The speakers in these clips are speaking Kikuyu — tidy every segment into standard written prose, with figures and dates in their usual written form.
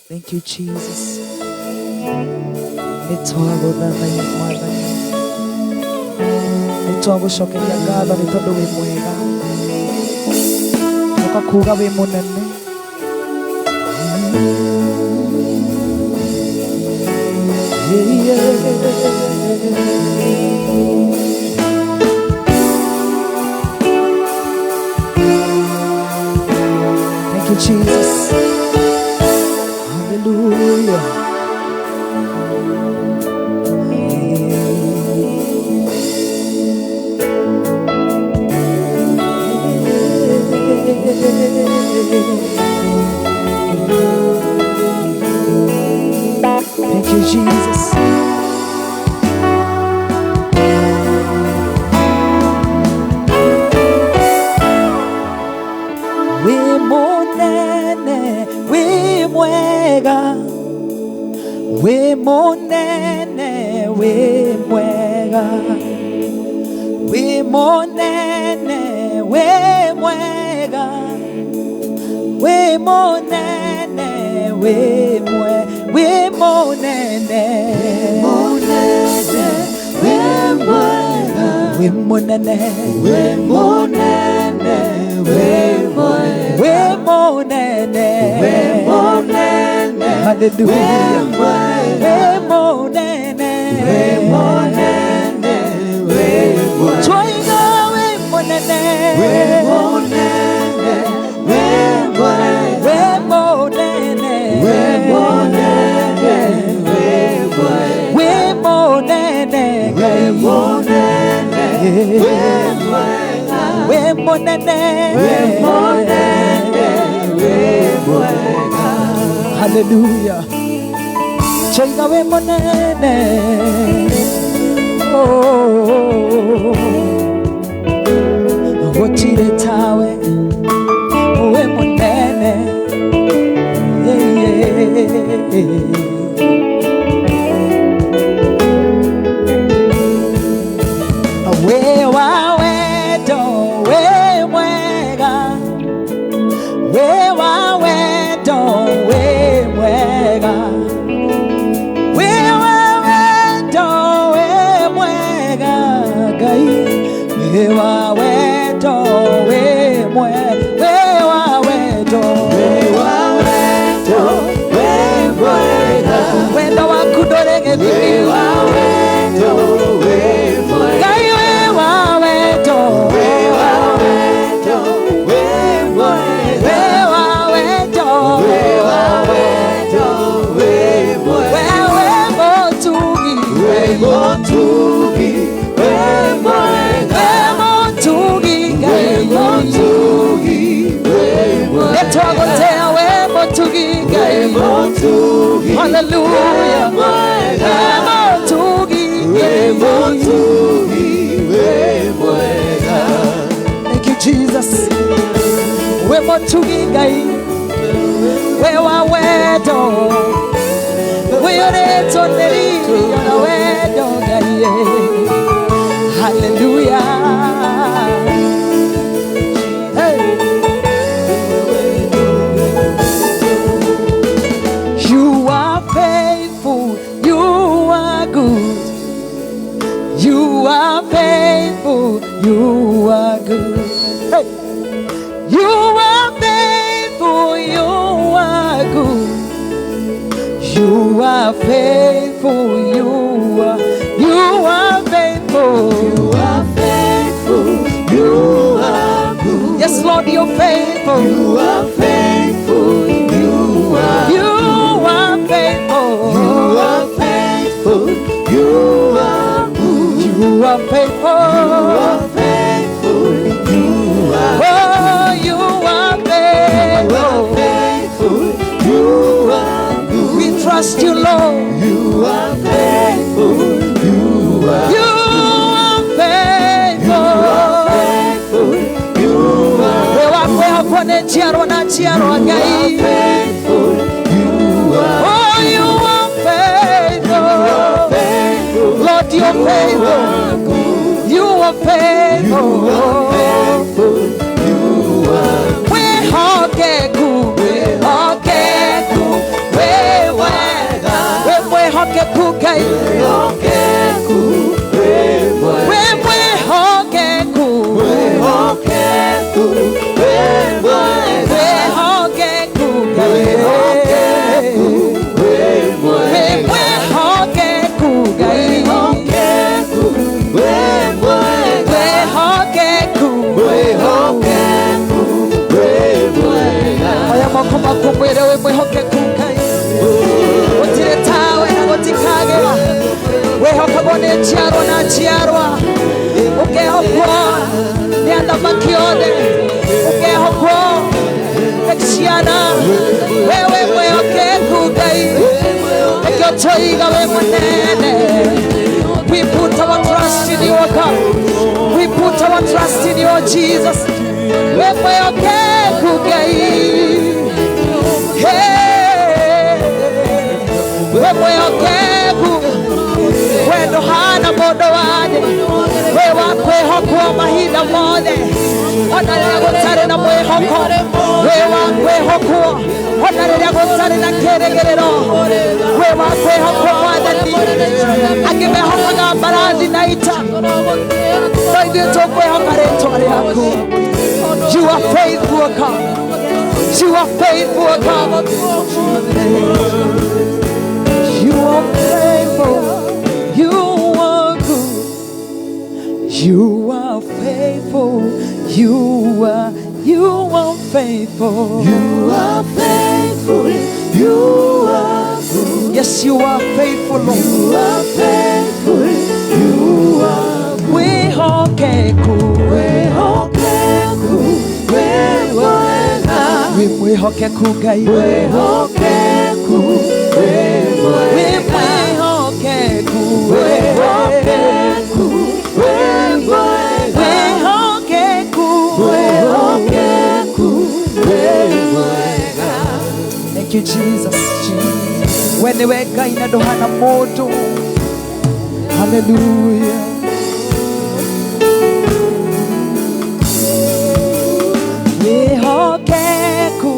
Thank you, Jesus. Nĩ twagũthathaiya Mwathani, nĩ twagũcokeria ngatho nĩ tondũ wĩ mwega, tũka kuga wĩ mũnene. Thank you, Jesus. Hallelujah. Thank you, Jesus. Wĩ mũnene, wĩ mwega, wĩ mũnene, wĩ mwega, wĩ mũnene, wĩ mwega, wĩ mũnene, wĩ mwe, wĩ mũnene, Mũnene, wĩ mwega, wĩ mũnene, wĩ mũnene, wĩ mwega, wĩ mũnene, wĩ mũnene, Hallelujah. wĩ mwega, wĩ mũnene, wĩ mũnene, wĩ mwega, Twaiga wĩ mũnene, wĩ mũnene, wĩ mwega, wĩ mũnene, wĩ mũnene, wĩ mwega, wĩ mũnene, wĩ mũnene, wĩ mwega, wĩ mũnene, wĩ mũnene, wĩ mwega. Hallelujah. Twaiga wĩ mũnene. Oh, gũtirĩ tawe wĩ mũnene. Yeah. Wĩ wa wendo, wĩ mwega, wĩ wa wendo, wĩ mwega, wĩ wa wendo, wĩ mwega, Ngai, wĩ wa wendo, wĩ mwe, wĩ wa wendo, Wĩ wa wendo, wĩ mwega, wendo waku ndũrĩ wĩ gĩthimi, wa wendo, wĩ mwega, Ngai wĩ wa wendo, wĩ wa wendo, wĩ mwega, wĩ wa wendo, wĩ wa wendo, wĩ mwega, wewe mũtugi, wĩ mũtugi, wĩ mwega, wĩ mũtugi wĩ Ngai, mũtugi, wĩ mwega, nĩtwagũtĩa wĩ mũtugi wĩ Ngai, mũtugi, haleluya, wĩ mwega, wĩ mũtugi wĩ Ngai. mũtugi, wĩ mwega. Thank you, Jesus. Wĩ mũtugi Ngai, wĩ wa wendo, wĩyũrĩtwo nĩ riri ona wendo Ngai. Hallelujah. Hey. You are faithful, you are good. You are faithful, you are good. Hey. You are faithful, you are good. You are faithful, you are faithful. You are faithful, you are good. Yes, Lord, you're faithful. You are faithful, you are You are faithful. You are faithful, you are good. You are faithful. You are faithful, you are Oh, you are You faithful. are faithful, you are good. We trust you, Lord. You are faithful, you are You are faithful. faithful, you are We wa kwĩhokwo nĩ njiarwa na njiarwa You are Ngai. faithful, you are Oh, you are faithful. faithful. Lord, you're faithful. You are faithful. You are faithful, you are Wĩhokeku, wĩhokeku, wĩhokeku. Twĩre wĩ mwĩhokeku Ngai. Gũtirĩ tawe na gũtikagĩra. Wĩhokagwo nĩ njiarwa na njiarwa. Ũkehokwo nĩ athamaki othe. Ũkehokwo nĩ ciana. We wĩ mwĩhokeku Ngai. Nĩkĩo tũiga wĩ mũnene. We put our trust in you, God. We put our trust in you, Jesus. Wĩ mwĩhokeku Ngai. Hey, wĩ mwĩhokeku. We ndũhana mũndũ wanje. We wa kwĩhokwo mahinda mothe. Ona rĩrĩa gũtarĩ na mwĩhoko. We wa kwĩhokwo. Ona rĩrĩa gũtarĩ na kĩrĩgĩrĩro. We wa kwĩhokwo Mwathani. Angĩ mehokaga mbarathi na ita. No ithuĩ tũkwĩhoka rĩtwa rĩaku. You are faithful, God. You are faithful, God. You are faithful. You are good. You are faithful. You are faithful. You are faithful. You are good. Yes, you are faithful, Lord. You are faithful. You are Wĩhokeku. Wĩhokeku. Wĩ mwega. Wĩ mwĩhokeku Ngai. Wĩhokeku. Wĩ Wĩ mwega. mwĩhokeku. Wĩhokeku. Wĩ mwega. Wĩhokeku. Wĩhokeku. Wĩ mwega. Thank you, Jesus. We nĩwe Ngai na ndũhana mũndũ. Hallelujah. Wĩhokeku,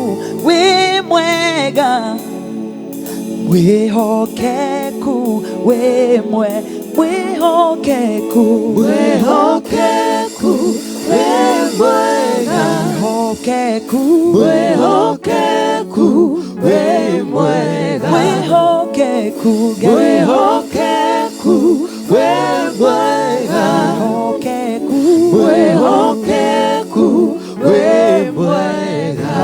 wĩ mwega. Wĩhokeku, wĩ mwe, mwĩhokeku. Wĩhokeku. Wĩ mwega. Wĩhokeku. Wĩhokeku. Wĩ mwega. Wĩhokeku, Ngai. Wĩhokeku. Wĩ mwega. Wĩhokeku. Wĩhokeku. Wĩ mwega.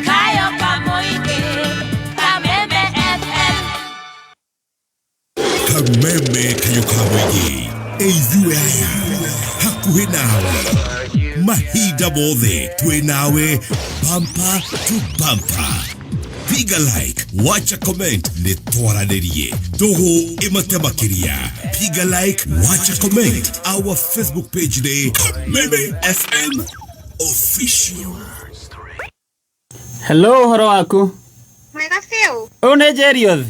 Kayo Kamoige, Kameme FM. Kameme kayo ka mũingĩ ĩithuĩ aya hakuhĩ nawe mahinda mothe twĩ nawe bumper to bumper. Piga like, wacha comment, nĩ twaranĩrie ndũgũ ĩmate makĩria. Piga like, wacha comment, our Facebook page nĩ Kameme FM Official. Hello, ũhoro waku? Mwega biũ. Ũyũ nĩ Jerioth?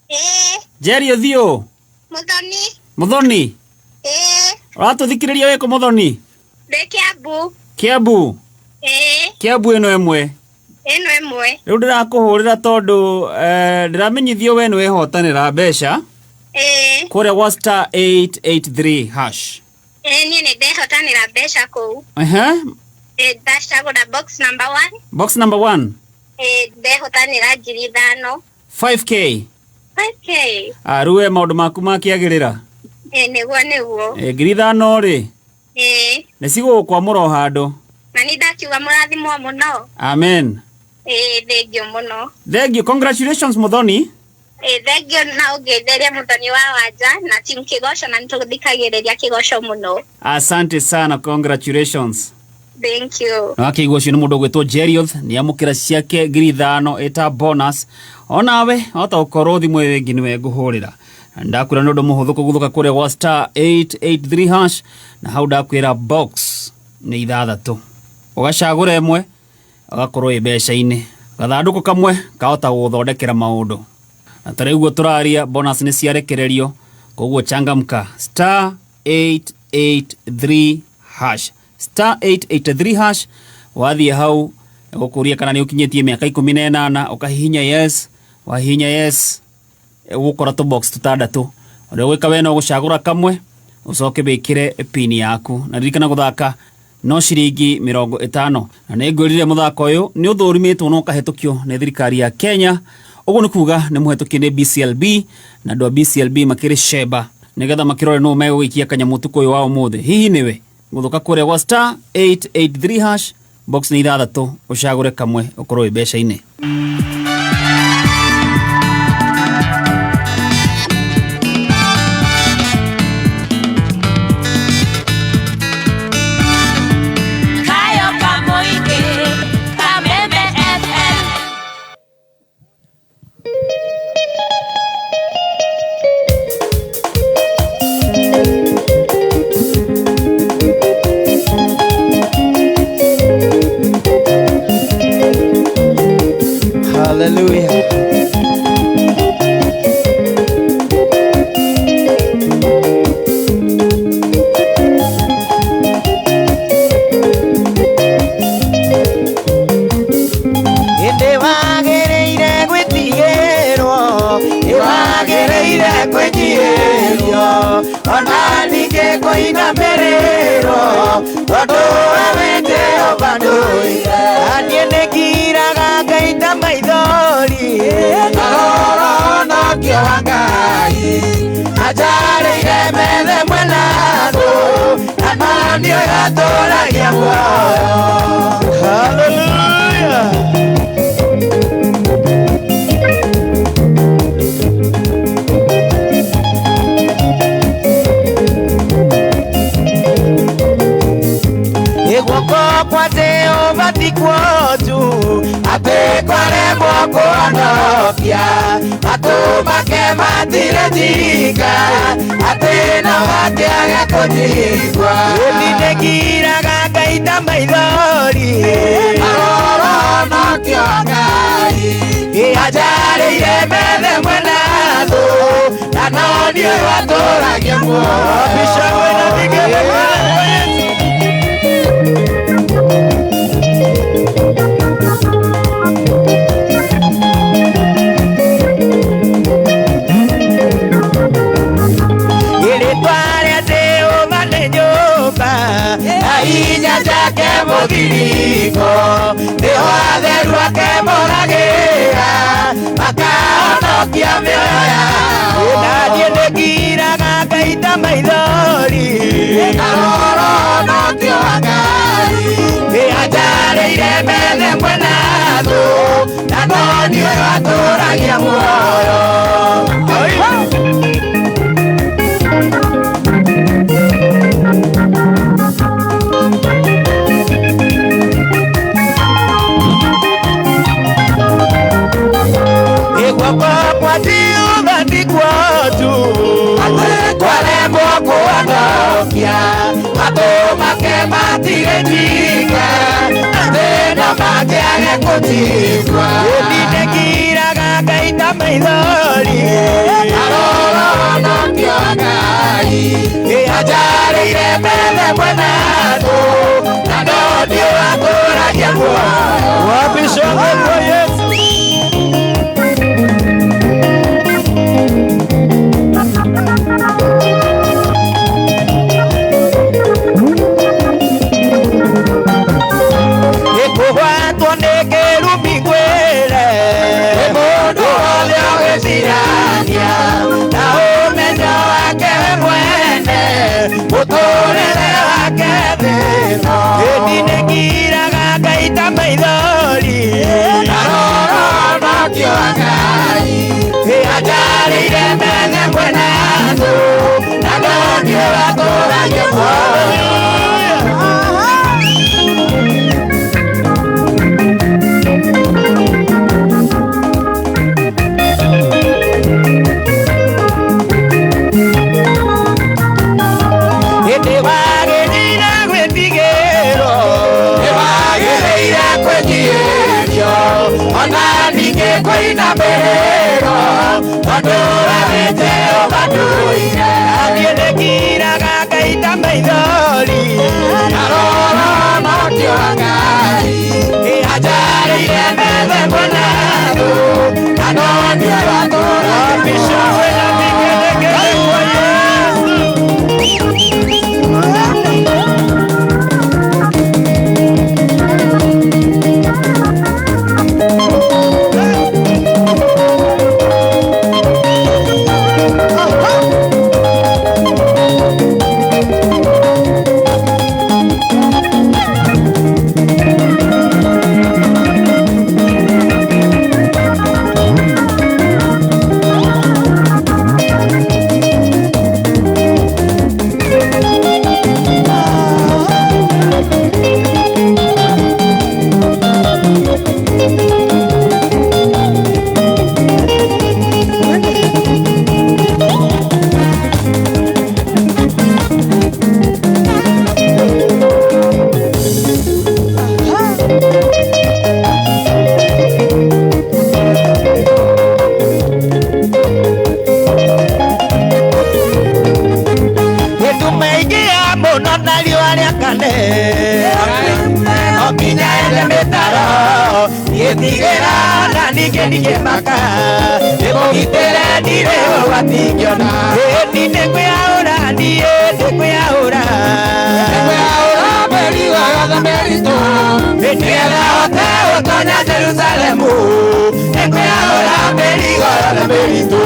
Ĩĩ. Jerioth ũũ? Mũthoni. Mũthoni? Ĩĩ. Ũratũthikĩrĩria wĩkũ Mũthoni? Ndĩ Kiambu. Kiambu? Ĩĩ. Kiambu ĩno ĩmwe? Ĩno ĩmwe. Rĩu ndĩrakũhũrĩra tondũ ndĩramenyithio we nĩ wehotanĩra mbeca Ĩĩ. kũrĩa gwa *883#. Ĩĩ, niĩ nĩ ndehotanĩra mbeca kũu. Ehe. Ĩĩ, ndacagũra box number 1. Box number 1. Ĩĩ, ndehotanĩra 5,000. 5K. 5K. Rĩu we maũndũ maku makĩagĩrĩra. Ĩĩ, nĩguo nĩguo. 5,000 rĩ Ĩĩ. nĩ cigũgũkwamũra o handũ. Na nĩ ndakiuga mũrathimwo mũno. Amen. Ĩĩ, thengiũ mũno. Thank you, congratulations Mũthoni. Ĩĩ, thengiũ na ũngetheria Mũthoni wa Wanja na timu Kĩgoco na nĩtũthikagĩrĩria Kĩgoco mũno. Asante sana, congratulations. Thank you. Na wakĩigua ũcio nĩ mũndũ ũgwĩtwo Jerioth nĩ amũkĩra ciake 5,000 ĩta bonus. Onawe wahota gũkorwo thimũ ĩyo ĩngĩ nĩwe ngũhũrĩra. Na ndakwĩra nĩ ũndũ mũhũthũ kũguthũka kũrĩa gwa *883# na hau ndakwĩra box nĩ ithathatũ. Ũgacagũra ĩmwe ũgakorwo ĩ mbeca-inĩ. Gathandũkũ kamwe kahota gũgũthondekera maũndũ. Na ta rĩu ũguo tũraria bonus nĩ ciarekererio, koguo changamka *883#, *883# wathiĩ hau gũkũria kana nĩ ũkinyĩtie mĩaka 18 ũkahihinya yes, wahihinya yes ũgũkora tũ box tũtandatũ. Ũrĩa ũgwĩka we no gũcagũra kamwe ũcoke wĩkĩre pin yaku. Na ririkana gũthaka no ciringi 50. Na nĩ ngwĩrire mũthako ũyũ nĩ ũthũrimĩtwo na ũkahĩtũkio nĩ thirikari ya Kenya. Ũguo nĩ kuga nĩ mũhetũkie nĩ BCLB na andũ a BCLB makĩrĩ sheba nĩgetha makĩrore nũ megũgĩikia kanyamũ ũtukũ ũyũ wa ũmũthĩ. Hihi nĩwe gũthũka kũrĩa gwa star 883 hash box nĩ ithathatũ ũcagũre kamwe ũkorwo wĩ mbeca-inĩ. Kayo Kamoige, Kameme FM. Hallelujah. Ĩndĩ wagĩrĩire gwĩtigĩrwo, nĩ wagĩrĩire kwĩnyiihĩrio, ona ningĩ kũinamĩrĩrwo, tondũ we wĩ Jehova ndũire. Na niĩ nĩngiraga ngaita maithori, ngarora ũhonokio wa Ngai, anjarĩire methe mwena thũ, na no niĩ ũyũ atũũragia muoyo. Hallelujah. Guoko kwa Jehova ti kuonju, atĩ kwaremwo kũhonokia, matũ make matirĩ njinga, atĩ no matiage kũnjigua. Niĩ nĩngiraga ngaita maithori, ngarora ũhonokio wa Ngai, anjarĩire methe mwena thũ, na no niĩ ũyũ atũũragia muoyo. Rĩĩtwa rĩa Jehova nĩ nyũmba na hinya ciake mũthiringo, nĩho atheru ake moragĩra makahonokia mĩoyo yao. Na niĩ nĩngiraga ngaita maithori, ngarora ũhonokio wa Ngai, anjarĩire methe mwena thũ, na no niĩ ũyũ atũũragia muoyo. Guoko kwa Jehova ti kuonju, atĩ kwaremwo kũhonokia, matũ make matirĩ njinga, atĩ no mangĩage kũnjigua. Niĩ nĩngiraga ngaita maithori, ngarora ũhonokio wa Ngai, anjarĩire methe mwena thũ, na no niĩ ũyũ atũũragia muoyo. Wapi shangwe kwa Yesu? Nĩkũgwatwo nĩ kĩrumi ngwĩre, nĩ mũndũ wothe ũgĩcirania na ũmenyo wake we mwene, mũtũũrĩre wake thĩ ĩno. Ĩni nĩngiraga ngaita maithori, ngarora ũhonokio wa Ngai, anjarĩire methe mwena thũ, na no niĩ ũyũ atũũragia muoyo. Ĩndĩ wagĩrĩire gwĩtigĩrwo, nĩ wagĩrĩire kwĩnyiihĩrio, ona ningĩ kũinamĩrĩrwo, tondũ we wĩ Jehova ndũire. Na niĩ nĩngiraga ngaita maithori, ngarora ũhonokio wa Ngai, anjarĩire methe mwena thũ, na no niĩ ũyũ atũũragia Shangwe na vigelegele kwa Yesu. Thank Ndingĩtigĩra na ningĩ ndingĩmaka Ndĩmũgitĩre ndirĩ ũgwati ingĩona Ĩni nĩngwĩyaũra niĩ nĩngwĩyaũra Nĩngwĩyaũra mĩrigo yothe mĩritũ Nĩgetha hote gũtonya Jerusalemu Nĩngwĩyaũra mĩrigo yothe mĩritũ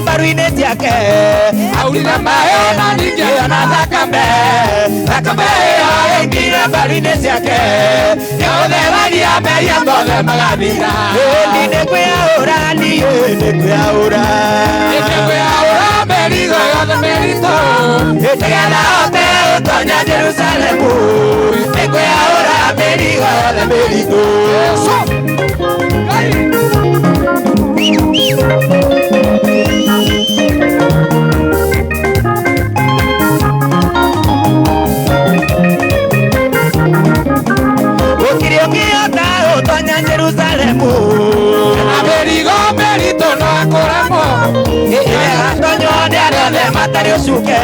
Mbaru-inĩ ciake aurire maĩ na ningĩ ona thakame thakame ĩyo yaingĩire mbaru-inĩ ciake yũtheragia mehia mothe magathira Ĩni nĩngwĩyaũra niĩ nĩngwĩyaũra Nĩngwĩyaũra mĩrigo yothe mĩritũ nĩgetha hote gũtonya Jerusalemu Nĩngwĩyaũra mĩrigo yothe mĩritũ Jerusalemu na mĩrigo mĩritũ no akũremwo ĩgatonywo nĩ arĩa othe matarĩ ũcuke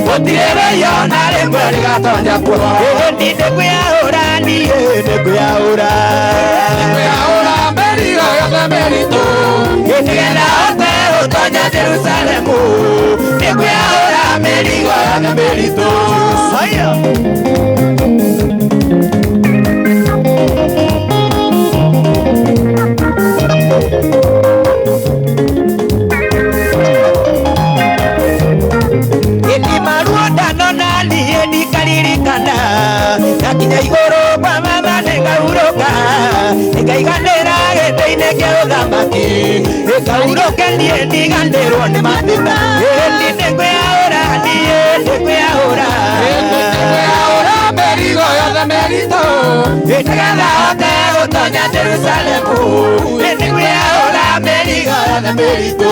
gũtirĩ rĩo na rĩmwe rĩgatonya kuo Ĩni nĩngwĩyaũra niĩ nĩngwĩyaũra Nĩngwĩyaũra mĩrigo yothe mĩritũ nĩgetha hote gũtonya Jerusalemu Nĩngwĩyaũra mĩrigo yothe mĩritũ Nakinya igũrũ kwa mama nĩngahurũka nĩngaiganĩra gĩtĩ-inĩ kĩa ũthamaki nĩngahurũke niĩ ndiganĩrwo nĩ mathĩna Ĩni nĩngwĩyaũra niĩ nĩngwĩyaũra Nĩngwĩyaũra mĩrigo yothe mĩritũ nĩgetha hote gũtonya Jerusalemu Nĩngwĩyaũra mĩrigo yothe mĩritũ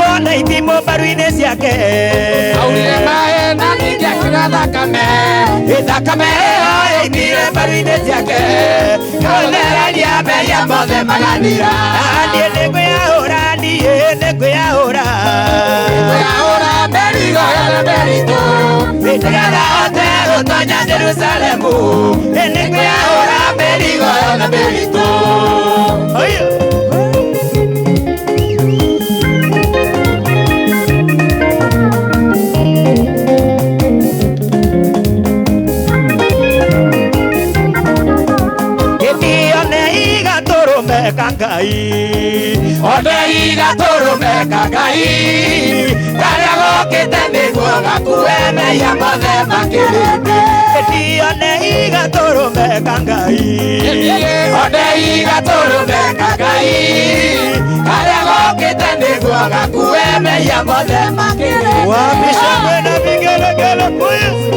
Mbaru-inĩ ciake aurire maĩ na ningĩ akiuga thakame thakame ĩyo yaingĩire mbaru-inĩ ciake yũtheragia mehia mothe magathira Niĩ nĩngwĩyaũra niĩ nĩngwĩyaũra Nĩngwĩyaũra mĩrigo yothe mĩritũ nĩgetha hote gũtonya Jerusalemu Nĩngwĩyaũra mĩrigo yothe mĩritũ Ngai One igatũrũme ka Ngai karĩa gokĩte nĩguo gakue mehia mothe ma kĩrĩndĩ One igatũrũme ka Ngai One igatũrũme ka Ngai karĩa gokĩte nĩguo gakue mehia mothe ma kĩrĩndĩ Wapi shangwe na vigelegele kwa Yesu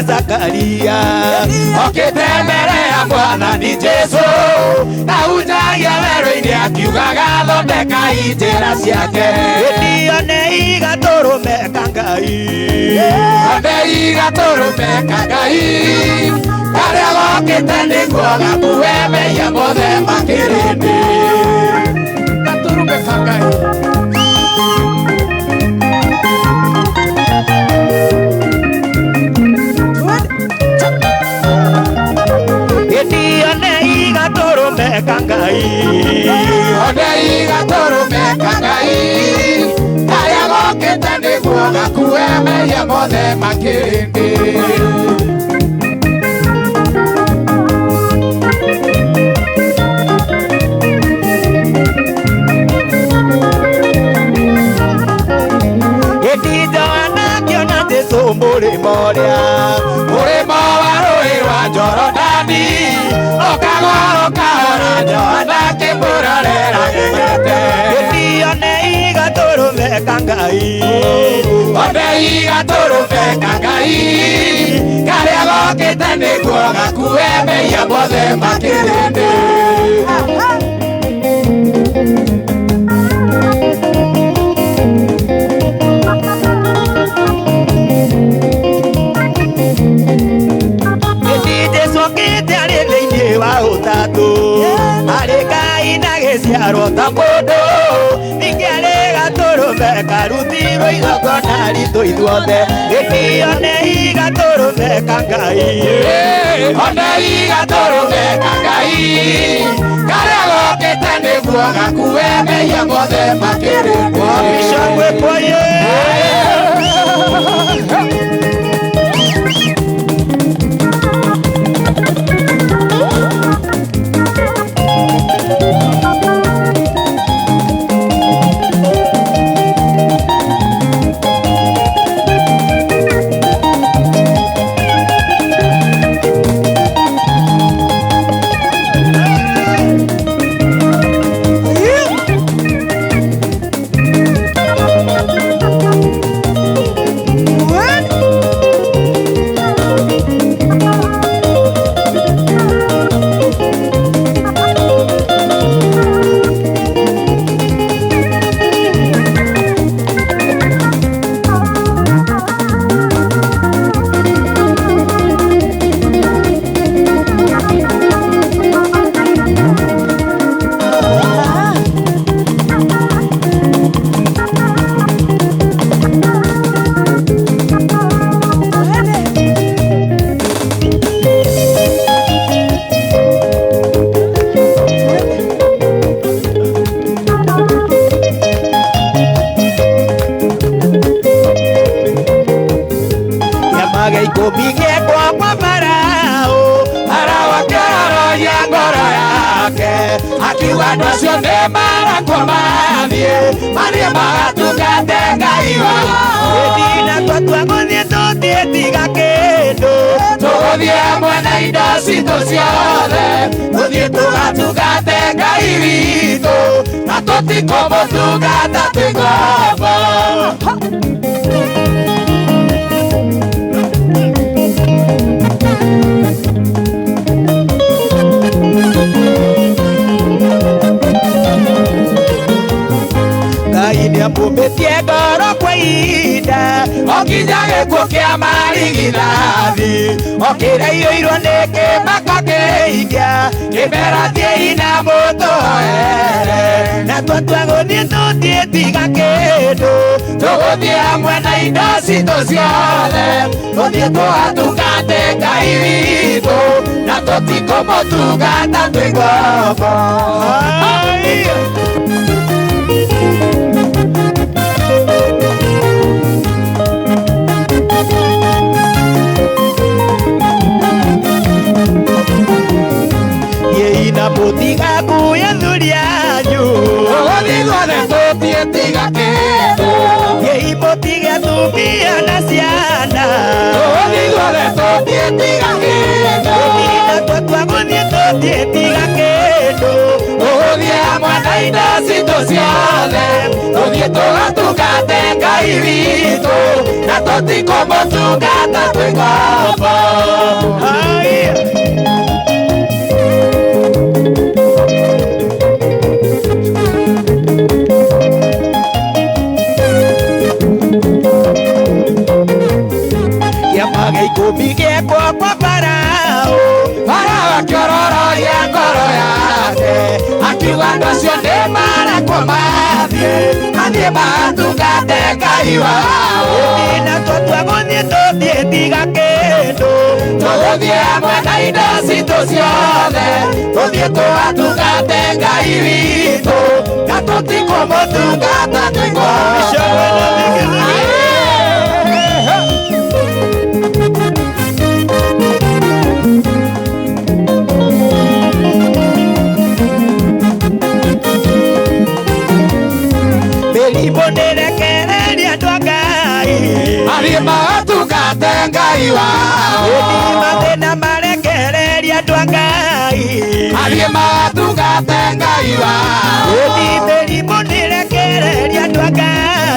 Zakaria okĩte mbere ya Mwathani Jesũ ahunjagia werũ-inĩ akiugaga thondekai njĩra ciake Ĩni one igatũrũme ka Ngai One igatũrũme ka Ngai karĩa gokĩte nĩguo gakue mehia mothe ma kĩrĩndĩ Gatũrũme ka Ngai Igatũrũme ka Ngai One igatũrũme ka Ngai karĩa gokĩte nĩguo gakue mehia mothe ma kĩrĩndĩ Ĩni Johana akĩona Jesũ mũrĩmo ũrĩa mũrĩmo wa rũĩ rwa Jorodani ũkagũrũka Johana akĩmũrorera agegete Ĩni one igatũrũme gatũrũme ka Ngai. Onei gatũrũme ka Ngai karĩa gokĩte nĩguo gakue mehia mothe ma kĩrĩndĩ. Arĩ Ngai na gĩciaro ta mũndũ, ningĩ arĩ gatũrũme karutirwo igongona ritũ ithuothe. Gĩtĩ onei gatũrũme ka Ngai. Onei gatũrũme ka Ngai karĩa gokĩte nĩguo gakue mehia mothe ma kĩrĩndĩ. Micangwe kwa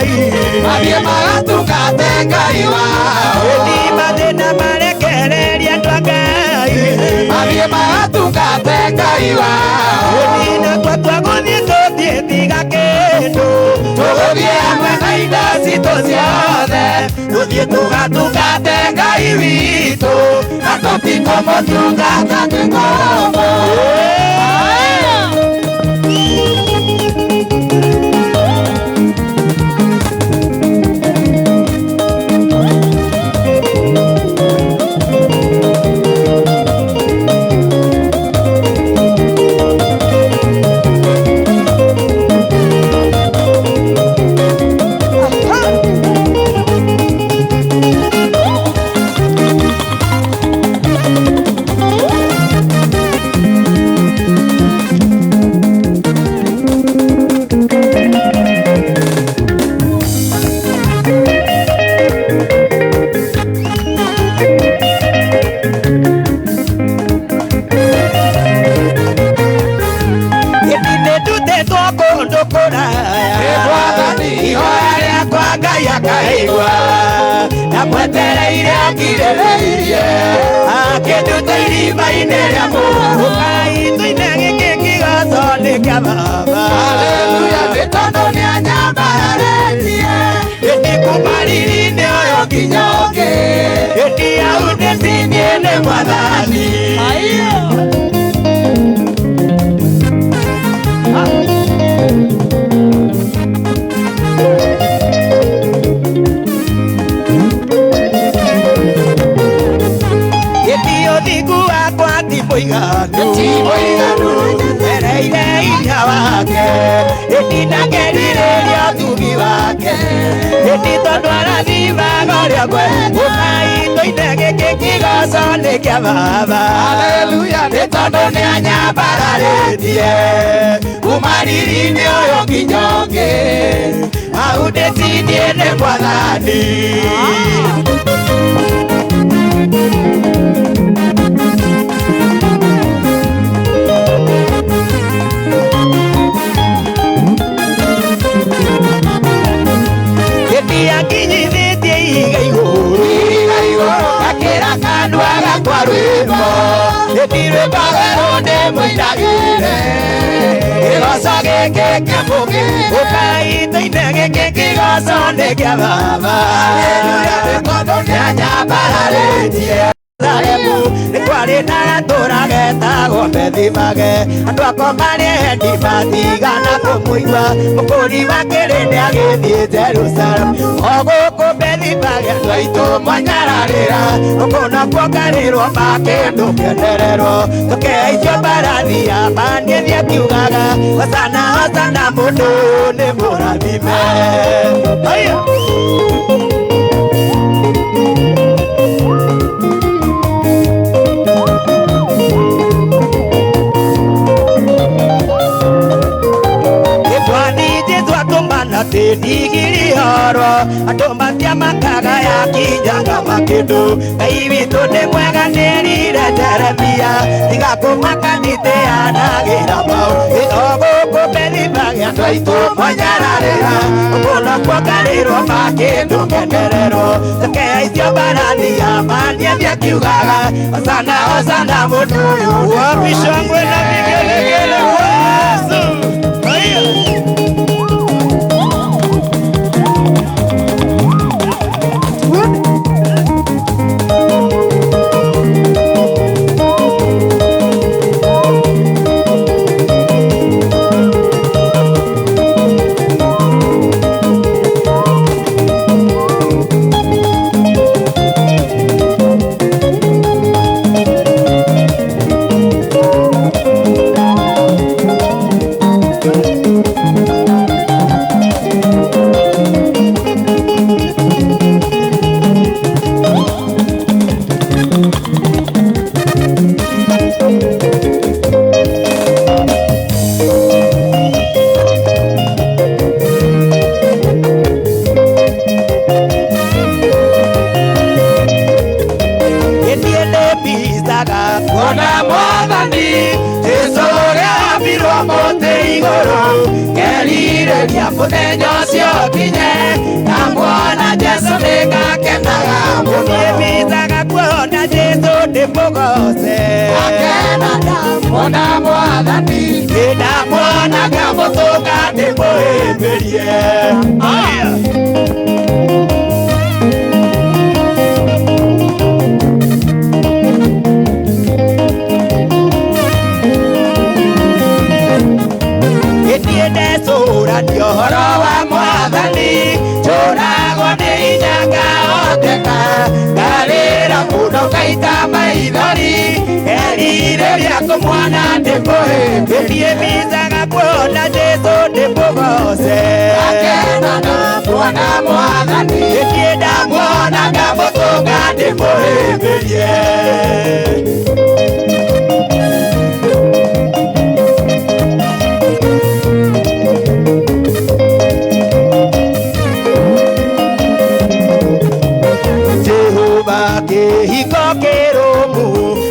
Ngai Mathiĩ magatungate Ngai wao Ĩni mathĩna marekereria andũ a Ngai Mathiĩ magatungate Ngai wao Ĩni na twagũthiĩ tũthiĩ tiga kĩndũ Tũgũthiĩ hamwe na indo citũ ciothe Tũthiĩ tũgatungate Ngai witũ Na tũtikũmũtungata twĩ ngombo. Ĩni nĩndutĩtwo kũndũ kũraya Mwathani ihoya rĩakwa Ngai akaigua Ndamwetereire akirĩrĩirie Akĩnduta irima-inĩ rĩa mũhu Ũkai tũine gĩkĩ kĩgoco nĩ kĩa baba Haleluya nĩ tondũ nĩanyambararĩtie Ĩni kuma riri-inĩ ũyũ nginya ũngĩ Ĩni hau ndĩcinie nĩ Mwathani Ĩni ũthingu wakwa ti mũiganu Ti mũiganu Ereire hinya wake Ĩni ndakerirĩria ũtugi wake Ĩni tondũ arathimaga ũrĩa ngwenda Ũkai tũine gĩkĩ kĩgoco nĩ kĩa baba Haleluya nĩ tondũ nĩanyambararĩtie Kuma riri-inĩ ũyũ nginya ũngĩ Hau ndĩcinie nĩ Mwathani Ĩni akinyithĩtie ihiga igũrũ Ihiga igũrũ gakĩra kanua gakwa rwĩmbo Ĩni rwĩmbo rwerũ ndĩmũinagĩre Kĩgoco gĩkĩ kĩmũgĩre Ũkai tũine gĩkĩ kĩgoco nĩ kĩa baba Haleluya nĩ tondũ nĩanyambararĩtie Jerusalemu nĩ kwarĩ na gatũra getagwo Bethifage andũ akwa marĩ endi matigana kũmũigua mũkũri wa kĩrĩndĩ agĩthiĩ Jerusalemu o gũkũ Bethifage andũ aitũ mwanyararĩra gũkũ nakuo ngarĩrwo makĩndũ kenererwo tũkehaicio mbarathi ya maniĩthiĩ akiugaga hosana hosana mũndũ ũyũ nĩ mũrathime. Haya. Mwathani Jesũ atũmana tĩndigirihorwo andũ matiamakaga yakinyaga makĩndũ Ngai witũ nĩ mwega nĩerire Jeremia tiga kũmaka nĩtĩanagĩra mau o gũkũ Bethifage andũ aitũ mwanyararĩra gũkũ nakuo ngarĩrwo makĩndũ kenererwo tũkehaicio mbarathi ya maniathiĩ akiugaga hosana hosana mũndũ ũyũ Wapi shangwe na vigelegele kwa Yesu? Haya. Niĩ nĩmbicaga Kuona Mwathani Jesũ ũrĩa wambirwo mũtĩ Igũrũ ngerirĩria mũthenya ũcio ũkinye ndamwona Jesũ nĩngakenaga mũno Nĩmbicaga kuona Jesũ ndĩmũgoce Ngakena ndamwona Mwathani Nĩndamwona ngamũtũnga ndĩmũhĩmbĩrie. Aya. Niĩ ndecũrania ũhoro wa Mwathani njũragwo nĩ hinya ngahoteka ngarĩra mũno ngaita maithori ngerirĩria kũmuona ndĩmũhĩmbĩrie. Mbicaga kuona Jesũ ndĩmũgoce Ngakena ndamwona Mwathani Niĩ ndamuona ngamũtũnga ndĩmũhĩmbĩrie. Jehova kĩhiko kĩrũmu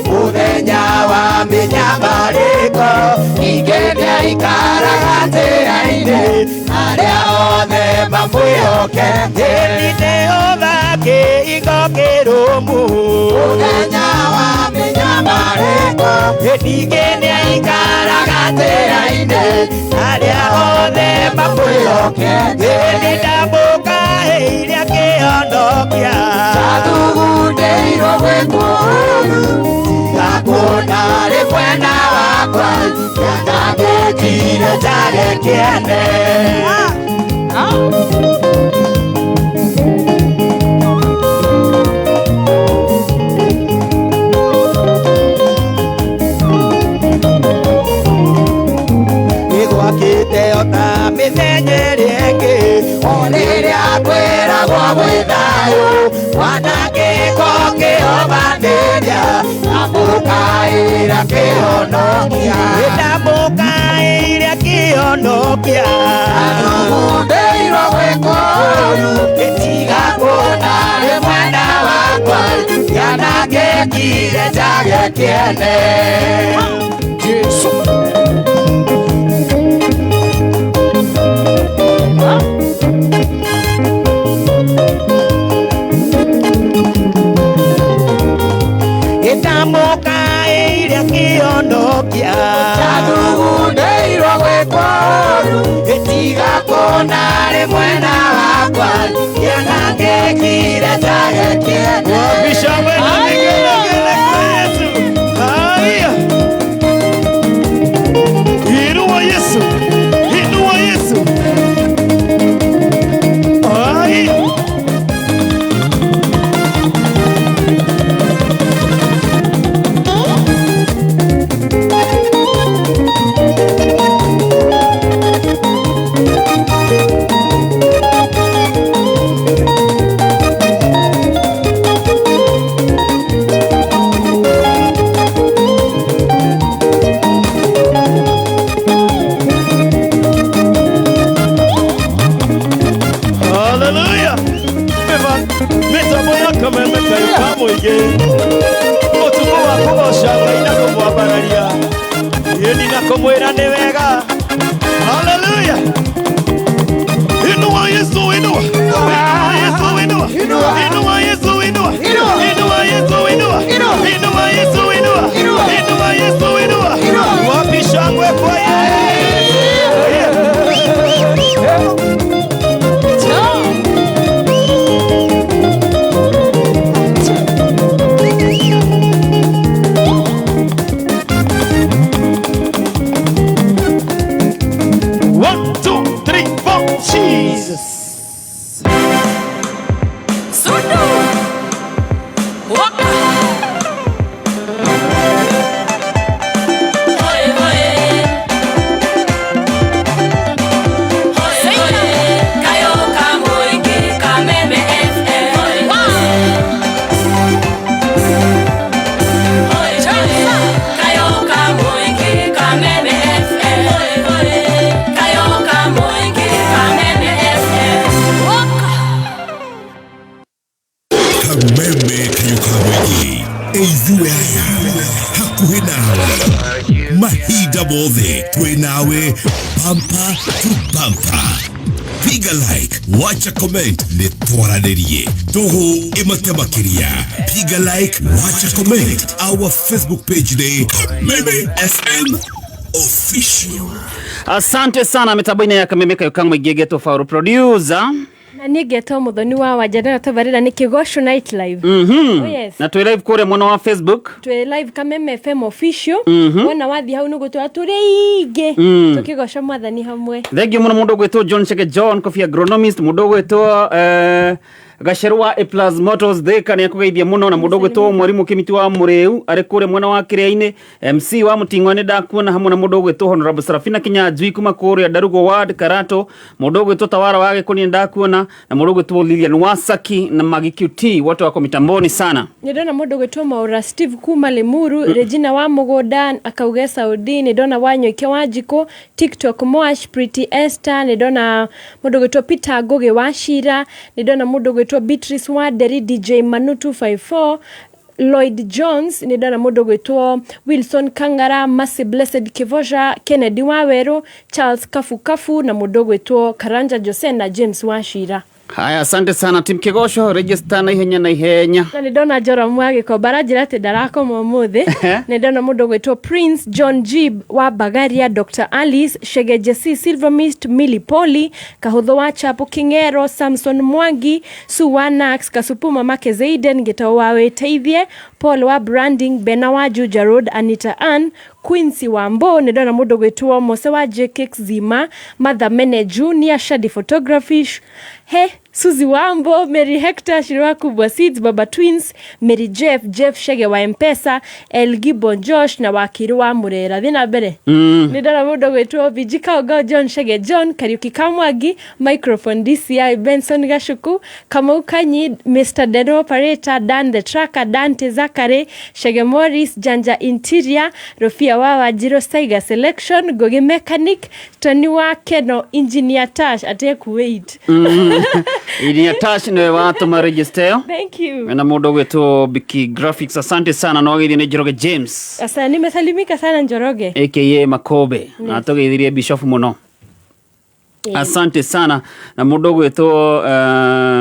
mũthenya wa mĩnyamarĩko Ningĩ nĩaikaraga njĩra-inĩ arĩa othe mamwĩhokete Ĩni Jehova kĩhiko kĩrũmu mũthenya wa mĩnyamarĩko ningĩ nĩaikaraga njĩra-inĩ arĩa othe mamwĩhokete Ĩni ndamũkaĩire kĩhonokia Ndathugundĩirwo gwĩkwo ũũru tiga kuona rĩ mwena wakwa nĩandangĩkire njage kĩene. Nĩgwakĩte ota mĩthenya ĩrĩa ĩngĩ O rĩrĩa kwĩragwo gwĩ thayũ mwanangĩko kĩhobanĩria ndamũkaĩra kĩhonokia Ndamũkaĩire kĩhonokia Ndathugundĩirwo gwĩkwo ũũru tiga kuona rĩ mwena wakwa nĩanangĩkire njage kĩene. Jesu. Ndamũkaĩire kĩhonokia Ndathugundĩirwo gwĩkwo ũũru tiga kuona rĩ mwena wakwa nĩanangĩkire njage kĩene. Wapi shangwe na vigelegele kwa Yesu. Haya. Inua Yesu. Inua Yesu. Haya. Hallelujah. Beba, mĩtambo ya kameme kayo ka mũingĩ ũtukũ wa kũgoca Ngai na kũmwambararia ĩni na kũmwĩra nĩ wega. Hallelujah. Inua Yesu, inua. Inua Yesu, inua. Inua Yesu, inua. Inua Yesu, inua. Inua Yesu, inua. Inua Yesu, inua. Wapi shangwe kwa Yesu? One, two, three, four. Jesus. Sundu. Waka. Oye, oye. Oye, oye. Kayo kamoingi Kameme FM. Oye, oye. Kayo kamoingi Kameme FM. Oye, oye. Kayo kamoingi Kameme FM. Waka. Kameme kayo ka mũingĩ Ithuĩ aya hakuhĩ nawe mahinda mothe twĩ nawe bumper to bumper. Piga like, wacha comment, nĩ twaranĩrie tũhũ ĩmate makĩria. Piga like, wacha comment, our Facebook page nĩ Kameme FM Official. Asante sana mitambo-inĩ ya Kameme Kayo Kang'wa ingĩ Faulu producer. Na niĩ ngetwo Mũthoni wa Wanja na tũbarĩra nĩ Kĩgoco Night Live. Oh, yes. Na twĩ live kũrĩa mwena wa Facebook. Twĩ live Kameme FM Official. Wona wathiĩ hau nĩgũtwara tũrĩ aingĩ tũkĩgoca mwathani hamwe. Thengiũ mũno mũndũ ũgwĩtwo John Cheke John Coffee Agronomist, mũndũ ũgwĩtwo Gacerũ wa A Plus Motors Thika nĩ akũgeithia mũno, na mũndũ ũgwĩtwo Mwarimũ Kĩmiti wa Mũrĩu arĩ kũrĩa mwena wa Kĩrĩa-inĩ, MC wa Mũting'oe nĩ ndakuona hamwe na mũndũ ũgwĩtwo Honorable Serafina Kinyanjui kuma kũrĩa Ndarugo Ward Karato, mũndũ ũgwĩtwo Tawara wa Gĩkũnia nĩ ndakuona, na mũndũ ũgwĩtwo Lilian Wasaki na Magi QT wote wako mitamboni sana. Nĩ ndona mũndũ ũgwĩtwo Maura Steve kuma Limuru, Regina wa Mũgũnda akauge Saudi, nĩ ndona Wanyoike wa Njikũ, TikTok Moash, Pretty Esther, nĩ ndona mũndũ ũgwĩtwo Peter Ngũgĩ wa Cira, nĩ ndona mũndũ ũgwĩtwo Beatrice Wanderi, DJ Manu 254, Lloyd Jones, nĩ ndona mũndũ ũgwĩtwo Wilson Kang'ara, Mercy Blessed Kivosha, Kennedy Wawerũ, Charles Kafukafu na mũndũ ũgwĩtwo Karanja Jose na James Wachira. Haya, asante sana Tim Kigosho, register na ihenya na ihenya. Na nĩ ndona Joram wa Gĩkomba aranjĩra atĩ ndarakoma ũmũthĩ. Nĩ ndona mũndũ ũgwĩtwo Prince John G wa Bagaria, Dr Alice Shege, Jesse Silvermist, Milly Poli Kahũthũ wa Chapo King'ero, Samson Mwangi, Sue wa Nax Kasupu, Mamake Zaiden Gĩtau wa Wĩteithie, Paul wa Branding, Bena wa Juja Road, Anita Ann Quincy wa Mbo, nĩ ndona mũndũ ũgwĩtwo Mose wa JKX Zima, Mother Mene Junior, Shadi Photography, he Suzy Wambo, Mary Hector, Shirwa Kubwa Seeds, Baba Twins, Mary Jeff, Jeff Shege wa Mpesa, El Gibbon Josh na Wakiri wa Murera. Thiĩ na mbere. Nĩ ndona mũndũ ũgwĩtwo Viji Kaũngao, John Shege John, Kariuki Kamwangi, Microphone DCI, Benson Gashuku, Kamau Kanyi, Mr. Deno Operator, Dan the Tracker, Dante Zachary, Shege Morris, Janja Interior, Rofia wa Wanjiro, Saiga Selection, Ngugi Mechanic, Tony wa Keno, Engineer Tash, ate Kuwait. Iria Tash nĩwe watũma register ĩyo. Thank you. Na mũndũ ũgwĩtwo Biki Graphics, asante sana na wageithio nĩ Njoroge James Asa, nimesalimika sana Njoroge. Aka Makobe, na tũgeithirie Bishop mũno. Asante sana na mũndũ ũgwĩtwo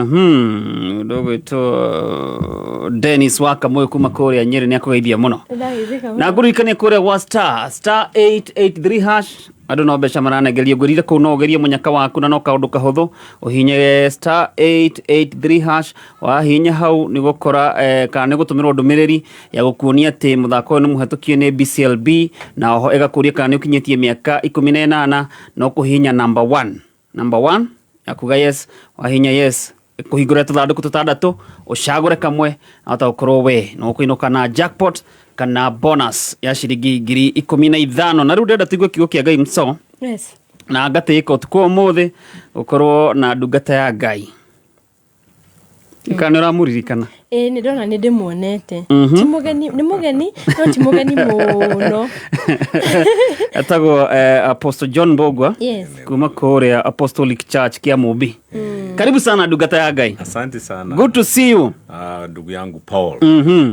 mũndũ ũgwĩtwo Dennis wa Kamũyũ kuma kũrĩa Nyĩrĩ nĩ akũgeithia mũno. Ndageithĩka mũno. Na ngũririkanie kũrĩa gwa star star 883 hash andũ no mbeca maranengeria ngwĩrire kũu no ũgerie mũnyaka waku na no kaũndũ kahũthũ ũhinye star 883 hash wahinya hau nĩ gũkora kana nĩ gũtũmĩrwo ndũmĩrĩri ya gũkuonia atĩ mũthako ũyũ nĩ mũhetũkie nĩ BCLB na oho ĩgakũria kana nĩ ũkinyĩtie mĩaka 18 no kũhihinya number 1 number 1 yakuga yes wahinya yes kũhingũra tũthandũkũ tũtandatũ ũcagũre kamwe na wahota gũkorwo we no ũkũinũka na jackpot kana bonus ya ciringi 15,000. Na rĩu ndĩrenda tũigue kiugo kĩa Ngai mso. Yes. Na ngatĩĩka ũtukũ ũmũthĩ gũkorwo na ndungata ya Ngai. Kana nĩ ũramũririkana? Ĩĩ nĩ ndona nĩ ndĩmuonete. Ti mũgeni, nĩ mũgeni, no ti mũgeni mũno. Etagwo Apostle John Mbugua. Yes. Kuma kũrĩa Apostolic Church kĩa Mũmbi. Karibu sana ndungata ya Ngai. Asante sana. Good to see you. Ndugu yangu Paul.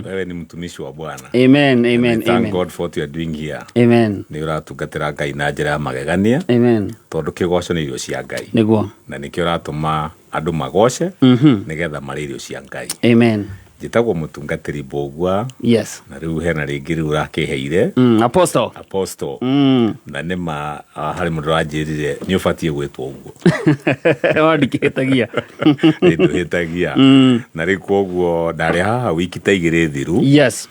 Wewe ni mtumishi wa Bwana. Amen, amen, We thank amen. God for what you are doing here. Amen. Nĩ ũratungatĩra Ngai na njĩra ya magegania. Amen. Tondũ kĩgoco nĩ irio cia Ngai. Nĩguo. Na nĩkĩo ũratũma andũ magoce nĩgetha marĩe irio cia Ngai. Amen. Njĩtagwo mũtungatĩri Mbugua. Yes. Na rĩu hena rĩngĩ rĩu ũrakĩheire. Apostle. Apostle. Na nĩ ma harĩ mũndũ ũranjĩrire nĩ ũbatiĩ gwĩtwo ũguo. Wandikĩtagia. Nĩ ndũhĩtagia. Na rĩu koguo ndarĩ haha wiki ta igĩrĩ thiru. Yes.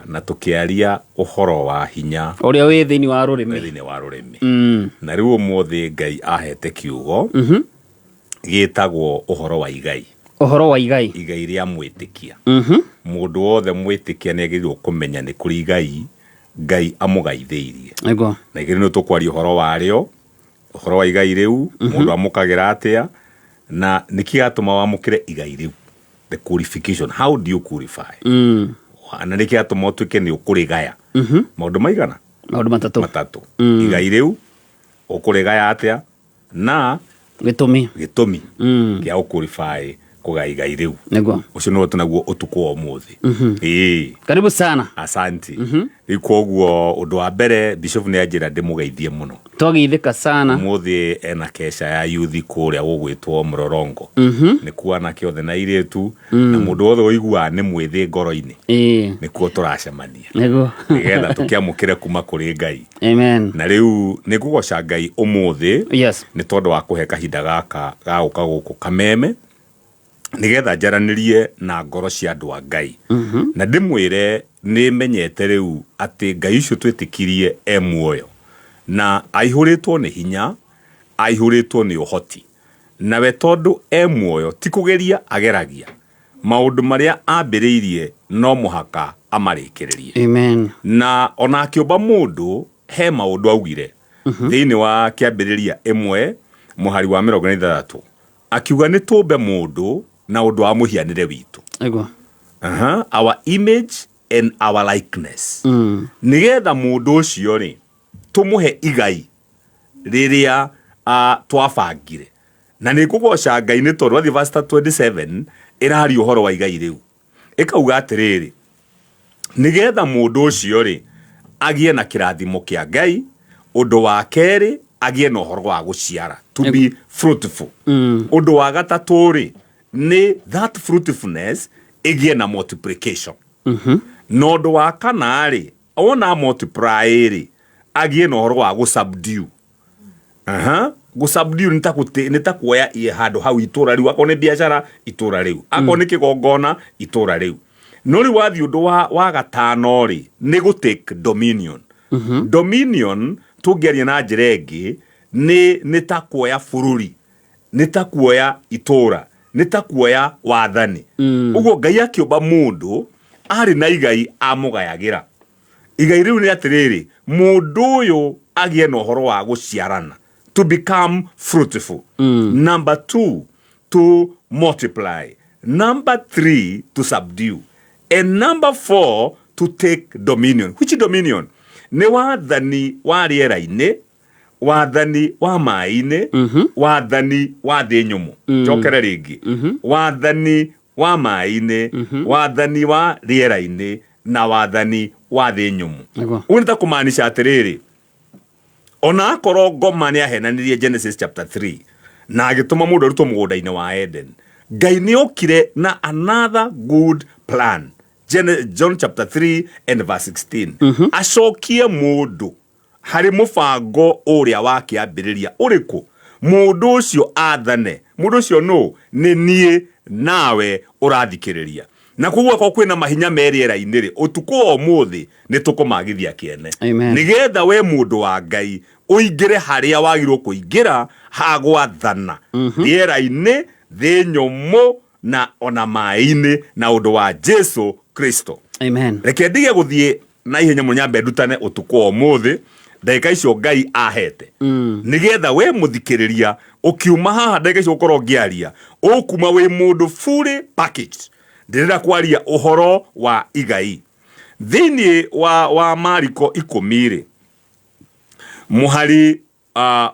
Na tũkĩaria ũhoro wa hinya ũrĩa wĩ thĩinĩ wa rũrĩmĩ. Thĩinĩ wa rũrĩmĩ. Na rĩu ũmũthĩ Ngai ahete kiugo gĩtagwo ũhoro wa igai. Ũhoro wa igai. Igai rĩa mwĩtĩkia. Mũndũ wothe mwĩtĩkia nĩ agĩrĩirwo kũmenya nĩ kũrĩ igai Ngai amũgaithĩirie. Nĩguo. Na igĩrĩ nĩ tũkwaria ũhoro warĩo, ũhoro wa igai rĩu, mũndũ amũkagĩra atĩa, na nĩkĩ gĩatũma wamũkĩre igai rĩu. The qualification, how do you qualify? Na nĩkĩ gĩatũma ũtuĩke nĩ ũkũrĩgaya? Maũndũ maigana? Maũndũ matatũ. Matatũ. Igai rĩu, ũkũrĩgaya atĩa, na gĩtũmi. Gĩtũmi kĩa ũqualify Kũgaya igai rĩu. Nĩguo. Ũcio nĩguo tũnaguo ũtukũ wa ũmũthĩ. Ĩĩ. Karibu sana. Asanti. Rĩu koguo ũndũ wa mbere, bishop nĩ anjĩra ndĩmũgeithie mũno. Twageithĩka sana. Ũmũthĩ ena kesha ya yuthi kũrĩa gũgwĩtwo Mũrorongo. Nĩkuo anake othe na airĩtu na mũndũ wothe ũiguaga nĩ mwĩthĩ ngoro-inĩ, nĩkuo tũracemania nĩgetha tũkĩamũkĩre kuma kũrĩ Ngai. Amen. Na rĩu nĩ ngũgoca Ngai ũmũthĩ nĩ tondũ wa kũhe kahinda gaka ga gũka gũkũ Kameme nĩgetha njaranĩrie na ngoro cia andũ a Ngai, na ndĩmwĩre nĩ menyete rĩu atĩ Ngai ũcio twĩtĩkirie e muoyo na aihũrĩtwo nĩ hinya, aihũrĩtwo nĩ ũhoti. Nawe tondũ e muoyo ti kũgeria ageragia, maũndũ marĩa ambĩrĩirie no mũhaka amarĩkĩrĩrie. Amen. Na ona akĩũmba mũndũ he maũndũ augire thĩinĩ wa Kĩambĩrĩria 1 mũhari wa 46, akiuga nĩ tũmbe mũndũ na ũndũ wa mũhianĩre witũ. Aha, our image and our likeness, nĩgetha mũndũ ũcio rĩ tũmũhe igai rĩrĩa twabangire. Na nĩ ngũgoca Ngai nĩ tondũ wathiĩ verse 27 ĩraria ũhoro wa igai rĩu, ĩkauga atĩrĩrĩ, nĩgetha mũndũ ũcio rĩ agĩe na kĩrathimo kĩa Ngai. Ũndũ wa kerĩ, agĩe na ũhoro wa gũciara, to be fruitful. Ũndũ wa gatatũ rĩ, nĩ that fruitfulness ĩgĩe na multiplication. Na ũndũ wa kana rĩ, wona multiply rĩ, agĩe na ũhoro wa gũsubdue. Aha. Gũsubdue nĩ ta kuoya handũ hau, itũra rĩu, akorwo nĩ biacara itũra rĩu, akorwo nĩ kĩgongona itũra rĩu. No rĩu wathiĩ ũndũ wa gatano rĩ, nĩ gũ take dominion. Dominion tũngĩaria na njĩra ĩngĩ nĩ ta kuoya bũrũri, nĩ ta kuoya itũra, nĩ ta kuoya wathani. Ũguo Ngai akĩũmba mũndũ arĩ na igai amũgayagĩra. Igai rĩu nĩ atĩrĩrĩ, mũndũ ũyũ agĩe na ũhoro wa gũciarana, to become fruitful, number two, to multiply, number three, to subdue, and number four, to take dominion. Which dominion? Nĩ wathani wa rĩera-inĩ, wathani wa maĩ-inĩ, wathani wa thĩ nyũmũ. Njokere rĩngĩ, wathani wa maĩ-inĩ, wathani wa rĩera-inĩ na wathani wa thĩ nyũmũ. Ũguo nĩ ta kũmaanisha atĩrĩrĩ, ona akorwo ngoma nĩ ahenanirie Genesis chapter 3 na agĩtũma mũndũ arutwo mũgũnda-inĩ wa Eden, Ngai nĩ okire na another good plan. John chapter 3 and verse 16, acokie mũndũ harĩ mũbango ũrĩa wa kĩambĩrĩria. Ũrĩkũ? Mũndũ ũcio athane. Mũndũ ũcio nũ? Nĩ niĩ nawe ũrathikĩrĩria. Na koguo akorwo kwĩna mahinya me rĩera-inĩ rĩ, ũtukũ wa ũmũthĩ nĩ tũkũmagithia kĩene, nĩgetha we mũndũ wa Ngai ũingĩre harĩa wagĩrĩirwo kũingĩra ha gwathana rĩera-inĩ, thĩ nyũmũ na ona maĩ-inĩ, na ũndũ wa Jesu Kristo. Amen. Reke ndige gũthiĩ na ihenya mũno, nyambe ndutane ũtukũ wa ũmũthĩ ndagĩka icio Ngai ahete, nĩgetha we mũthikĩrĩria ũkiuma haha ndagĩka icio ũkorwo ngĩaria ũkuma wĩ mũndũ fully packaged. Ndĩrenda kwaria ũhoro wa igai thĩinĩ wa Mariko 10 rĩ, mũhari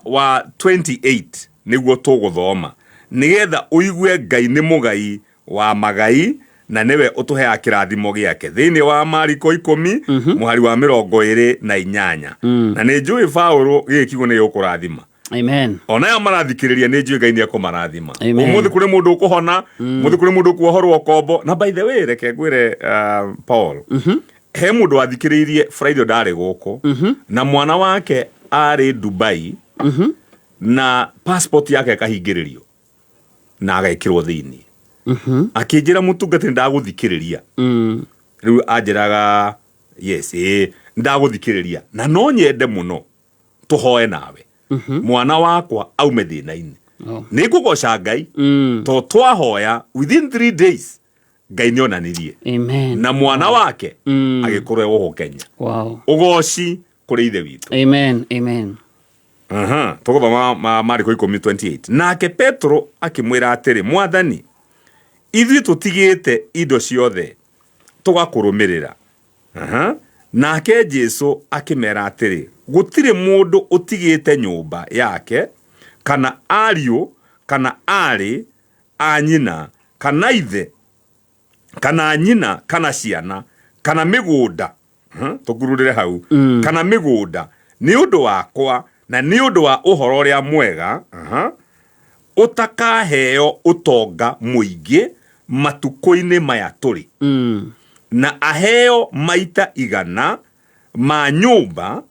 wa 28 nĩguo tũgũthoma, nĩgetha ũigue Ngai nĩ mũgai wa magai na nĩwe ũtũheaga kĩrathimo gĩake. Thĩinĩ wa Mariko 10 mũhari wa 28, na nĩ njũĩ Paũlũ gĩkĩ kiugo nĩ gĩgũkũrathima. Amen. Ona aya marathikĩrĩria, nĩ njũĩ Ngai nĩ ekũmarathima. Amen. Ũmũthĩ kũrĩ mũndũ ũkũhona, mũthĩ kũrĩ mũndũ ũkuohorwo kombo. Na by the way, reke ngwĩre, Paul, he mũndũ wathikĩrĩirie Friday ndarĩ gũkũ na mwana wake arĩ Dubai na passport yake ĩkahingĩrĩrio na agekĩrwo thĩinĩ. Akĩnjĩra, "Mũtungati, nĩ ndagũthikĩrĩria." Rĩu anjĩraga, "Yes, ĩĩ, ndagũthikĩrĩria na no nyende mũno tũhoe nawe mwana wakwa aume thĩna-inĩ." Nĩ ngũgoca Ngai to twahoya, within 3 days Ngai nĩ onanirie Amen. na mwana wake agĩkorwo e gũkũ Kenya. Ũgoci kũrĩ Ithe witũ. Amen. Amen. Aha, tũgũthoma Mariko 10:28. Nake Petro akĩmwĩra atĩrĩ, "Mwathani, ithuĩ tũtigĩte indo ciothe tũgakũrũmĩrĩra." Aha. Nake Jesu akĩmera atĩrĩ, "Gũtirĩ mũndũ ũtigĩte nyũmba yake kana ariũ kana aarĩ a nyina." Kana ithe kana nyina kana ciana kana mĩgũnda. Tũkururĩre hau. Kana mĩgũnda nĩ ũndũ wakwa na nĩ ũndũ wa ũhoro ũrĩa mwega, ũtakaheo ũtonga mũingĩ matukũ-inĩ maya tũrĩ, na aheo maita 100 ma nyũmba.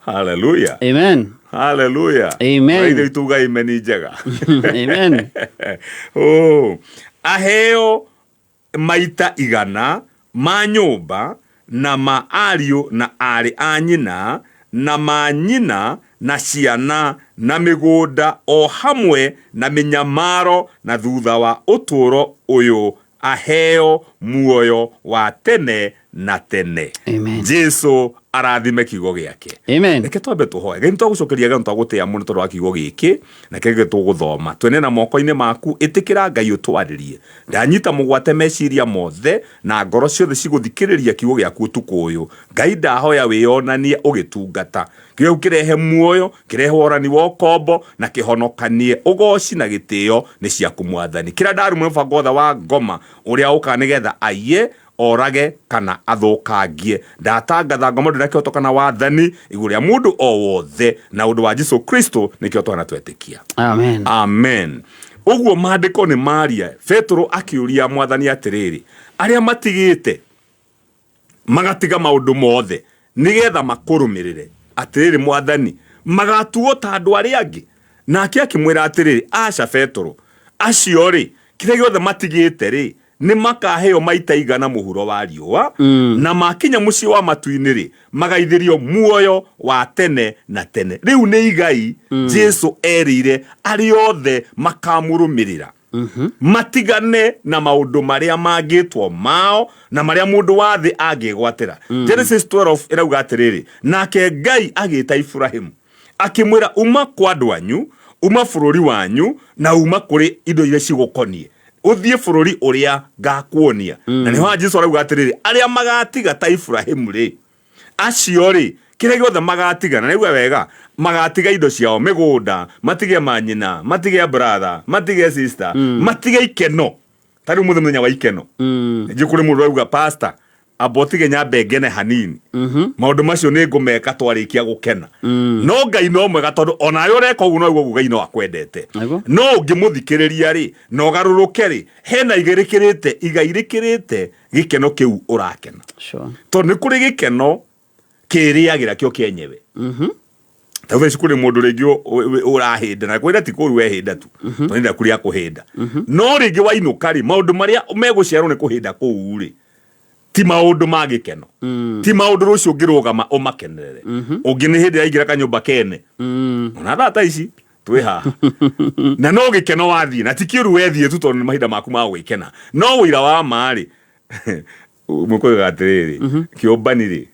Hallelujah. Amen. Hallelujah. Amen. Ithe witũ uga amen njega. Amen. Oh. Aheo maita 100 ma nyũmba na ma ariũ na aarĩ a nyina na ma nyina na ciana na mĩgũnda o hamwe na mĩnyamaro, na thutha wa ũtũũro ũyũ aheo muoyo wa tene na tene. Amen. Jesu arathime kiugo gĩake. Amen. Reke twambe tũhoe. Ngai, nĩtwagũcokeria ngatho, twagũtĩa mũno tondũ wa kiugo gĩkĩ na kĩrĩa gĩothe tũgũthoma. Twene na moko-inĩ maku, ĩtĩkĩra Ngai ũtwarĩrie. Ndanyita mũgwate meciria mothe na ngoro ciothe cigũthikĩrĩria kiugo gĩaku ũtukũ ũyũ. Ngai, ndahoya wĩyonanie ũgĩtungata. Kĩu kĩrehe muoyo, kĩrehe worani wa ũkombo na kĩhonokanie ũgoci na gĩtĩo nĩ ciaku Mwathani. Kĩrĩa ndarumwo mũbango wothe wa ngoma ũrĩa ũkaga nĩgetha aiye, orage kana athũkangie, ndatangatha ngoma ndĩ na kĩhoto kana wathani igũrũ rĩa mũndũ o wothe, na ũndũ wa Jesu Kristo nĩkĩo twana twetĩkia. Amen. Amen. Ũguo maandĩko nĩ maria. Petũrũ akĩũria Mwathani atĩrĩrĩ, arĩa matigĩte magatiga maũndũ mothe nĩgetha makũrũmĩrĩre, atĩrĩrĩ Mwathani, magatuo ta andũ arĩa angĩ? Nake akĩmwĩra atĩrĩrĩ, aca Petũrũ, acio rĩ, kĩrĩa gĩothe matigĩte rĩ, nĩ makaheo maita 100 mũhuro wa riũa, na makinya mũciĩ wa matu-inĩ rĩ, magaithĩrio muoyo wa tene na tene. Rĩu nĩ igai Jesu erĩire arĩa othe makamũrũmĩrĩra, matigane na maũndũ marĩa mangĩtwo mao na marĩa mũndũ wa thĩ angĩgwatĩra. Genesis 12 ĩrauga atĩrĩrĩ, nake Ngai agĩta Iburahĩmu akĩmwĩra, uma kwa andũ anyu, uma bũrũri wanyu, na uma kũrĩ indo iria cigũkoniĩ, ũthiĩ bũrũri ũrĩa ngakuonia. Na nĩho Jesu arauga atĩrĩrĩ, arĩa magatiga ta Iburahĩmu rĩ, acio rĩ, kĩrĩa gĩothe magatiga, na nĩguo wega, magatiga indo ciao, mĩgũnda, matige manyina, matige brother, matige sister, matige ikeno. Ta rĩu mũthĩ mũthenya wa ikeno, ningĩ kũrĩ mũndũ ũrauga, pastor, amba ũtige nyambe ngene hanini, maũndũ macio nĩ ngũmeka twarĩkia gũkena. No Ngai no mwega, tondũ onawe ũreka ũguo noguo Ngai no akwendete. Nĩguo. No ũngĩmũthikĩrĩria rĩ, na ũgarũrũke rĩ, hena igai rĩkĩrĩte, igai rĩkĩrĩte gĩkeno kĩu ũrakena. Sure. Tondũ nĩ kũrĩ gĩkeno kĩrĩagĩra kĩo kĩenyewe. Ta thaa ici kũrĩ mũndũ rĩngĩ ũrahĩnda, na kwĩra ti kũru wehĩnda tu, tondũ nĩ kũrĩa kũhĩnda. No rĩngĩ wainũka rĩ, maũndũ marĩa megũciarwo nĩ kũhĩnda kũu rĩ, ti maũndũ ma gĩkeno, ti maũndũ rũciũ ũngĩrũgama ũmakenerere. Ũngĩ nĩ hĩndĩ yaingĩra kanyũmba kene, ona thaa ta ici twĩ haha, na no gĩkeno wathiĩ, na ti kĩũru wethiĩ tu, tondũ nĩ mahinda maku ma gwĩkena. No ũira wa ma rĩ, mũkũigaga atĩrĩrĩ, kĩũmbani rĩ,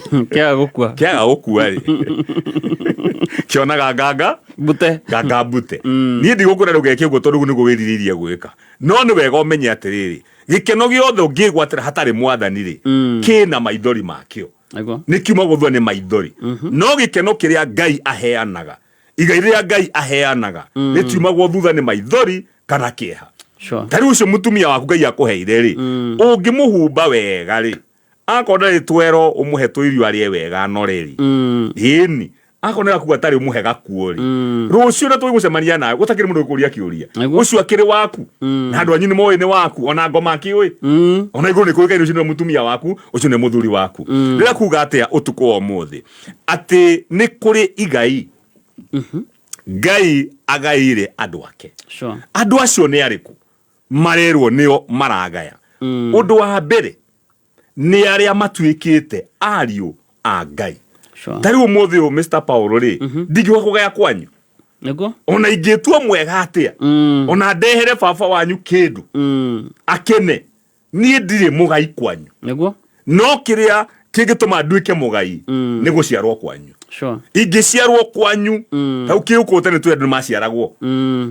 Kĩaga gũkua. Kĩaga gũkua rĩ, kĩonaga nganga Mbute. Nganga mbute. Niĩ ndigũkwĩra ndũgeke ũguo tondũ ũguo nĩguo wĩrirĩirie gwĩka, no nĩ wega ũmenye atĩrĩrĩ, gĩkeno gĩothe ũngĩgwatĩra hatarĩ Mwathani rĩ, kĩna maithori makĩo. Nĩguo. Nĩ kiuma gũthua nĩ maithori. No gĩkeno kĩrĩa Ngai aheanaga, igai rĩrĩa Ngai aheanaga, rĩtiumagwo thutha nĩ maithori kana kĩeha. Sure. Ta rĩu ũcio mũtumia waku Ngai akũheire rĩ, ũngĩmũhumba wega rĩ, akorwo ndarĩ twero, ũmũhe tũirio arĩe wega anore rĩ, ĩni akorwo nĩ gakuo atarĩ, ũmũhe gakuo rĩ, rũciũ na tũgũcemania nawe gũtakĩrĩ mũndũ ũkũria kĩũria. Nĩguo. Ũcio akĩrĩ waku, na andũ anyu nĩ moĩ nĩ waku, ona ngoma akĩũĩ, ona igũrũ nĩ kũĩkaine ũcio nĩwe mũtumia waku, ũcio nĩ mũthuri waku. Rĩrĩa kuga atĩa ũtukũ wa ũmũthĩ, atĩ nĩ kũrĩ igai Ngai agaĩire andũ ake. Sure. Andũ acio nĩ arĩkũ marerwo nĩo maragaya? Ũndũ wa mbere nĩ arĩa matuĩkĩte ariũ a Ngai. Sure. Ta rĩu ũmũthĩ ũyũ, Mr Paul rĩ, ndingĩũka kũgaya kwanyu. Nĩguo. Ona ingĩtua mwega atĩa, ona ndehere baba wanyu kĩndũ akene, niĩ ndirĩ mũgai kwanyu. Nĩguo. No kĩrĩa kĩngĩtũma nduĩke mũgai nĩ gũciarwo kwanyu. Sure. Ingĩciarwo kwanyu hau kĩũkũ tene tũrĩ andũ nĩ maciaragwo,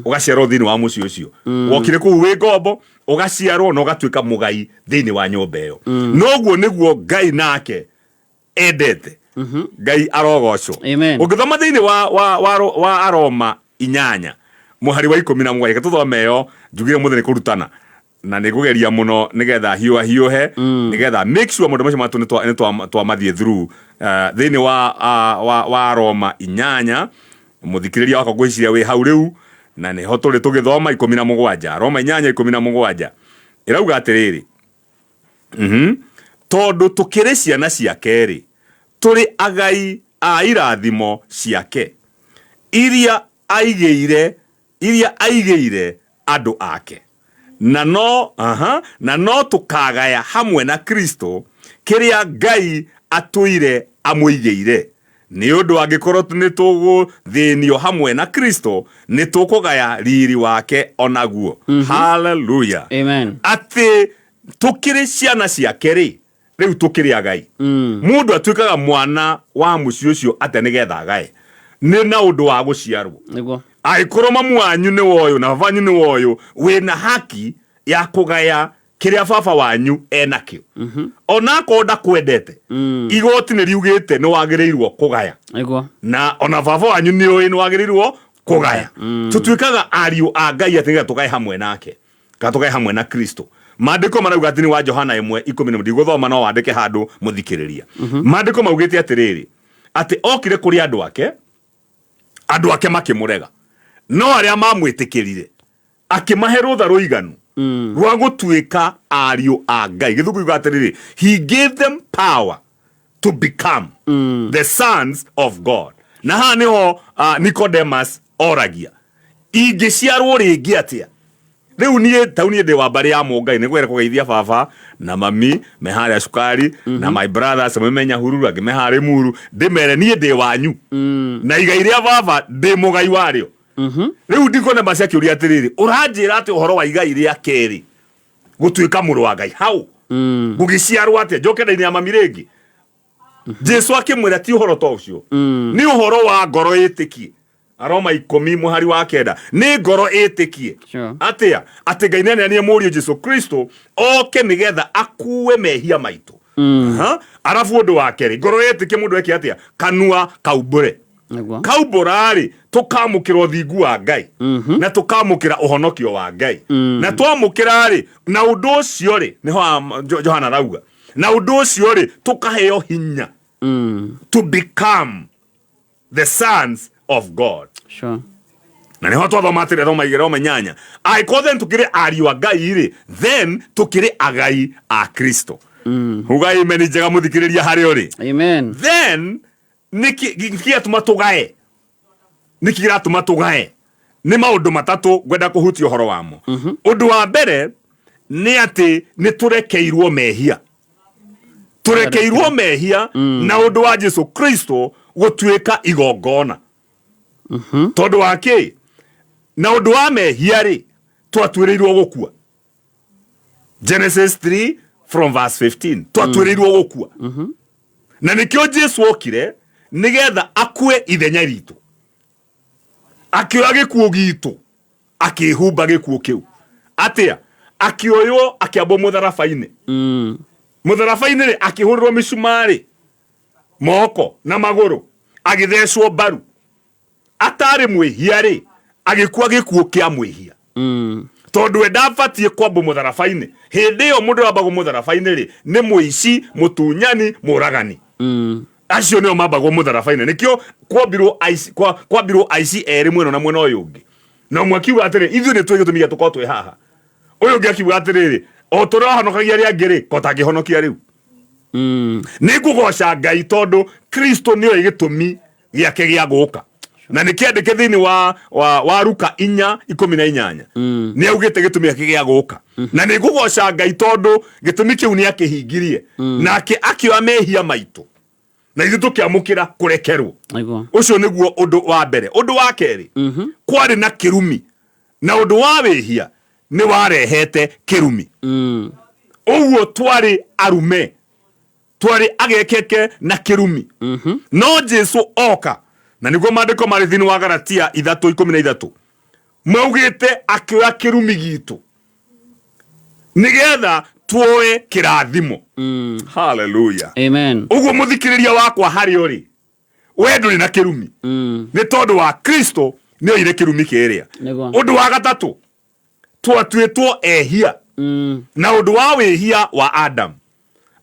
ũgaciarwo thĩinĩ wa mũciĩ ũcio, wokire kũu wĩ ngombo, ũgaciarwo na ũgatuĩka mũgai thĩinĩ wa nyũmba ĩyo. Noguo nĩguo Ngai nake endete. Ngai arogocwo. Amen. Ũngĩthoma thĩinĩ wa Aroma 8 Mũhari wa 17, reke tũthome ĩyo. Njugire mũthĩ nĩ kũrutana na nĩ ngũgeria mũno nĩgetha hiũha hiũhe, nĩgetha make sure maũndũ macio matũ nĩ twamathiĩ through. Thĩinĩ wa Roma 8, mũthikĩrĩria wakwa, ngwĩciria wĩ hau rĩu na nĩho tũrĩ tũgĩthoma 17. Roma 8:17 ĩrauga atĩrĩrĩ, tondũ tũkĩrĩ ciana ciake rĩ, tũrĩ agai a irathimo ciake iria aigĩire andũ ake, na no tũkagaya hamwe na Kristo kĩrĩa Ngai atũire amũigĩire, nĩ ũndũ angĩkorwo nĩ tũgũthĩnio hamwe na Kristo, nĩ tũkũgaya riri wake onaguo. Haleluya. Amen. Atĩ tũkĩrĩ ciana ciake rĩ, rĩu tũkĩrĩ agai. Mũndũ atuĩkaga mwana wa mũciĩ ũcio atĩa nĩgetha agae? Nĩ na ũndũ wa gũciarwo. Angĩkorwo mamu wanyu nĩ woyũ na baba wanyu nĩ woyũ, wĩna haki ya kũgaya kĩrĩa baba wanyu enakĩo, ona akorwo ndakwendete. Igoti nĩ riugĩte nĩ wagĩrĩirwo kũgaya. Na ona baba wanyu nĩ ũĩ nĩ wagĩrĩirwo kũgaya. Tũtuĩkaga ariũ a Ngai atĩ nĩgetha tũgae hamwe nake kana tũgae hamwe na Kristo. Maandĩko marauga atĩ nĩ wa Johana 1:10. Ndigũthoma, no wandĩke handũ, mũthikĩrĩria. Maandĩko maugĩte atĩrĩrĩ, atĩ okire kũrĩ andũ ake, andũ ake makĩmũrega, no arĩa mamwĩtĩkĩrire akĩmahe rũtha rũiganu rwa gũtuĩka ariũ a Ngai. Gĩthũngũ kiuga atĩrĩrĩ, he gave them power to become the sons of God. Na haha nĩho Nicodemus oragia, ingĩciarwo rĩngĩ atĩa? Rĩu niĩ tau niĩ ndĩ wa mbarĩ ya Mũngai, nĩ ngwenda kũgeithia baba na mami me harĩa cukari, na my brothers amwe me Nyahururu, angĩ me harĩ Muru, ndĩmere niĩ ndĩ wanyu na igai rĩa baba ndĩ mũgai warĩo. Rĩu Nicodemus akĩũria atĩrĩrĩ, ũranjĩra atĩ ũhoro wa igai rĩa kerĩ, gũtuĩka mũrũ wa Ngai, hau gũgĩciarwo atĩa, njoke nda-inĩ ya mami rĩngĩ? Jesu akĩmwĩra ti ũhoro ta ũcio, nĩ ũhoro wa ngoro ĩtĩkie. Aroma 10 mũhari wa 9, nĩ ngoro ĩtĩkie. Atĩa? Atĩ Ngai nĩaneanire mũriũ Jesu Kristo oke nĩgetha akue mehia maitũ. Arabu ũndũ wa kerĩ, ngoro ĩtĩkie, mũndũ eke atĩa? Kanua kaumbũre. Kaumbũra-rĩ, tũkamũkĩra ũthingu wa Ngai na tũkamũkĩra ũhonokio wa Ngai. Na twamũkĩra-rĩ, na ũndũ ũcio rĩ, nĩho Johana arauga, na ũndũ ũcio rĩ, tũkaheo hinya to become the sons of God. Na nĩho twathoma atĩrĩ, Roma 2, Roma 8, angĩkorwo then tũkĩrĩ ariũ a Ngai rĩ, then tũkĩrĩ agai a Kristo. Uga amen njega, mũthikĩrĩria harĩa ũrĩ. Amen. Then nĩkĩ kĩratũma tũgae? Nĩkĩ kĩratũma tũgae? Nĩ maũndũ matatũ ngwenda kũhutia ũhoro wamo. Ũndũ wa mbere nĩ atĩ nĩ tũrekeirwo mehia. Tũrekeirwo mehia na ũndũ wa Jesu Kristo gũtuĩka igongona. Tondũ wa kĩ? Na ũndũ wa mehia rĩ, twatuĩrĩirwo gũkua. Genesis 3 from verse 15, twatuĩrĩirwo gũkua, na nĩkĩo Jesu okire nĩgetha akue ithenya ritũ, akĩoya gĩkuũ gitũ, akĩhumba gĩkuũ kĩu. Atĩa? Akĩoywo, akĩambwo mũtharaba-inĩ. Mũtharaba-inĩ rĩ, akĩhũrĩrwo mĩcumarĩ moko na magũrũ, agĩthecwo mbaru. Atarĩ mwĩhia rĩ, agĩkua gĩkuũ kĩa mwĩhia, tondũ we ndabatiĩ kwambwo mũtharaba-inĩ. Hĩndĩ ĩyo mũndũ wambagwo mũtharaba-inĩ rĩ, nĩ mũici, mũtunyani, mũragani. Acio nĩo mambagwo mũtharaba-inĩ. Nĩkĩo kwambirwo aici, kwambirwo aici erĩ mwena na mwena ũyũ ũngĩ, na ũmwe akiuga atĩrĩ, ithuĩ nĩ tũĩ gĩtũmi gĩa tũkorwo twĩ haha. Ũyũ ũngĩ akiuga atĩrĩrĩ, o tũrĩa wahonokagia arĩa angĩ rĩ, ko tangĩhonokia rĩu? Nĩ ngũgoca Ngai tondũ Kristo nĩoĩ gĩtũmi gĩake gĩa gũka, na nĩ kĩandĩke thĩinĩ wa Ruka 4:18. Nĩ augĩte gĩtũmi gĩake gĩa gũka, na nĩ ngũgoca Ngai tondũ gĩtũmi kĩu nĩ akĩhingirie, nake akĩoya mehia maitũ na ithuĩ tũkĩamũkĩra kũrekerwo. Ũcio nĩguo ũndũ wa mbere. Ũndũ wa kerĩ, kwarĩ na kĩrumi, na ũndũ wa wĩhia nĩ warehete kĩrumi. Ũguo twarĩ arume, twarĩ agekeke na kĩrumi, no Jesu oka, na nĩguo maandĩko marĩ thĩinĩ wa Galatia 3:13 maugĩte, akĩoya kĩrumi gitũ nĩgetha tuoe kĩrathimo. Haleluya. Amen. Ũguo mũthikĩrĩria wakwa harĩa ũrĩ, we ndũrĩ na kĩrumi, nĩ tondũ wa Kristo. Nĩ oire kĩrumi kĩrĩa. Nĩguo. Ũndũ wa gatatũ, twatuĩtwo ehia na ũndũ wa wĩhia wa Adam,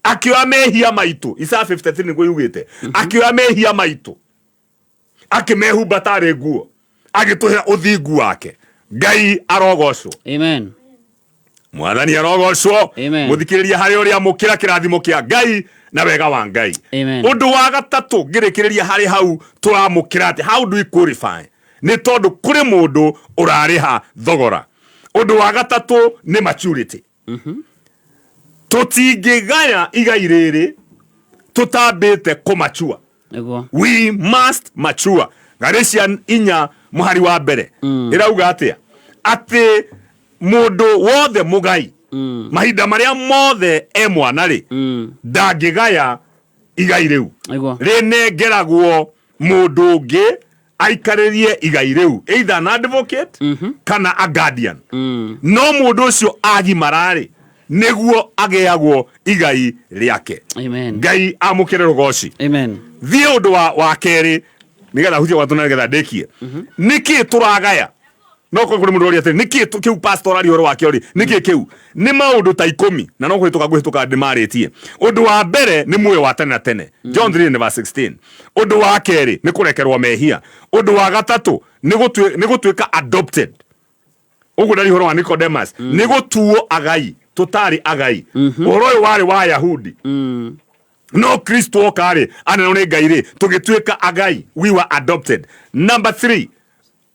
akĩoya mehia maitũ. Isaya 53 nĩguo yugĩte, akĩoya mehia maitũ akĩmehumba tarĩ nguo, agĩtũhe ũthingu wake. Ngai arogocwo. Amen. Mwathani arogocwo. Amen. Mũthikĩrĩria harĩ ũrĩa mũkĩra kĩrathimo kĩa Ngai na wega wa Ngai. Amen. Ũndũ wa gatatũ ngĩrĩkĩrĩria harĩ hau tũramũkĩra atĩ, how do we qualify? Nĩ tondũ kũrĩ mũndũ ũrarĩha thogora. Ũndũ wa gatatũ nĩ maturity. Tũtingĩgaya igai rĩrĩ tũtambĩte kũmachua. Nĩguo. We must mature. Galatian 4 mũhari wa mbere ĩrauga atĩa? Atĩ mũndũ wothe mũgai mahinda marĩa mothe e mwana rĩ, ndangĩgaya igai rĩu. Nĩguo. Rĩnengeragwo mũndũ ũngĩ aikarĩrie igai rĩu, either an advocate kana a guardian. No mũndũ ũcio agimara-rĩ, nĩguo agĩagwo igai rĩake. Amen. Ngai amũkĩre rũgoci. Amen. Thiĩ ũndũ wa kerĩ nĩgetha hutie gwatũ na nĩgetha ndĩkie. Nĩkĩ tũragaya? No korwo kũrĩ mũndũ ũroria atĩrĩ, nĩkĩ kĩu pastor aria ũhoro wakĩo rĩ, nĩkĩ kĩu? Nĩ maũndũ ta 10 na no kũhĩtũka ngũhĩtũka ndĩmarĩtie. Ũndũ wa mbere nĩ muoyo wa tene na tene, John 3 and verse 16. Ũndũ wa kerĩ nĩ kũrekerwo mehia. Ũndũ wa gatatũ nĩ gũtuĩka adopted. Ũguo ndari ũhoro wa Nicodemus, nĩ gũtuo agai, tũtarĩ agai. Ũhoro ũyũ warĩ wa Ayahudi. No Kristo oka rĩ, anenwo nĩ Ngai rĩ, tũgĩtuĩka agai, we were adopted. Number 3,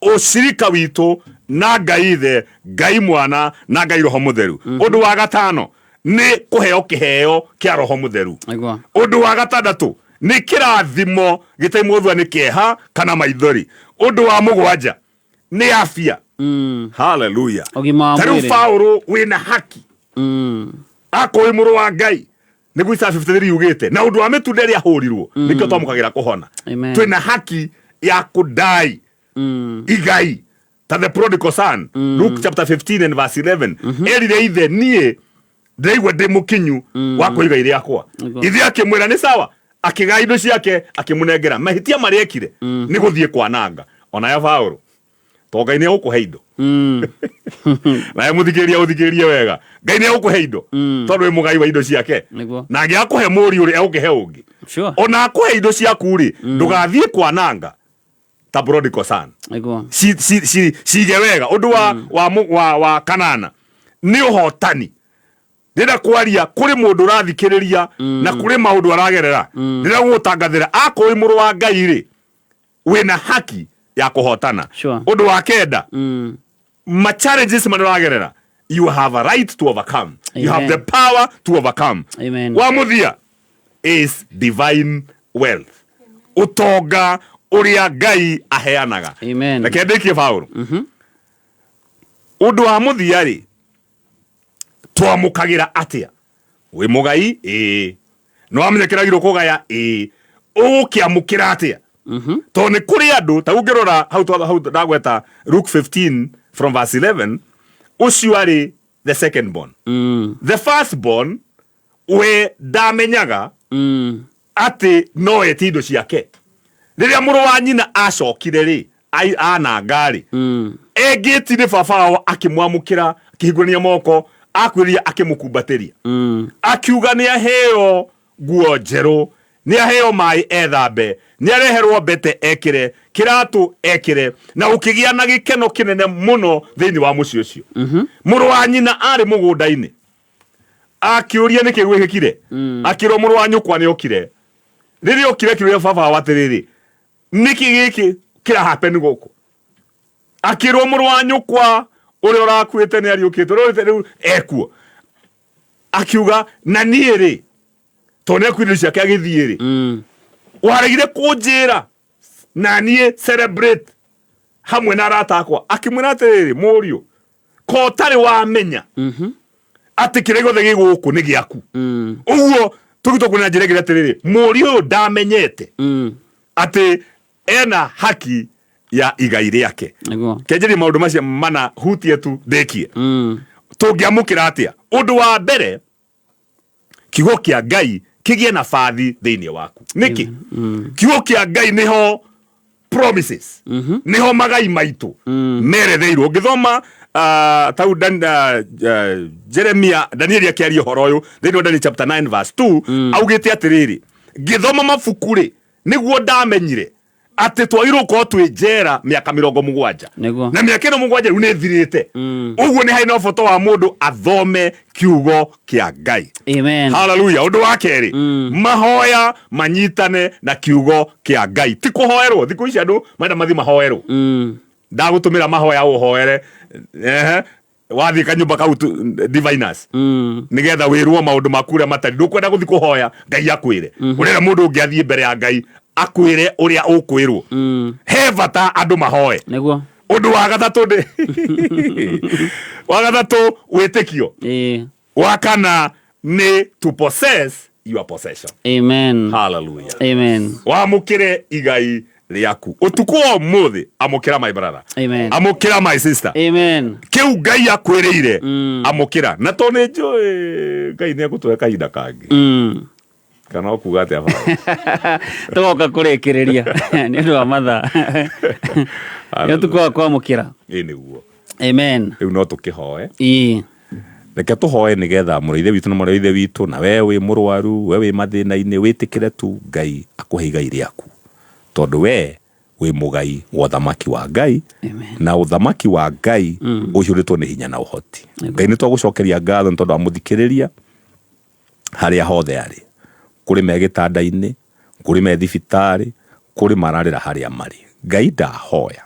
ũcirika witũ na Ngai Ithe, Ngai Mwana na Ngai Roho Mũtheru. Ũndũ wa gatano nĩ kũheo kĩheo kĩa Roho Mũtheru. Nĩguo. Ũndũ wa gatandatũ nĩ kĩrathimo gĩtaimũthua nĩ kĩeha kana maithori. Ũndũ wa mũgwanja nĩ afya. Hallelujah. Ũgima wa Ta rĩu mwĩrĩ. Paũlũ wĩna haki akorwo wĩ mũrũ wa Ngai, nĩguo Isaya 53 yugĩte, na ũndũ wa mĩtunda ĩrĩa ahũrirwo nĩkĩo twamũkagĩra kũhona. Amen. Twĩna haki ya kũdai igai ta the prodigal son. Luke chapter 15 and verse 11 erire ithe, niĩ ndĩraigua ndĩ mũkinyu wa kũiga igai rĩakwa. Nĩguo. Ithe akĩmwĩra nĩ sawa, akĩgaya indo ciake akĩmũnengera. Mahĩtia marĩa ekire nĩ gũthiĩ kwananga. Onayo Paũlũ, to Ngai nĩ egũkũhe indo. Nawe mũthikĩrĩria, ũthikĩrĩrie wega, Ngai nĩ egũkũhe indo tondũ wĩ mũgai wa indo ciake. Nĩguo. Na angĩakũhe mũriũ rĩ, egũkĩhe ũngĩ. Sure. Ona akũhe indo ciaku rĩ, ndũgathiĩ kwananga ta prodigal son. Nĩguo. Cige wega. Ũndũ wa kanana nĩ ũhotani. Ndĩrenda kwaria kũrĩ mũndũ ũrathikĩrĩria na kũrĩ maũndũ aragerera. Ndĩrenda gũgũtangathĩra akorwo wĩ mũrũ wa Ngai rĩ, wĩna haki ya kũhotana. Sure. Ũndũ wa kenda, ma challenges marĩa ũragerera, you have a right to overcome. You have Amen. the power to overcome. Amen. Wa mũthia is divine wealth, ũtonga ũrĩa Ngai aheanaga. Amen. Reke ndĩkie Paũlũ. Ũndũ wa mũthia rĩ, twamũkagĩra atĩa? Wĩ mũgai? Ĩĩ. Nĩ wamenya kĩragirwo kũgaya? Ĩĩ. Ũgũkĩamũkĩra atĩa? Tondũ nĩ kũrĩ andũ ta ũngĩrora hau hau ndagweta Luke 15 from verse 11, ũcio arĩ the second born. The first born we ndamenyaga atĩ no etie indo ciake. Rĩrĩa mũrũ wa nyina acokire rĩ, ananga rĩ, engĩti nĩ baba wao akĩmwamũkĩra, akĩhingũrania moko, akwĩrĩria, akĩmũkumbatĩria, akiuga nĩ aheo nguo njerũ, nĩ aheo maĩ ethambe, nĩ areherwo mbete ekĩre, kĩratũ ekĩre, na ũkĩgĩa na gĩkeno kĩnene mũno thĩinĩ wa mũciĩ ũcio. Mũrũ wa nyina arĩ mũgũnda-inĩ akĩũria nĩkĩ gwĩkĩkire, akĩrwo mũrũ wa nyũkwa nĩ okire. Rĩrĩa okire akĩũria baba wao atĩrĩrĩ, nĩkĩ gĩkĩ kĩrahappen gũkũ? Akĩrwo mũrũ wa nyũkwa ũrĩa ũrakuĩte nĩ ariũkĩte, ũrĩa ũrĩte rĩu ekuo. Akiuga na niĩ rĩ, tondũ nĩ akuire indo ciake agĩthiĩ rĩ, waregire kũnjĩra na niĩ celebrate hamwe na arata akwa. Akĩmwĩra atĩrĩrĩ, mũriũ, ko ũtarĩ wamenya atĩ kĩrĩa gĩothe gĩ gũkũ nĩ gĩaku. Ũguo tũgĩtwo kwĩna njĩra ĩngĩ atĩrĩrĩ, mũriũ ũyũ ndamenyete atĩ ena haki ya igai rĩake. Nĩguo. Kenjerie maũndũ macio mana hutie tu ndĩkie. Tũngĩamũkĩra atĩa? Ũndũ wa mbere, kiugo kĩa Ngai kĩgĩe na bathi thĩinĩ waku. Nĩkĩ? Kiugo kĩa Ngai nĩho Promises niho magai maitu meretheirwo. Ũngĩthoma tau Jeremia, Danieli akĩaria ũhoro ũyũ thĩinĩ wa Daniel chapter 9 verse 2, augĩte atĩrĩrĩ, ngĩthoma mabuku rĩ, nĩguo ndamenyire atĩ twagĩrĩirwo gũkorwo twĩ njera mĩaka 70. Na mĩaka ĩno 7 rĩu nĩ ĩthirĩte. Ũguo nĩ harĩ na ũboto wa mũndũ athome kiugo kĩa Ngai. Amen. Haleluya. Ũndũ wa kerĩ, mahoya manyitane na kiugo kĩa Ngai, ti kũhoerwo. Thikũ ici andũ marenda mathiĩ mahoerwo. Ndagũtũmĩra mahoya ũhoere, ehe, wathiĩ kanyũmba kau diviners, nĩgetha wĩrwo maũndũ maku ũrĩa matari. Ndũkwenda gũthiĩ kũhoya Ngai akwĩre. Ũrenda mũndũ ũngĩ athiĩ mbere ya Ngai akwĩre ũrĩa ũkwĩrwo. He bata andũ mahoe. Ũndũ wa gatatũ ndĩ wa gatatũ, wĩtĩkio. Wa kana nĩ to possess your possession. Amen. Hallelujah. Amen. Wamũkĩre igai rĩaku ũtukũ wa ũmũthĩ. Amũkĩra, my brother. Amen. Amũkĩra, my sister. Amen. Kĩu Ngai akwĩrĩire, amũkĩra. Na to nĩ njũĩ Ngai nĩ egũtũhe kahinda kangĩ, kana ũkuga atĩa, baba? Tũgoka kũrĩkĩrĩria nĩ ũndũ wa mathaa. Nĩ ũtukũ wa kwamũkĩra. Ĩ nĩguo. Amen. Rĩu no tũkĩhoe. Reke tũhoe nĩgetha mũrũ ithe witũ na mwarĩ wa ithe witũ, na we wĩ mũrwaru, we wĩ mathĩna-inĩ, wĩtĩkĩre tu Ngai akũhe igai rĩaku, tondũ we wĩ mũgai wa ũthamaki wa Ngai. Amen. Na ũthamaki wa Ngai ũihũrĩtwo nĩ hinya na ũhoti. Ngai, nĩ twagũcokeria ngatho nĩ tondũ wa mũthikĩrĩria harĩa hothe arĩ, kũrĩ me gĩtanda-inĩ, kũrĩ me thibitarĩ, kũrĩ mararĩra harĩa marĩ. Ngai, ndahoya,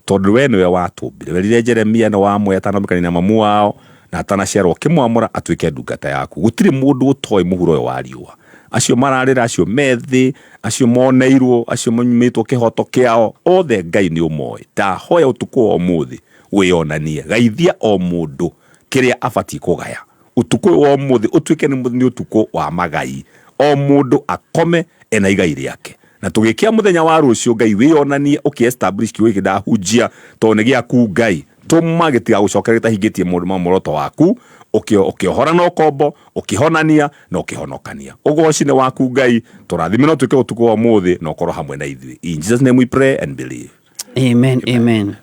tondũ we nĩwe watũmbire, werire Jeremia nĩ wamwe atanambĩkania na mamu wao na atanaciarwo, ũkĩmwamũra atuĩke ndungata yaku. Gũtirĩ mũndũ ũtoĩ mũhuro ũyũ wa riũa, acio mararĩra, acio methĩ, acio moneirwo, acio manyumĩtwo kĩhoto kĩao, othe Ngai nĩ ũmoĩ. Ndahoya ũtukũ wa ũmũthĩ wĩyonanie, gaithia o mũndũ kĩrĩa abatiĩ kũgaya. Ũtukũ ũyũ wa ũmũthĩ ũtuĩke nĩ ũtukũ wa magai, o mũndũ akome ena igai rĩake, na tũgĩkia mũthenya wa rũciũ, Ngai, wĩyonanie ũkĩ establish kiugo gĩkĩ ndahunjia, tondũ nĩ gĩaku. Ngai, tũma gĩtigagũcokera gĩtahingĩtie mũndũ ma muoroto waku, ũkĩohora na ũkombo, ũkĩhonania na ũkĩhonokania. Ũgoci nĩ waku, Ngai. Tũrathime no tuĩke ũtukũ wa ũmũthĩ na ũkorwo hamwe na ithuĩ. In Jesus name we pray and believe. Amen, amen.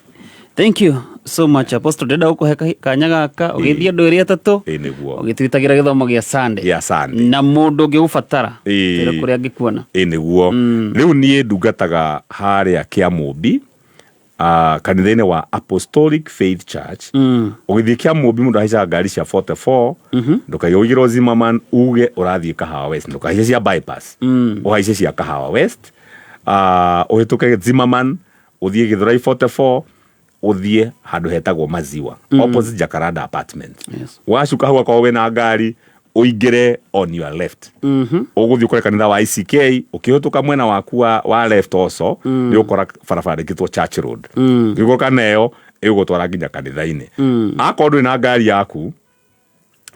Thank you so much, Apostle. Ndĩrenda gũkũhe kanya gaka ũgĩthiĩ andũ erĩ atatũ, Ĩ nĩguo. ũgĩtwitagĩra gĩthomo gĩa Sunday. Gĩa Sunday. Na mũndũ ũngĩgũbatara, twĩre kũrĩa angĩkuona. Ĩ nĩguo. Rĩu niĩ ndungataga harĩa Kĩamũmbi, kanitha-inĩ wa Apostolic Faith Church. Ũgĩthiĩ Kĩamũmbi, mũndũ ahaicaga ngari cia 44, ndũkaige ũigĩrwo Zimmerman, uge ũrathiĩ Kahawa West. Ndũkahaice cia bypass, ũhaice cia Kahawa West, ũhĩtũke Zimmerman, ũthiĩ Gĩthũrai 44, ũthiĩ handũ hetagwo Maziwa, opposite Jacaranda Apartment. Wacuka hau, akorwo wĩna ngari, ũingĩre on your left, ũgũthiĩ ũkore kanitha wa ICK. Ũkĩhĩtũka mwena waku wa left also, nĩ ũkora barabara ĩkĩtwo Church Road. Ũgĩũka nayo ĩgũgũtwara nginya kanitha-inĩ. Akorwo ndũrĩ na ngari yaku,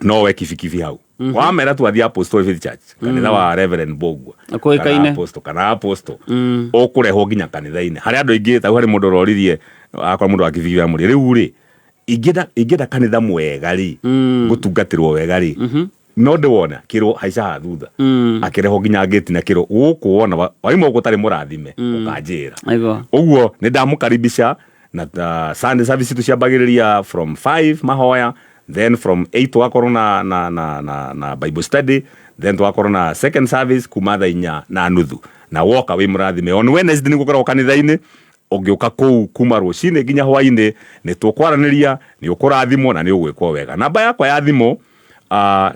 no we kibikibi hau wamera tu athiĩ Apostolic Faith Church, kanitha wa Reverend Mbogua. Ũkũĩkaine. Kana Apostle, kana Apostle, ũkũrehwo nginya kanitha-inĩ harĩa andũ aingĩ. Tau harĩ mũndũ ũroririe, akorwo mũndũ wa kibikibi amũria, rĩu rĩ, ingĩenda kanitha mwega rĩ, ngũtungatĩrwo wega rĩ, no ndĩwona kĩrwo haica haha thutha. Akĩrehwo nginya ngĩti na kĩrwo gũkũ wona waima gũkũ ũtarĩ mũrathime, ũkanjĩra. Ũguo nĩ ndamũkaribisha na Sunday service citũ ciambagĩrĩria from 5 mahoya, then from 8 tũgakorwo na Bible study, then tũgakorwo na second service kuma thaa 4:30. Na woka wĩ mũrathime. On Wednesday nĩ gũkoragwo kanitha-inĩ. Ũngĩũka kũu kuma rũcinĩ nginya hwainĩ, nĩ tũkwaranĩria, nĩ ũkũrathimwo na nĩ ũgwĩkwo wega. Namba yakwa ya thimũ,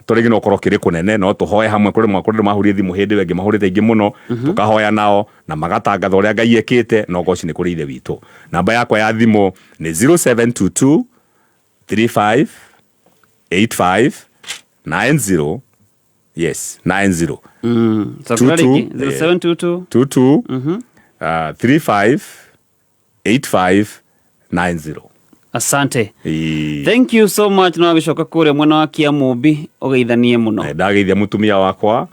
to rĩngĩ no ũkorwo kĩrĩ kũnene, no tũhoe hamwe. Kũrĩ mahũrire thimũ hĩndĩ ĩyo ĩngĩ, mahũrĩte aingĩ mũno, tũkahoya nao na magatangatha ũrĩa Ngai ekĩte, na ũgoci nĩ kũrĩ Ithe witũ. Namba yakwa ya thimũ nĩ 0722 35 85 90, yes, 90. Cokera 22, rĩngĩ. 0722 22 35 85 90. Asante. Ĩĩ. Thank you so much. No agĩcoka kũrĩa mwena wa Kiamũmbi ũgeithanie mũno. Ndageithia mũtumia wakwa,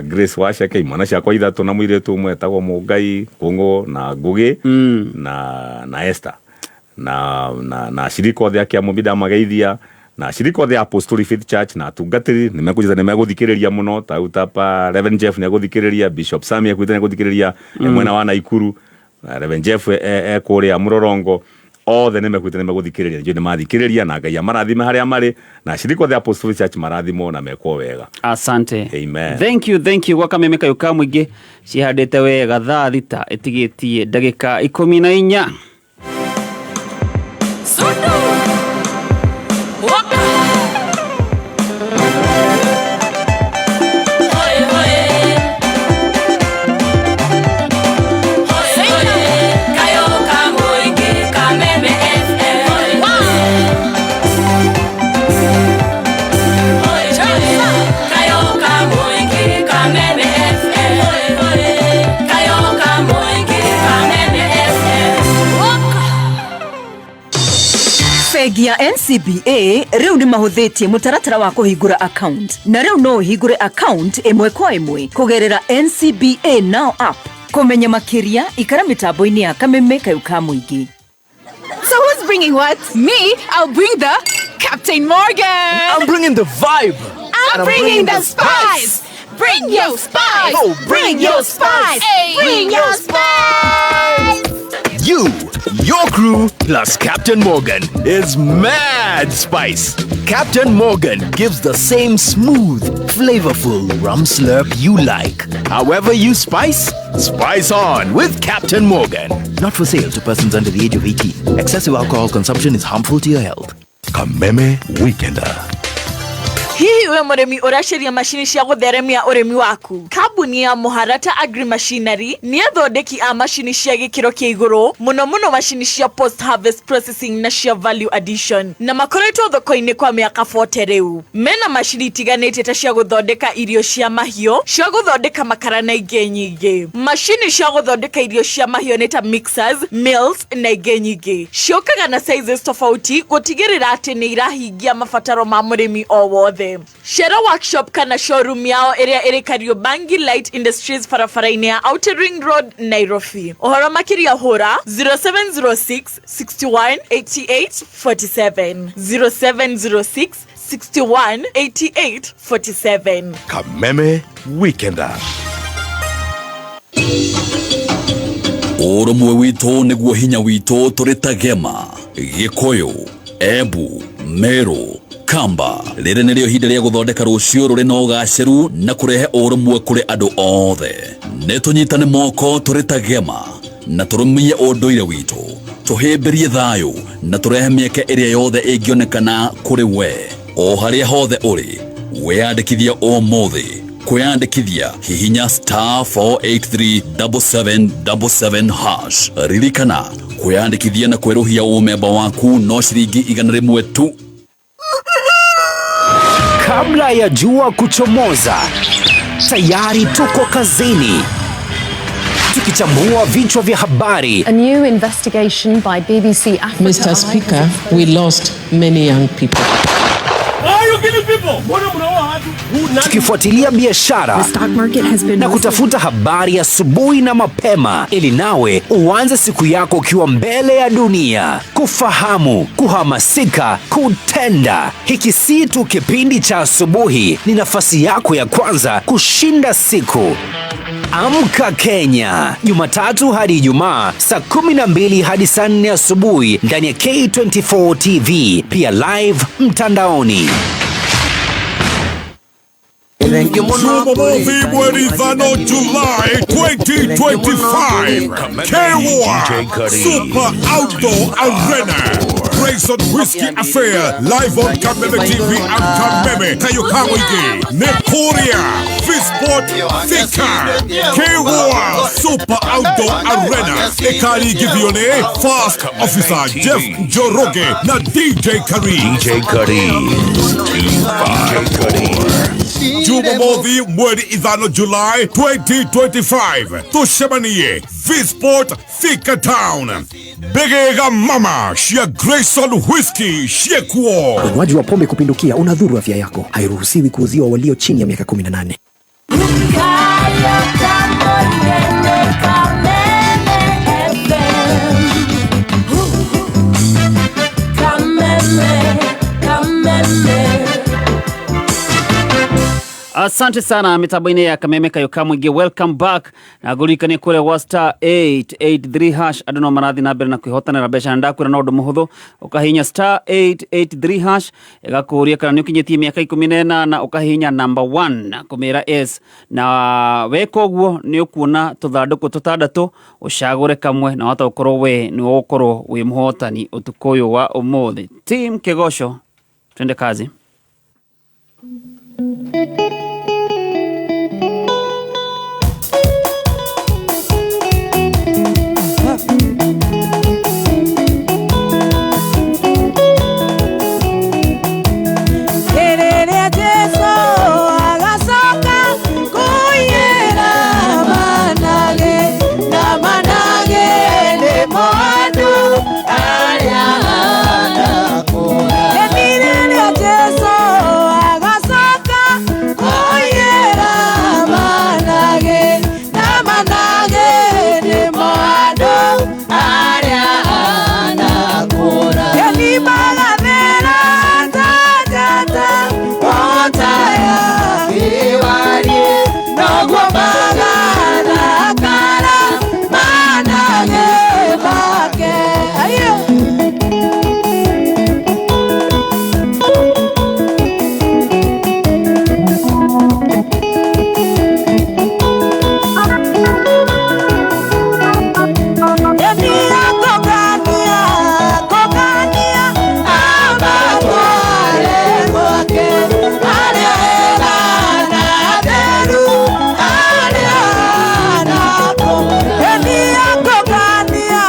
Grace Waceke, imwana ciakwa ithatũ na mũirĩtu ũmwe etagwo Mũngai Kũng'ũ na Ngũgĩ na Esther na acirika othe a Kĩamũmbi ndamageithia, na acirika othe a Apostolic Faith Church na atungatĩri nĩmekũnjĩta, nĩmegũthikĩrĩria mũno ta rĩu ta pa Reverend Jeff nĩegũthikĩrĩria, Bishop Sami ekuĩte nĩegũthikĩrĩria, e mwena wa Naikuru. Reverend Jeff e kũrĩa Mũrorongo, othe nĩ mekuĩte nĩ megũthikĩrĩria, njũĩ nĩ mathikĩrĩria, na Ngai amarathime harĩa marĩ, na ashiriki othe Apostolic Church marathimwo na mekwo wega. Asante. Amen. Thank you, thank you. Gwa Kameme Kayũ ka Mũingĩ cihandĩte wega thaa 6 ĩtigĩtie ndagĩka 14. Sundu. Waka. Hoi hoi. Hoi hoi. Kayo ka Mũingĩ, Kameme FM. Hoi hoi. Hoi hoi. Kayo ka Mũingĩ, Kameme FM. Hoi hoi. Kayo ka Mũingĩ, Kameme FM. Waka. Bengi ya NCBA rĩu nĩ mahũthĩtie mũtaratara wa kũhingũra account, na rĩu no ũhingũre account ĩmwe kwa ĩmwe kũgerera NCBA Now app. Kũmenya makĩria, ikara mĩtambo-inĩ ya Kameme Kayũ ka Mũingĩ. So who's bringing what? Me, I'll bring the Captain Morgan. I'm bringing the vibe. I'm bringing the spice. Bring your spice. No, bring your spice. Hey. Bring your spice. You, your crew, plus Captain Morgan is mad spice. Captain Morgan gives the same smooth, flavorful rum slurp you like. However you spice, spice on with Captain Morgan. Not for sale to persons under the age of 18. Excessive alcohol consumption is harmful to your health. Kameme Weekender. Hihi we mũrĩmi ũracaria macini cia gũtheremia ũrĩmi waku? Kambuni ya Mũharata Agri Machinery nĩ athondeki a macini cia gĩkĩro kĩa igũrũ, mũno mũno macini cia post harvest processing na cia value addition, na makoretwo thoko-inĩ kwa mĩaka 40 rĩu. Mena macini itiganĩte ta cia gũthondeka irio cia mahiũ, cia gũthondeka makara na ingĩ nyingĩ. Macini cia gũthondeka irio cia mahiũ nĩ ta mixers, mills na ingĩ nyingĩ. Ciũkaga na sizes tofauti gũtigĩrĩra atĩ nĩ irahingia mabataro ma mũrĩmi o wothe. Cera workshop kana showroom yao ĩrĩa ĩrĩ Kariobangi Light Industries, barabara-inĩ ya Outer Ring Road, Nairobi. Ũhoro makĩria hũra 0706 61 88 47, 0706 61 88 47. Kameme Weekender. Ũrũmwe witũ nĩguo hinya witũ. Tũrĩ ta Gema, Gĩkũyũ, Embu, Meru, Kamba, rĩrĩ nĩrĩo ihinda rĩa gũthondeka rũciũ rũrĩ na ũgacĩru na kũrehe ũrũmwe kũrĩ andũ othe. Nĩ tũnyitane moko tũrĩ ta Gema na tũrũmie ũndũire witũ, tũhĩmbĩrie thayũ na tũrehe mĩeke ĩrĩa yothe ĩngĩonekana kũrĩ we o harĩa hothe ũrĩ. Wĩyandĩkithia ũmũthĩ. Kwĩyandĩkithia, hihinya *4837777 hash. Ririkana, kwĩyandĩkithia na kwerũhia ũmemba waku no ciringi 100 tu. Kabla ya jua kuchomoza, tayari tuko kazini tukichambua vichwa vya habari, A new investigation by BBC Africa. Mr. Speaker, we lost many young people. Tukifuatilia biashara na kutafuta habari asubuhi na mapema, ili nawe uanze siku yako ukiwa mbele ya dunia, kufahamu, kuhamasika, kutenda. Hiki si tu kipindi cha asubuhi, ni nafasi yako ya kwanza kushinda siku. Amka Kenya, Jumatatu hadi Ijumaa saa 12 hadi saa 4 asubuhi ndani ya K24 TV, pia live mtandaoni. Jumamothi mweri 5 July 2025, K1 Super Outdoor Arena, Grayson Whiskey Affair, live on Kameme TV and Kameme Kayũ ka Mũingĩ. Nekoria Visport Thika, K1 Super Outdoor Arena, ĩkaringithio nĩ First Officer Jeff Njoroge na DJ Kari. DJ Kariz. 254. Jumamothi mweri 5 July 2025, tucemanie Visport, Thika Town. Begega mama cia Grayson Whiskey ciekuo. Unywaji wa pombe kupindukia unadhuru afya yako. Hairuhusiwi kuuziwa walio chini ya miaka 18. Kayo kamonyene Kameme FM. Kameme, Kameme. Asante sana mitambo-inĩ ya Kameme Kayo ka Mũingĩ, welcome back. Na ngũririkanie kũrĩa gwa star 883 hash andũ no marathiĩ na mbere na kwĩhotanĩra mbeca, na ndakwĩra na ũndũ mũhũthũ, ũkahihinya star 883 hash, ĩgakũria kana nĩ ũkinyĩtie mĩaka 18, ũkahihinya number 1 kũmĩra s, na weka ũguo nĩ ũkuona tũthandũkũ tũtandatũ, ũcagũre kamwe na wahota gũkorwo we nĩ ũgũkorwo wĩ mũhotani ũtukũ ũyũ wa ũmũthĩ. Team Kĩgoco, twende kazi. Rĩrĩa Jesũ agacoka kũiyĩra manage, na manage nĩmo andũ arĩa anakũra. Rĩrĩa Jesũ agacoka kũiyĩra manage, na manage nĩmo andũ arĩa anakũra. Eni magathera ta njata otaya kĩwarie, noguo magathakara manage make. Ayo. Eni akũngania, kũngania amatware gwake, arĩa ega na atheru, arĩa anakũra. Eni akũngania,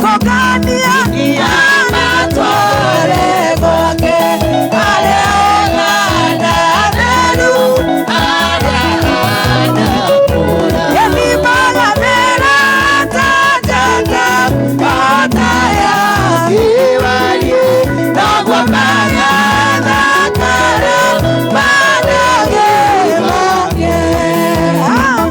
kũngania amatware gwake, arĩa ega na atheru, arĩa anakũra. Eni magathera ta njata otaya kĩwarie, noguo magathakara manage make. Ah.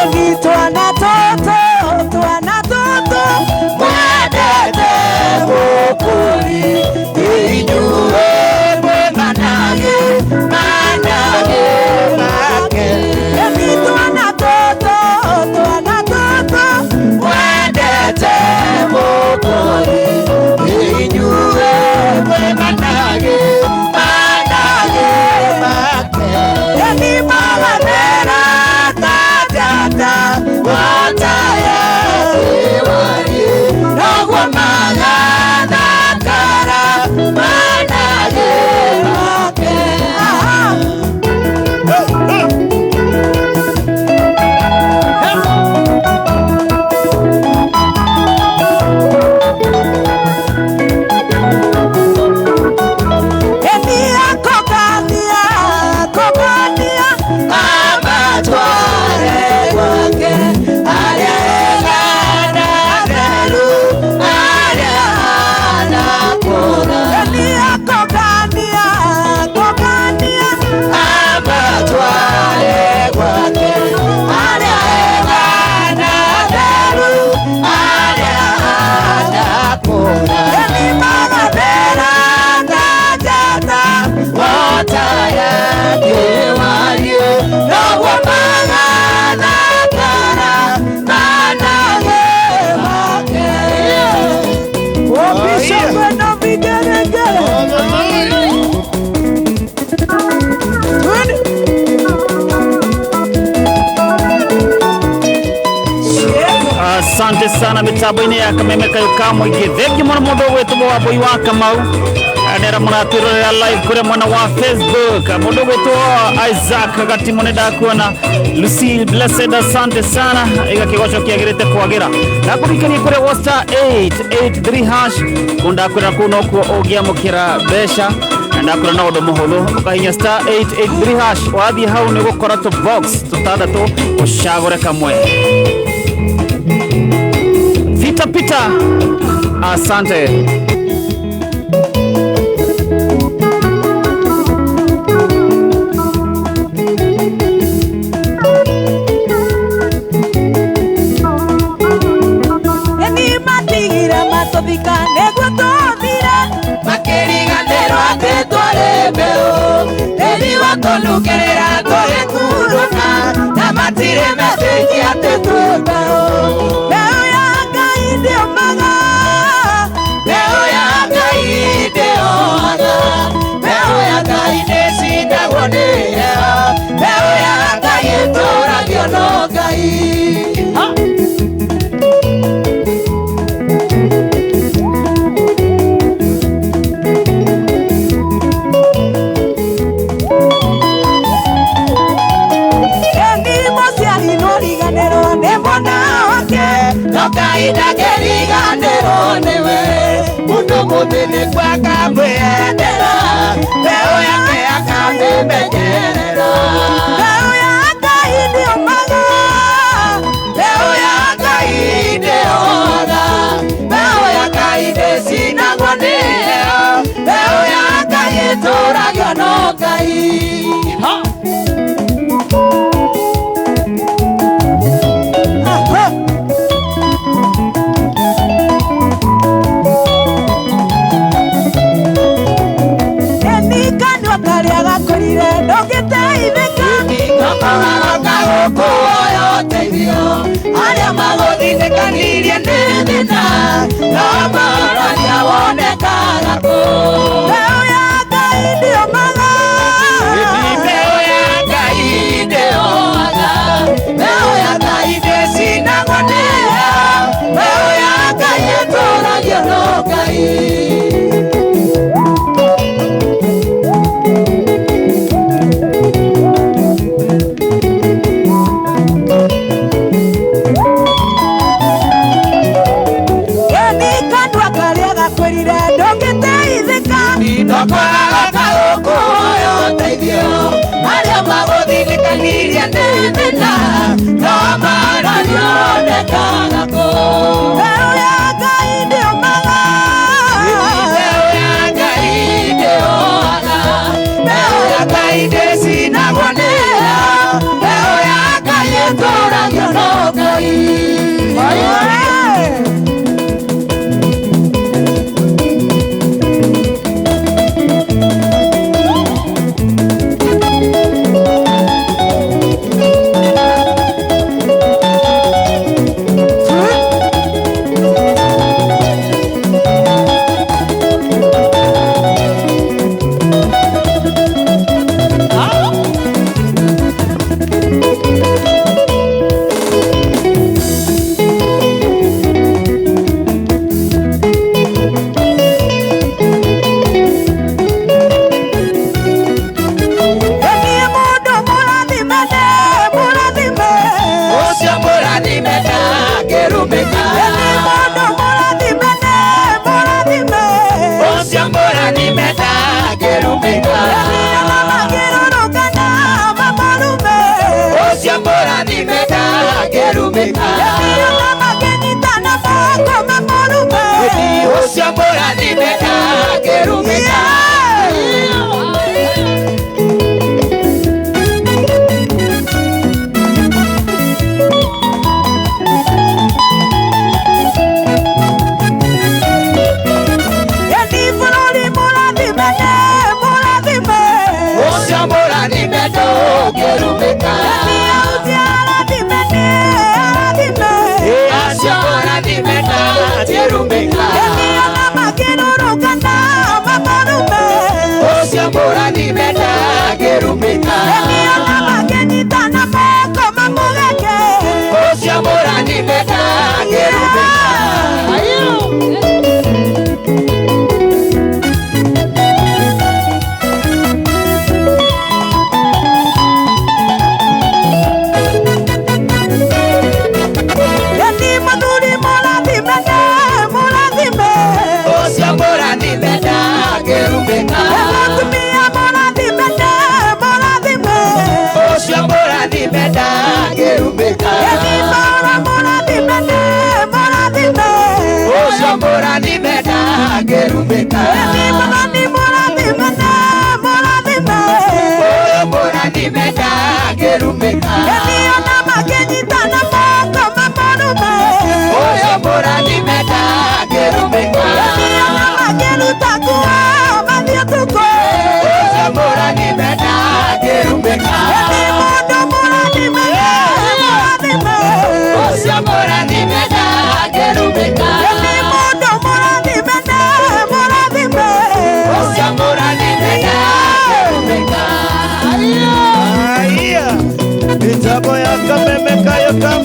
Eni twana tũtũ, twana tũtũ, mwendete mũkũri, inyuĩ mwĩ manage, manage make. Eni twana tũtũ, twana tũtũ, mwendete mũkũri, inyuĩ mwĩ manage, manage make. Eni magathera ta njata otaya kĩwarie, noguo magathakara manage make. Aha. Eni akũngania, kũngania amatware gwake, arĩa ega na atheru, arĩa anakũra. Eni akũngania, kũngania amatware gwake, arĩa ega na atheru, arĩa anakũra. Eni magathera ta njata otaya kĩwarie, noguo magathakara manage make. Wabishopwe na vigelegele. Twende. Asante sana mitambo-inĩ ya Kameme Kayo ka Mũingĩ. Thengiũ mũno mũndũ ũgwĩtwo Wambũi wa Kamau, nera mũratwĩrorera live kũrĩa mwena wa Facebook. Mũndũ ũgwĩtwo Isaac Gatimo nĩ ndakuona. Lucy Blessed, asante sana, iga kĩgoco kĩagĩrĩte kwagĩra. Ndakũririkania kũrĩa gwa star 883 hash, kũu ndakwĩra kũu nokuo ũngĩamũkĩra mbeca, na ndakwĩra na ũndũ mũhũthũ, ũkahinya star 883 hash, wathiĩ hau nĩ ũgũkora tũ box tũtandatũ, ũcagũre kamwe. Peter Peter, asante. Tũnukĩrĩra tũgĩkurũka na matirĩ metĩkia atĩ twĩ mbeũ. Mbeũ ya Ngai ndĩũmaga, mbeũ ya Ngai ndĩohaga, mbeũ ya Ngai ndĩcindagwo nĩ heho, mbeũ ya Ngai ĩtũragio no Ngai. Ndakeriganĩrwo nĩwe mũndũ mũthĩnĩku akamwĩendera mbeũ yake akamĩmenyerera. Mbeũ ya Ngai ndĩũmaga, mbeũ ya Ngai ndĩohaga, mbeũ ya Ngai ndĩcinagwo nĩ heho, mbeũ ya Ngai ĩtũragio no Ngai. Arĩa magũthindĩkanirie nĩ thĩna no mahonania wonekaga kũ. Mbeũ ya Ngai ndĩũmaga, mbeũ ya Ngai ndĩohaga, mbeũ ya Ngai ndĩcinagwo nĩ heho, mbeũ ya Ngai ĩtũragio no Ngai. Arĩa magũthindĩkanirie nĩ thĩna no mahonania wonekaga kũ. Mbeũ ya Ngai ndĩũmaga, mbeũ ya Ngai ndĩohaga, mbeũ ya Ngai ndĩcinagwo nĩ heho, mbeũ ya Ngai ĩtũragio no Ngai.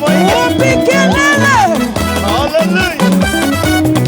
mũingĩ. Upikelele. Hallelujah.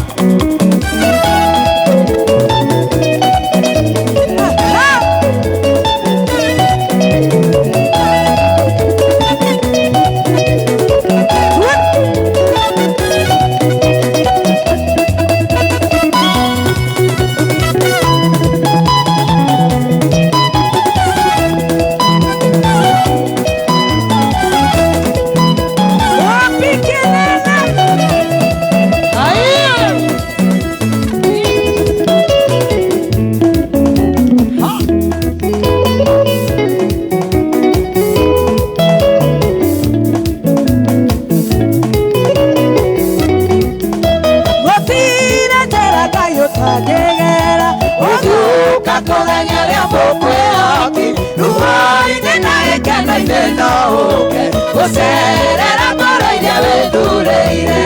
Gũtirĩ njĩra Ngai ũtangĩgera ũgĩũka kũgenya rĩa mũkwĩhoki ruo-inĩ na gĩkeno-inĩ no ũke gũcerera ngoro iria wĩthurĩire.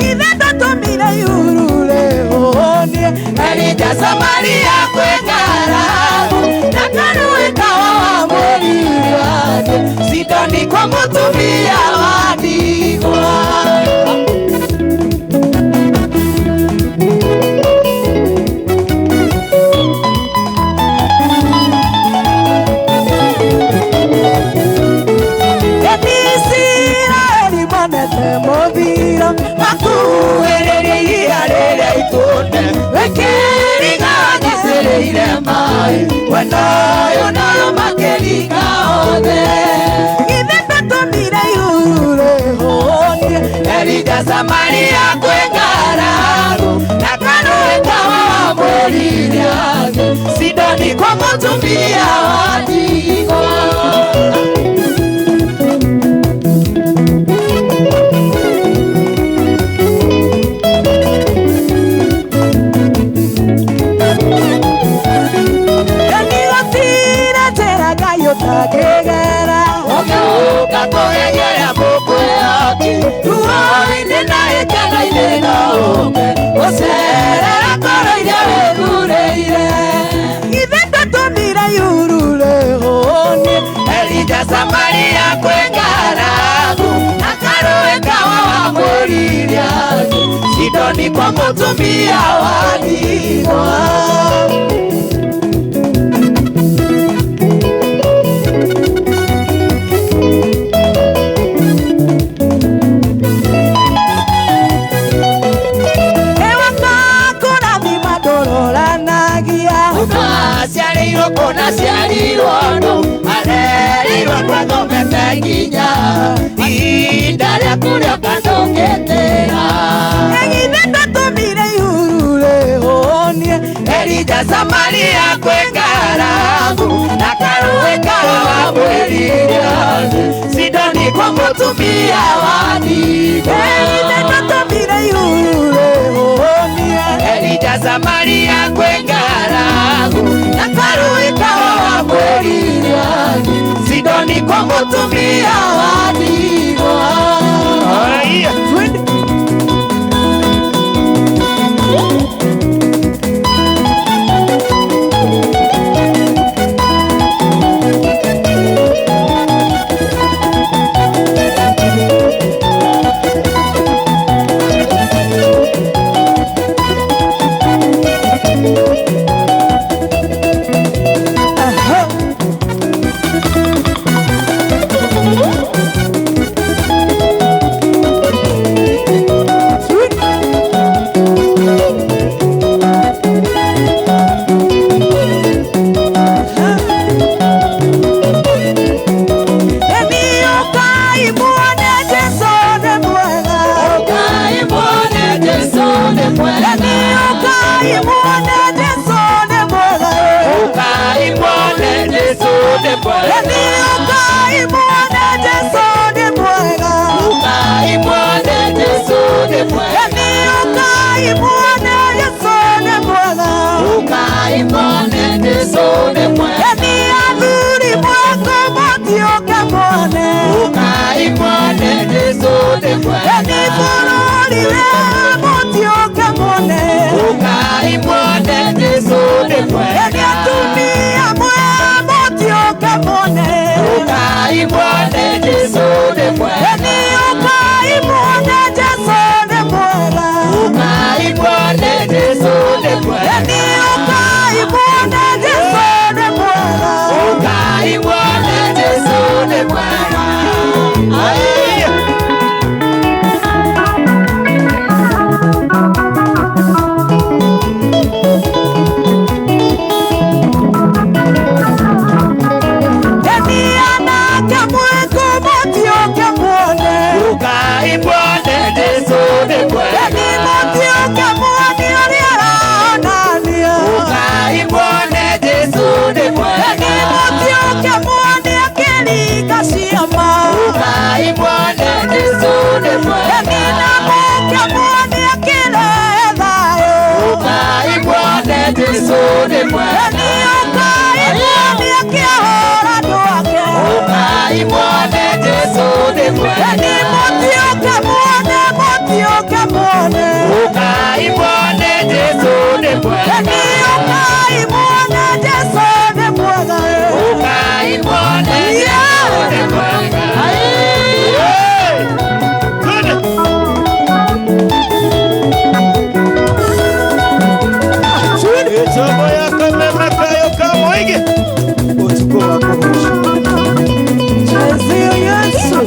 Ithe ndatũmire ihurure ũhonie Elija Samaria kwĩ ng'aragu na karũĩ kawa wa mwĩrire wake Sidoni kwa mũtumia wa ndigwa. Isiraeli monete mũthiro makuhĩrĩria iria rĩrĩa itune rĩkĩringa nyicĩrĩire maĩ mwena ũyũ nayo makĩringa othe. Githĩ ndatũmire ihurure hũnie Elija Samaria kwĩ ng'aragu na karũĩ kawa wa mwĩrire atĩ Sidoni kwa mũtumia wa ndigwa. Ũtangĩgera ũgĩũka kũgenyera mũkwĩhoki ruo-inĩ na gĩkeno-inĩ no ũke gũcerera ngoro iria wĩthurĩire. Ithe ndatũmire ihurure hũnie Elija Samaria kwĩ ng'aragu na karũĩ kawa wa mwĩrire atĩ Sidoni kwa mũtumia wa ndigwa. Aciarĩirwo kũna aciarirwo nũ arerirwo twathomete nginya ihinda rĩaku rĩoka ndũngĩtĩra. Githĩ ndatũmire ihurure hũnie Elija Samaria kwĩ ng'aragu na karũĩ kawa wa mwĩrire atĩ Sidoni kwa mũtumia wa ndigwa. Githĩ ndatũmire ihurure hũnie Elija Samaria kwĩ ng'aragu na karũĩ kawa wa mwĩrire atĩ Sidoni kwa mũtumia wa ndigwa. Haya. Twende. Eni atumia mwe mutioke mwone. Ũkai muone Jesũ nĩ mwega. Eni mũtiũke muone ũrĩa aronania. Ũkai muone Jesũ nĩ mwega. Eni mũtiũke muone akĩringa ciama. Ũkai muone Jesũ nĩ mwega. Eni na mũke muone akĩrehe thayũ. Ũkai muone Jesũ nĩ mwega. Eni ũkai muone akĩahũra andũ ake. Ũkai muone Jesũ nĩ mwega. Eni mũtiũke muone, mũtiũke muone. Ũkai muone Jesũ nĩ mwega. Eni ũkai muone Jesũ nĩ mwega. Ũkai muone Jesũ nĩ mwega. Ĩcomo ya kameme kayo ka mũingĩ ũtukũ wa kũgucia. Jesu Yesu.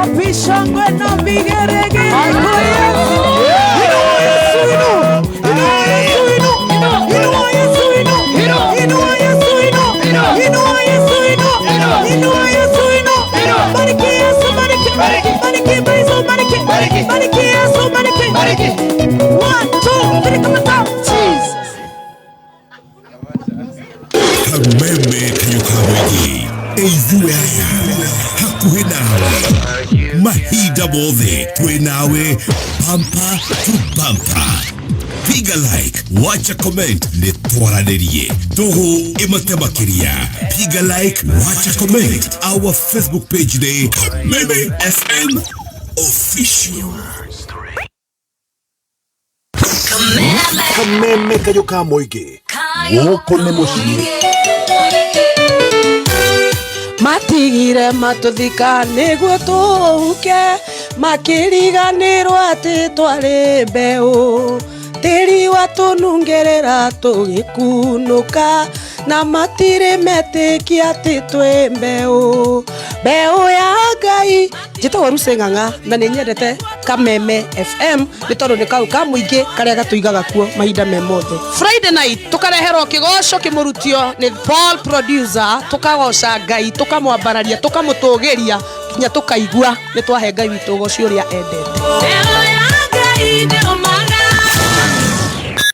Opishangwe na vigeregere. Inua Yesu, inua. Inua Yesu, inua. Inua Yesu, inua. Inua Yesu, inua. Inua Yesu, inua. Inua Yesu, inua. Bariki Yesu, bariki. Bariki Yesu, bariki. Bariki Yesu, bariki. 1, 2, 3, come on down. Jesus. Kameme kayo ka mũingĩ ithuĩ aya hakuhĩ nawe mahinda mothe twĩ nawe bumper to bumper. Piga like, wacha comment, nĩ twaranĩrie tũhũ ĩmate makĩria. Piga like, wacha comment, our Facebook page nĩ Kameme FM Official. Kameme kayo ka mũingĩ gũkũ nĩ mũciĩ. Matigire matũthika nĩguo tũhuke, makĩriganĩrwo atĩ twarĩ mbeũ. Tĩri watũnungerera tũgĩkunũka, na matirĩ metĩkia atĩ twĩ mbeũ. Mbeũ ya Ngai. Njĩtagwo Lucy Ng'ang'a na nĩ nyendete Kameme FM nĩ tondũ nĩ kau ka mũingĩ karĩa gatũigaga kuo mahinda me mothe. Friday night tũkareherwo kĩgoco kĩmũrutio nĩ Paul producer, tũkagoca Ngai, tũkamwambararia, tũkamũtũgĩria nginya tũkaigua nĩ twahe Ngai witũ ũgoci ũrĩa endete.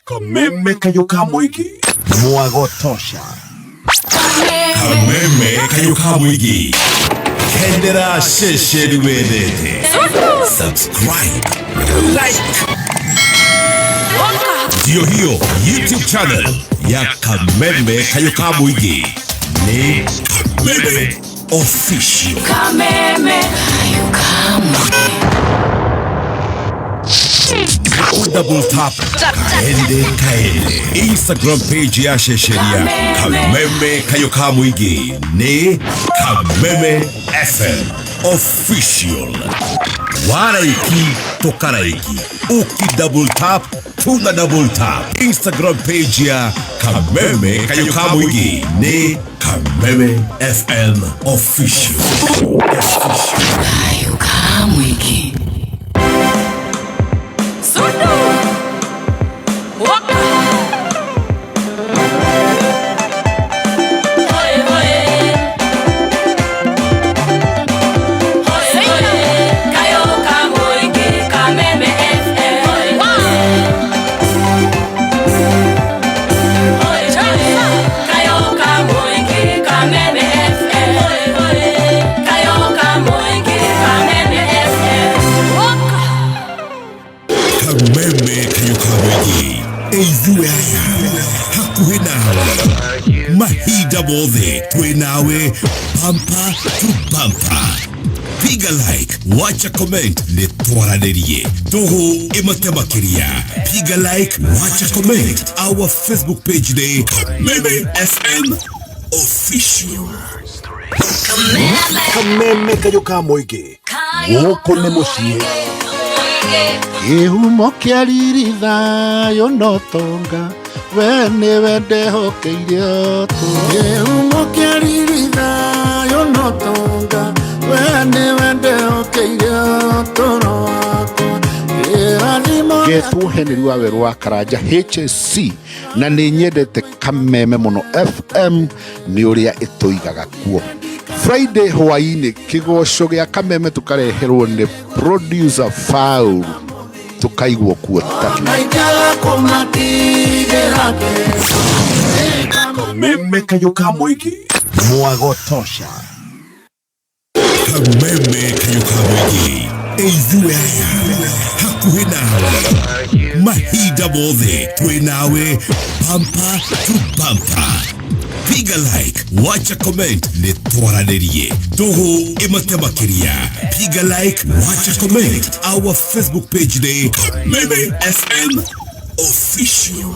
Kameme kayo ka mũingĩ mwagotosha. Kameme kayo ka mũingĩ kendera ceceni wendete. Subscribe, like, ndio hiyo YouTube channel ya Kameme kayo ka mũingĩ nĩ Kameme Official. Kameme kayo ka mũingĩ. Double tap kaende kaende. Instagram page ya Shesheria Kameme kayo ka mũingĩ nĩ Kameme FM Official. Waraiki tokaraiki uki double tap tuna double tap. Instagram page ya Kameme kayo ka mũingĩ nĩ Kameme FM Official. Kayo ka mũingĩ. Kameme kayo ka mũingĩ ithuĩ aya hakuhĩ nawe mahinda mothe twĩ nawe bumper to bumper. Piga like, wacha comment, nĩ twaranĩrie tũhũ ĩmate makĩria. Piga like, wacha comment, our Facebook page nĩ Kameme FM Official. Kameme kayo ka mũingĩ gũkũ nĩ mũciĩ. Kĩhumo kĩa riri thayũ no tonga we nĩwe ndehokeire ũtũũro. Kĩhumo kĩa riri thayũ no tonga we Nĩwe ndĩhokeire ũtũũro wakwa. Kĩrathimo Ngetwo Henry wa Werũ wa Karanja HSC, na nĩ nyendete Kameme mũno FM nĩ ũrĩa ĩtũigaga kuo. Friday hwainĩ kĩgoco gĩa Kameme tũkareherwo nĩ producer Faulu, tũkaigwo kuo ta na ingĩaga kũmatigĩra. Kameme Kayũ ka Mũingĩ. Mwagotosha. Kameme Kayũ ka Mũingĩ, ithuĩ aya hakuhĩ nawe mahinda mothe, twĩ nawe bumper to bumper. Piga like, wacha comment, nĩ twaranĩrie tũhũ ĩmate makĩria. Piga like, wacha comment, our Facebook page nĩ Kameme FM Official.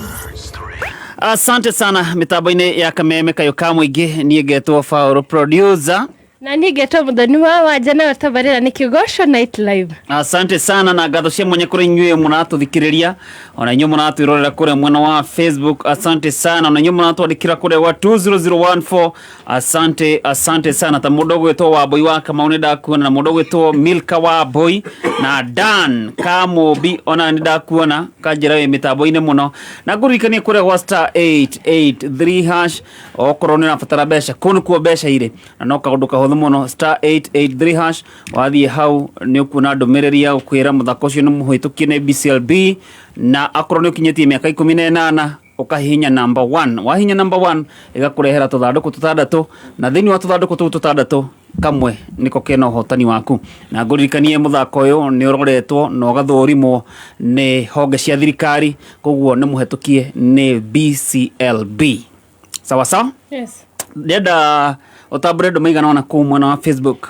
Asante sana mitambo-inĩ ya Kameme Kayũ ka Mũingĩ. Niĩ ngetwo Faũrũ producer. Na niĩ ngetwo Mũthoni wa Wanja, nayo tabarĩra nĩ Kĩgoco Night Live. Asante sana na ngatho cia mwanya kũrĩ inyuĩ mũratũthikĩrĩria, ona inyuĩ mũratwĩrorera kũrĩa mwena wa Facebook. Asante sana, ona inyuĩ mũratwandĩkĩra kũrĩa wa 20014. Asante, asante sana. Ta mũndũ ũgwĩtwo Wambui wa Kamau nĩ ndakuona, na mũndũ ũgwĩtwo Milka wa Mbui na Dan Kamũmbi, ona nĩ ndakuona kanjĩra wĩ mĩtambo-inĩ mũno. Na ngũririkanie kũrĩa gwa *883#, okorwo nĩ ũrabatara mbeca, kũu nĩkuo mbeca irĩ, na no kaũndũ kahũthũ mũno. *883#, wathiĩ hau nĩ ũkuona ndũmĩrĩri ya gũkwĩra mũthako ũcio nĩ mũhĩtũkie nĩ BCLB, na akorwo nĩ ũkinyĩtie mĩaka 18, ũkahihinya number 1. Wahihinya number 1, ĩgakũrehera tũthandũkũ tũtandatũ, na thĩinĩ wa tũthandũkũ tũu tũtandatũ, kamwe nĩko kena ũhotani waku. Na ngũririkanie mũthako ũyũ nĩ ũroretwo na ũgathũrimwo nĩ honge cia thirikari, koguo nĩ mũhetũkie nĩ BCLB. Sawa sawa. Yes. Ndĩrenda ũtambũre andũ maigana ũna kũu mwena wa Facebook.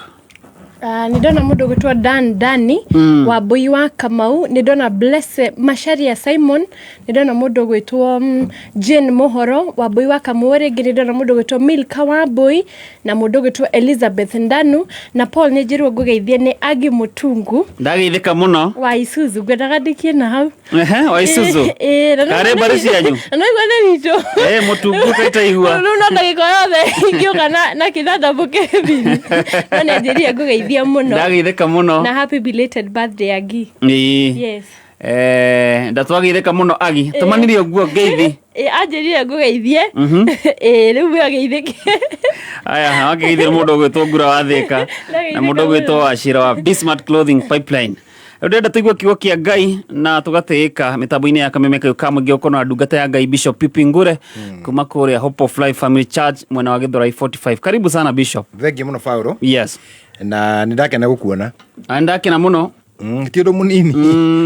Nĩ ndona mũndũ ũgwĩtwo Dan Dani, Wambui wa Kamau. Nĩ ndona Blesse Macharia Simon. Nĩ ndona mũndũ ũgwĩtwo Jane Mohoro Wambui wa Kamau. Rĩngĩ nĩ ndona mũndũ ũgwĩtwo Milka Wambui na mũndũ ũgwĩtwo Elizabeth Ndanu na Paul. Nĩ njĩrwo ngũgeithie nĩ Agi Mũtungu Ndageithĩka mũno. Wa Isuzu. Ngwendaga ndikie na hau. Ehe, wa Isuzu. Ĩĩ, na Karĩ mbarĩ cianyu? Na no igua nĩ witũ. Eh, Mũtungu kaitaigua. Rĩu no ndagĩka yothe ingĩũka na kĩnanda mũkĩbini, no nĩ anjĩrire ngũgeithia mũno. Ndageithĩka mũno. Na happy belated birthday, Agi. Ĩĩ. Yes. Eh, ndatwageithĩka mũno Agi, tũmanire ũguo ngeithi. Ĩ, anjĩrire ngũgeithie. Ĩ, rĩu we ageithĩke. Aya, wakĩgeithia mũndũ ũgwĩtwo Ngura wa Thĩka na mũndũ ũgwĩtwo Wachira wa Bismart Clothing Pipeline. Rĩu ndĩrenda tũigue kiugo kĩa Ngai na tũgatĩĩka mĩtambo-inĩ ya Kameme Kayũ ka Mũingĩ gũkorwo na ndungata ya Ngai Bishop Pipi Ngure kuma kũrĩa Hope of Life Family Church, mwena wa Gĩthũrai 45. Karibu sana, Bishop. Thengiũ mũno, Paulo. Yes. Na nĩ ndakena gũkuona. Na ndakena mũno. Ti ũndũ mũnini,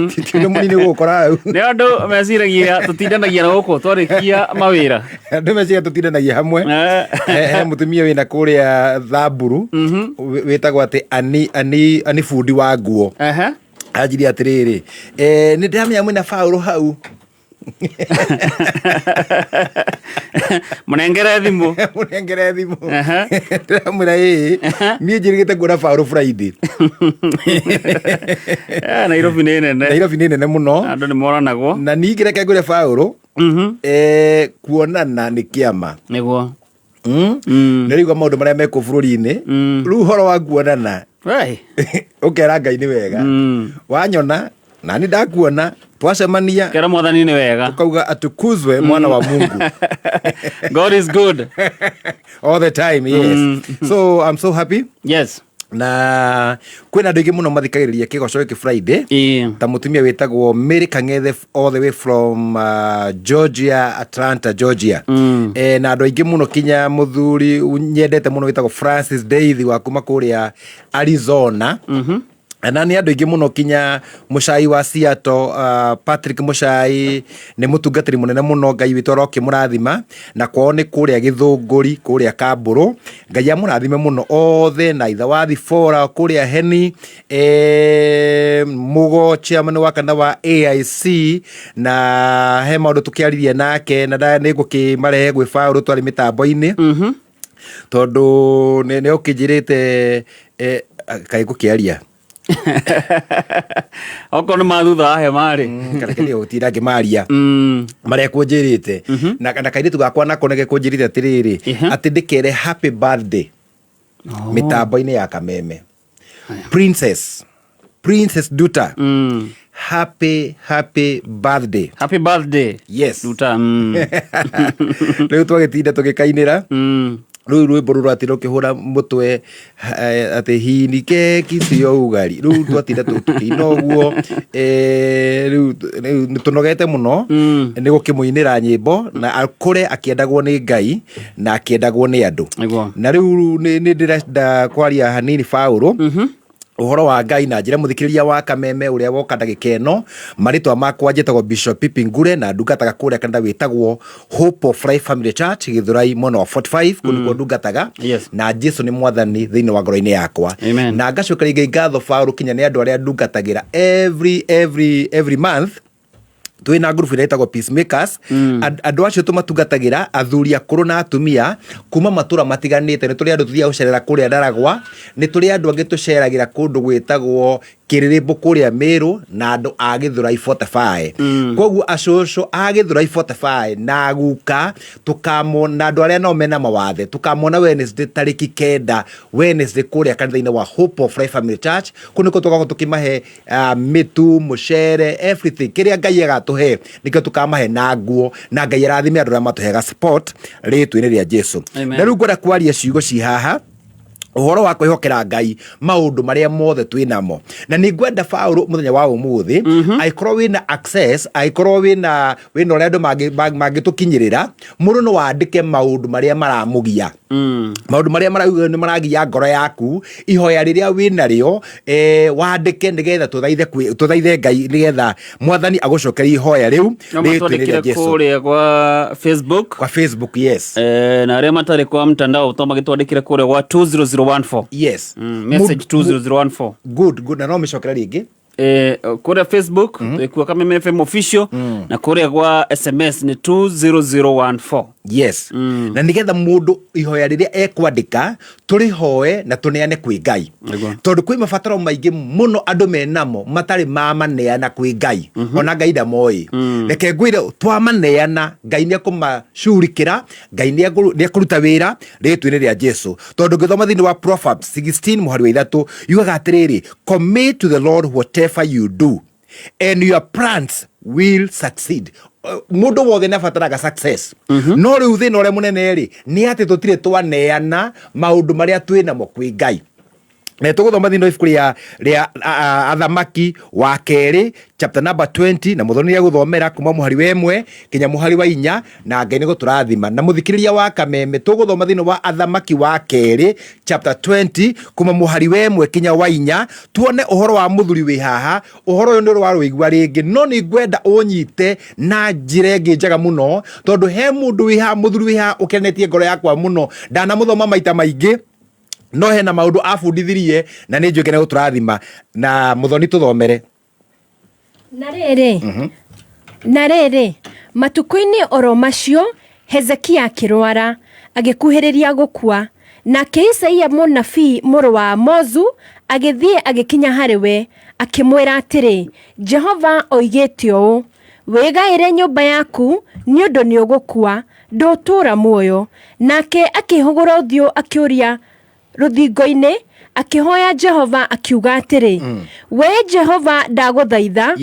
ti ũndũ mũnini gũgũkora hau. Nĩ andũ meciragia tũtindanagia na gũkũ twarĩkia mawĩra. Andũ meciria tũtindanagia hamwe. He mũtumia wĩna kũrĩa Thamburu wĩtagwo atĩ ani bundi wa nguo. Anjirie atĩrĩrĩ, nĩ ndĩramenya mwĩna Paũlũ hau. Mũnengere thimũ. Mũnengere thimũ. Ndĩramwĩra ĩĩ, niĩ njĩrĩgĩte kuona Paũlũ Friday. Nairobi nĩ nene. Nairobi nĩ nene mũno. Andũ nĩ moranagwo. Na ningĩ reke ngwĩre Paũlũ, kuonana nĩ kĩama. Nĩguo. Nĩ ũraigua maũndũ marĩa mekwo bũrũri-inĩ rĩu, ũhoro wa kuonana, ũkera Ngai nĩ wega wanyona na nĩ ndakuona, twacemania. Kera Mwathani nĩ wega. Tukauga atukuzwe mwana wa Mungu. God is good all the time. Yes. So I'm so happy. Yes. Na kwĩna andũ aingĩ mũno mathikagĩrĩria kĩgoco gĩkĩ Friday, ta mũtumia wĩtagwo Mary Kang'ethe all the way from Georgia, Atlanta, Georgia. Na andũ aingĩ mũno, kinya mũthuri nyendete mũno wĩtagwo Francis Deithi wa kuma kũrĩa Arizona. Na nĩ andũ aingĩ mũno, kinya Mũcai wa Seattle, Patrick Mũcai nĩ mũtungatĩri mũnene mũno. Ngai witũ arokĩmũrathima, na kwao nĩ kũrĩa Gĩthũngũri, kũrĩa Kambũrũ. Ngai amũrathime mũno othe, na ithe wa Thibora kũrĩa Heni, Mũgo, chairman wa kana wa AIC, na he maũndũ tũkĩaririe nake na nĩ ngũkĩmarehe gwĩ Baũrũ twarĩ mĩtambo-inĩ, tondũ nĩ ũkĩnjĩrĩte kaĩ ngũkĩaria. Okorwo nĩ ma thutha wa hema rĩ. Kana kĩrĩa gũtinda ngĩmaria marĩa kũnjĩrĩte, na kairĩtu gakwa nako nĩ gekũnjĩrĩte atĩrĩrĩ, atĩ ndĩkere happy birthday mĩtambo-inĩ ya Kameme. Princess, Princess Duta, happy happy birthday. Happy birthday. Yes. Duta. Rĩu twagĩtinda tũgĩkainĩra rĩu rwĩmbo rũu rwatinda rũkĩhũra mũtwe atĩ hini keki cio ugari, rĩu twatinda tũkĩina ũguo, rĩu rĩu nĩ tũnogete mũno nĩ gũkĩmũinĩra nyĩmbo, na akũre akĩendagwo nĩ Ngai na akĩendagwo nĩ andũ. Na rĩu nĩ ndĩrenda kwaria hanini Paũlũ ũhoro wa Ngai na njĩra mũthikĩrĩria wa Kameme ũrĩa woka ndagĩka ĩno. Marĩtwa makwa njĩtagwo Bishop Pipi Ngure na ndungataga kũrĩa kanitha wĩtagwo Hope of Life Family Church, Gĩthũrai, mwena wa 45, kũu nĩkuo ndungataga. Na Jesu nĩ mwathani thĩinĩ wa ngoro-inĩ yakwa. Amen. Na ngacokeria Ngai ngatho Paũlũ kinya nĩ andũ arĩa ndungatagĩra every month twĩ na ngurubu ĩrĩa ĩtagwo Peacemakers. Andũ acio tũmatungatagĩra athuri akũrũ na atumia kuma matũra matiganĩte. Nĩ tũrĩ andũ tũthiaga gũcerera kũrĩa Ndaragwa, nĩ tũrĩ andũ angĩ tũceragĩra kũndũ gwĩtagwo Kĩrĩrĩmbũ kũrĩa Mĩrũ, na andũ a Gĩthũrai 45. Koguo acũcũ a Gĩthũrai 45 na guka tũkamona, andũ arĩa nao mena mawathe tũkamona Wednesday tarĩki 9, Wednesday, kũrĩa kanitha-inĩ wa Hope of Life Family Church. Kũu nĩkuo tũgakorwo tũkĩmahe mĩtu, mũcere, everything kĩrĩa Ngai agatũhe nĩkĩo tũkamahe na nguo, na Ngai arathime andũ arĩa matũheaga support rĩtwa-inĩ rĩa Jesu. Amen. Na rĩu ngwenda kwaria ciugo ci haha ũhoro wa kwĩhokera Ngai maũndũ marĩa mothe twĩ namo, na nĩ ngwenda Paũlũ mũthenya wa ũmũthĩ, angĩkorwo wĩna access, angĩkorwo wĩna ũrĩa andũ mangĩtũkinyĩrĩra, mũndũ no wandĩke maũndũ marĩa maramũgia, maũndũ marĩa marauga nĩ maragia ngoro yaku, ihoya rĩrĩa wĩnarĩo, wandĩke nĩgetha tũthaithe Ngai nĩgetha mwathani agũcokerie ihoya rĩu No rĩtwa-inĩ rĩa matwandĩkĩre Jesu. Kũrĩa kwa Facebook. Kwa Facebook, yes. Na arĩa matarĩ kwa mtandao to magĩtwandĩkĩre kũrĩa gwa 20014. Yes. Message 20014. Good, good. Na no mĩcokere rĩngĩ. Kũrĩa Facebook twĩkuo Kameme FM Official, na kũrĩa gwa SMS nĩ 20014. Yes. Na nigetha mũndũ ihoya rĩrĩa ekwandĩka tũrĩhoe na tũneane kwĩ Ngai, tondũ kwĩ mabataro maingĩ mũno andũ menamo matarĩ mamaneana kwĩ Ngai, ona Ngai ndamoĩ. Reke ngwĩre, twamaneana Ngai nĩ ekũmacurikĩra, Ngai nĩ ekũruta wĩra rĩtwa-inĩ rĩa Jesu, tondũ ngĩthoma thĩinĩ wa Proverbs 16 mũhari wa 3 yugaga atĩrĩrĩ, "Commit to the Lord whatever you do and your plans will succeed." Mũndũ wothe nĩ abataraga success, no rĩu thĩna ũrĩa mũnene rĩ nĩ atĩ tũtirĩ twaneana maũndũ marĩa twĩ namo kwĩ Ngai. Na tũgũthoma thĩinĩ wa ibuku rĩa Athamaki wa Kerĩ chapter number 20, na mũthoni gũthomera kuma mũhari wa 1 kinya mũhari wa 4, na Ngai nĩ gũtũrathima. Na mũthikĩrĩria wa Kameme, tũgũthoma thĩinĩ wa Athamaki wa Kerĩ chapter 20 kuma mũhari wa 1 kinya wa 4, tuone ũhoro wa mũthuri wĩ haha. Ũhoro ũyũ nĩ ũrĩ warũigua rĩngĩ, no nĩ ngwenda ũnyite na njĩra ĩngĩ njega mũno, tondũ he mũndũ wĩ haha, mũthuri wĩ haha ũkenetie ngoro yakwa mũno. Ndanamũthoma maita maingĩ, no hena maũndũ abundithirie na nĩ njũĩ nĩ gũtũrathima. Na mũthoni, tũthomere. Na rĩrĩ, matukũ-inĩ oro macio Hezekia akĩrwara, agĩkuhĩrĩria gũkua. Nake Isaia mũnabii mũrũ wa Amozu agĩthiĩ agĩkinya harĩ we, akĩmwĩra atĩrĩ, "Jehova oigĩte ũũ, 'Wĩgaĩre nyũmba yaku, nĩ ũndũ nĩ ũgũkua, ndũtũũra muoyo.'" Nake akĩhũgũra ũthiũ akĩũria rũthingo-inĩ, akĩhoya Jehova akiuga atĩrĩ, "Wee Jehova, ndagũthaitha,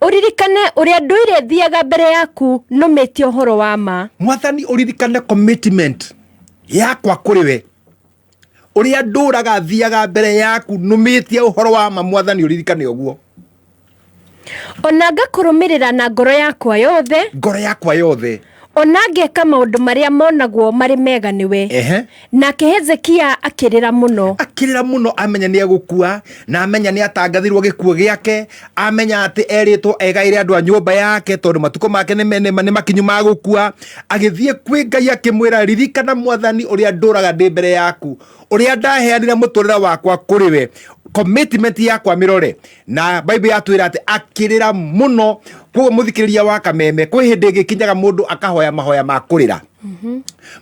ũririkane ũrĩa ndũire thiaga mbere yaku nũmĩtie ũhoro wa ma. Mwathani, ũririkane commitment yakwa kũrĩ we, ũrĩa ndũraga thiaga mbere yaku nũmĩtie ũhoro wa ma. Mwathani, ũririkane ũguo. Ona ngakũrũmĩrĩra na ngoro yakwa yothe, ngoro yakwa yothe, ona ngeka maũndũ marĩa monagwo marĩ mega nĩwe. Nake Hezekia akĩrĩra mũno. Akĩrĩra mũno amenya nĩ egũkua, na amenya nĩ atangathirwo gĩkuũ gĩake, amenya atĩ erĩtwo egaĩre andũ a nyũmba yake tondũ matukũ make nĩ makinyu ma gũkua. Agĩthiĩ kwĩ Ngai akĩmwĩra, "Ririkana, Mwathani, ũrĩa ndũraga ndĩ mbere yaku, ũrĩa ndaheanire mũtũrĩre wakwa kũrĩ we, commitment yakwa mĩrore." Na Bible yatwĩra atĩ akĩrĩra mũno. Koguo mũthikĩrĩria wa Kameme, kwĩ hĩndĩ ĩgĩkinyaga mũndũ akahoya mahoya ma kũrĩra.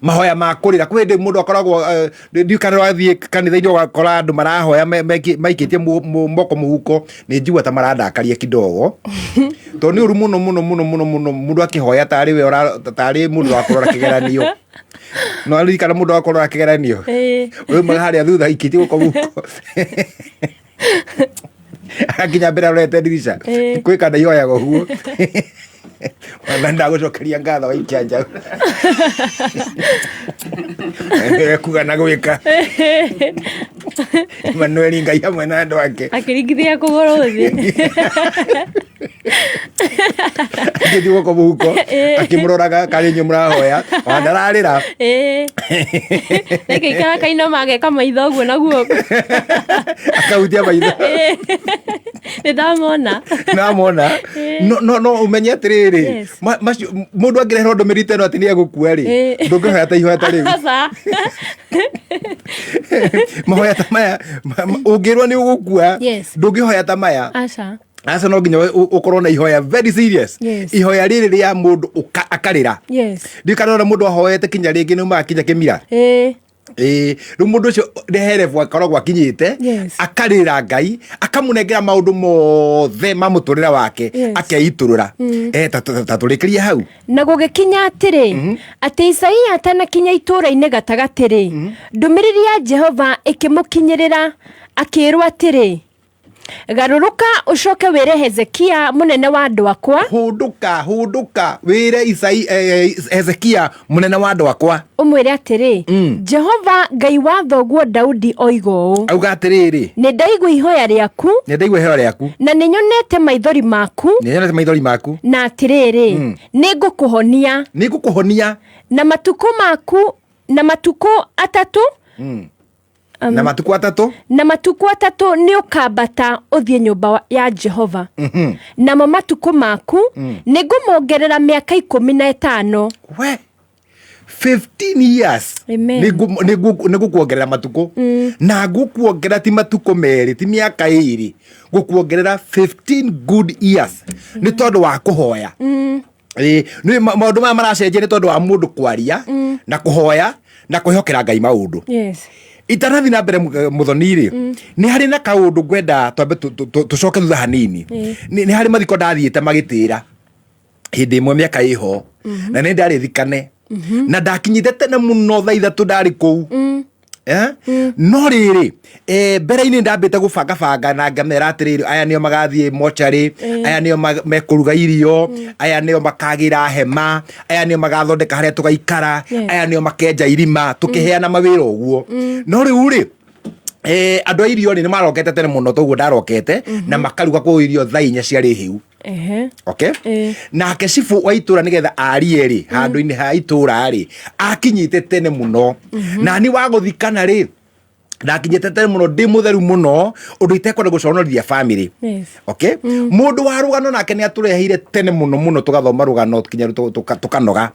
Mahoya ma kũrĩra kwĩ hĩndĩ mũndũ akoragwo ndiũĩ kana wathiĩ kanitha-inĩ ũgakora andũ marahoya maikĩtie moko mũhuko, nĩ njigua ta marandakaria kidogo, tondũ nĩ ũru mũno mũno mũno mũno mũno mũndũ akĩhoya tarĩ we tarĩ mũndũ wa kũrora kĩgeranio. No aririkana mũndũ wa kũrora kĩgeranio ũyũ harĩa thutha aikĩtie guoko mũhuko, akinya mbere arorete ndirica. Kwĩ kana ihoyaga ũguo, "Mwathani, ndagũcokeria ngatho waikia nja kuga na gwĩka Emmanuel, Ngai hamwe na andũ ake." Akĩringithia kũgũrũ thĩ. Akĩthiĩ guoko mũhuko akĩmũroraga karĩ inyuĩ mũrahoya, ona ndararĩra. Nĩkĩikara kainama ageka maitho ũguo na guoko. Akahutia maitho. Nĩ ndamona. Namona. No ũmenye atĩrĩrĩ, macio mũndũ angĩreherwo ndũmĩrĩri ta ĩno atĩ nĩ egũkua rĩ, ndũngĩhoya ta ihoya ta rĩu. Aca. Mahoya ta maya ũngĩrwo nĩ ũgũkua, ndũngĩhoya ta maya. Aca. Aca, no nginya ũkorwo na ihoya very serious. Ihoya rĩrĩ rĩa mũndũ akarĩra. Ndiũĩ kana ona mũndũ ahoete kinya rĩngĩ nĩ umaga kinya kĩmira. Ĩĩ, rĩu mũndũ ũcio nĩ akoragwo akinyĩte, akarĩra Ngai, akamũnengera maũndũ mothe ma mũtũrĩre wake, akeitũrũra. Ta tũrĩkĩrie hau. Na gũgĩkinya atĩrĩ, atĩ Isaia atanakinya itũũra-inĩ gatagatĩ-rĩ, ndũmĩrĩri ya Jehova ĩkĩmũkinyĩrĩra, akĩĩrwo atĩrĩ, "Garũrũka ũcoke wĩre Hezekia mũnene wa andũ akwa." Hũndũka, hũndũka wĩre Isai, Hezekia mũnene wa andũ akwa. Ũmwĩre atĩrĩ, "Jehova Ngai wa thoguo Daudi oiga ũũ." Auga atĩrĩrĩ. "Nĩ ndaigua ihoya rĩaku." Nĩ ndaigua ihoya rĩaku. "Na nĩ nyonete maithori maku." Nĩ nyonete maithori maku. "Na atĩrĩrĩ, nĩ ngũkũhonia." Nĩ ngũkũhonia. Na matukũ maku, na matukũ 3, Na matukũ 3. Na matukũ 3 nĩ ũkambata ũthiĩ nyũmba ya Jehova. Namo matukũ maku nĩ ngũmongerera mĩaka 15." We 15 years. Amen. Nĩ ngũkuongerera matukũ, na ngũkuongerera ti matukũ 2, ti mĩaka 2, ngũkuongerera 15 good years nĩ tondũ wa kũhoya. Ĩĩ, nĩ maũndũ maya maracenjia nĩ tondũ wa mũndũ kwaria na kũhoya na kwĩhokera Ngai maũndũ. Itanathi na mbere, mũthoni rĩ, nĩ harĩ na kaũndũ ngwenda twambe tũcoke thutha hanini. Nĩ harĩ mathiko ndathiĩte magĩtĩra hĩndĩ ĩmwe mĩaka ĩho, na nĩ ndarĩ thikane na ndakinyĩte tene mũno, thaa 3 ndarĩ kũu. Eh? No rĩrĩ, mbere-inĩ ndambĩte gũbangabanga na ngamera atĩrĩrĩ, aya nĩo magathiĩ mocarĩ, aya nĩo mekũruga irio, aya nĩo makagĩra hema, aya nĩo magathondeka harĩa tũgaikara, aya nĩo makenja irima, tũkĩheana mawĩra ũguo. No rĩu rĩ, andũ a irio rĩ, nĩ marokete tene mũno toguo ndarokete, na makaruga kũu irio thaa 4 ciarĩ hĩu. Okay. Nake cibũ wa itũra, nĩgetha arie rĩ handũ-inĩ ha itũra rĩ, akinyĩte tene mũno. Na ni wa gũthikana rĩ, ndakinyĩte tene mũno, ndĩ mũtheru mũno ũndũ itekwenda gũconorithia family. Okay, mũndũ wa rũgano nake nĩ atũreheire tene mũno mũno, tũgathoma rũgano kinya tũkanoga.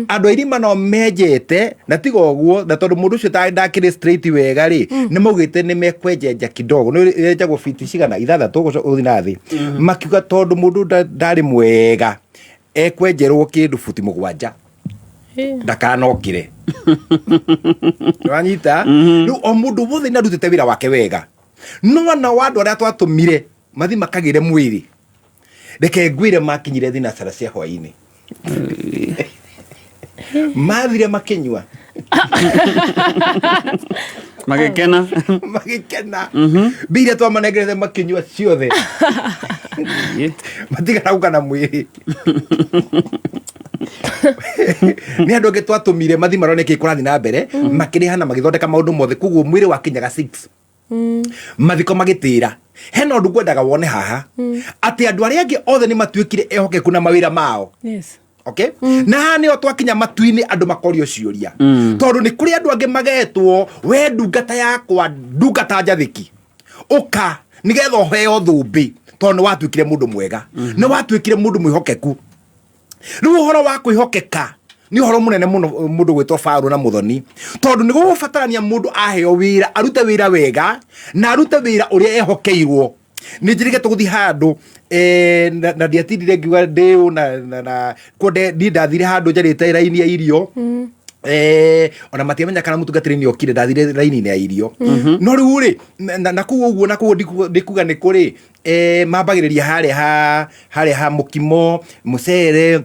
Andũ a irima no menjete, na tiga ũguo, na tondũ mũndũ ũcio ndakĩrĩ straight wega rĩ, nĩ maugĩte nĩ mekwenjenja kidogo, nĩ yenjagwo fiti cigana, 6 gũthiĩ na thĩ. Makiuga tondũ mũndũ ndarĩ mwega, ekwenjerwo kĩndũ buti 7 ndakanokire. Wanyita rĩu, o mũndũ wothe nĩ arutĩte wĩra wake wega, no nao andũ arĩa twatũmire mathi makagĩre mwĩrĩ, reke ngwĩre, makinyire thinacara cia hwainĩ, mathire makĩnyua. Magĩkena. Magĩkena. Mbia iria twamanengerete makĩnyua ciothe, matigana gũka na mwĩrĩ. Nĩ andũ angĩ twatũmire mathi marone kĩ kũrathiĩ na mbere, makĩrĩha na magĩthondeka maũndũ mothe, koguo mwĩrĩ wakinyaga 6, mathiko magĩtĩra. Hena ũndũ ngwendaga wone haha, atĩ andũ arĩa angĩ othe nĩ matuĩkire ehokeku na mawĩra mao. Okay, na haha nĩho twakinya matu-inĩ, andũ makorio ciũria, tondũ nĩ kũrĩ andũ angĩ magetwo, "We ndungata yakwa, ndungata njathĩki, ũka nĩgetha ũheo thũmbĩ, tondũ nĩ watuĩkire mũndũ mwega, nĩ watuĩkire mũndũ mwĩhokeku." Rĩu ũhoro wa kwĩhokeka nĩ ũhoro mũnene mũno, mũndũ gwĩtwo Farũ na Mũthoni, tondũ nĩ gũgũbatarania mũndũ aheo wĩra arute wĩra wega na arute wĩra ũrĩa ehokeirwo. Nĩ njĩrĩgĩte gũthiĩ handũ na ndiatindire ngiuga ndĩũ na kuo niĩ ndathire handũ njarĩte raini ya irio. Ona matiamenya kana mũtungatĩri nĩ okire, ndathire raini-inĩ ya irio. No rĩu rĩ, na kũu ũguo, na kũu ndikuga nĩ kũrĩ, mambagĩrĩria harĩa ha mũkimo, mũcere,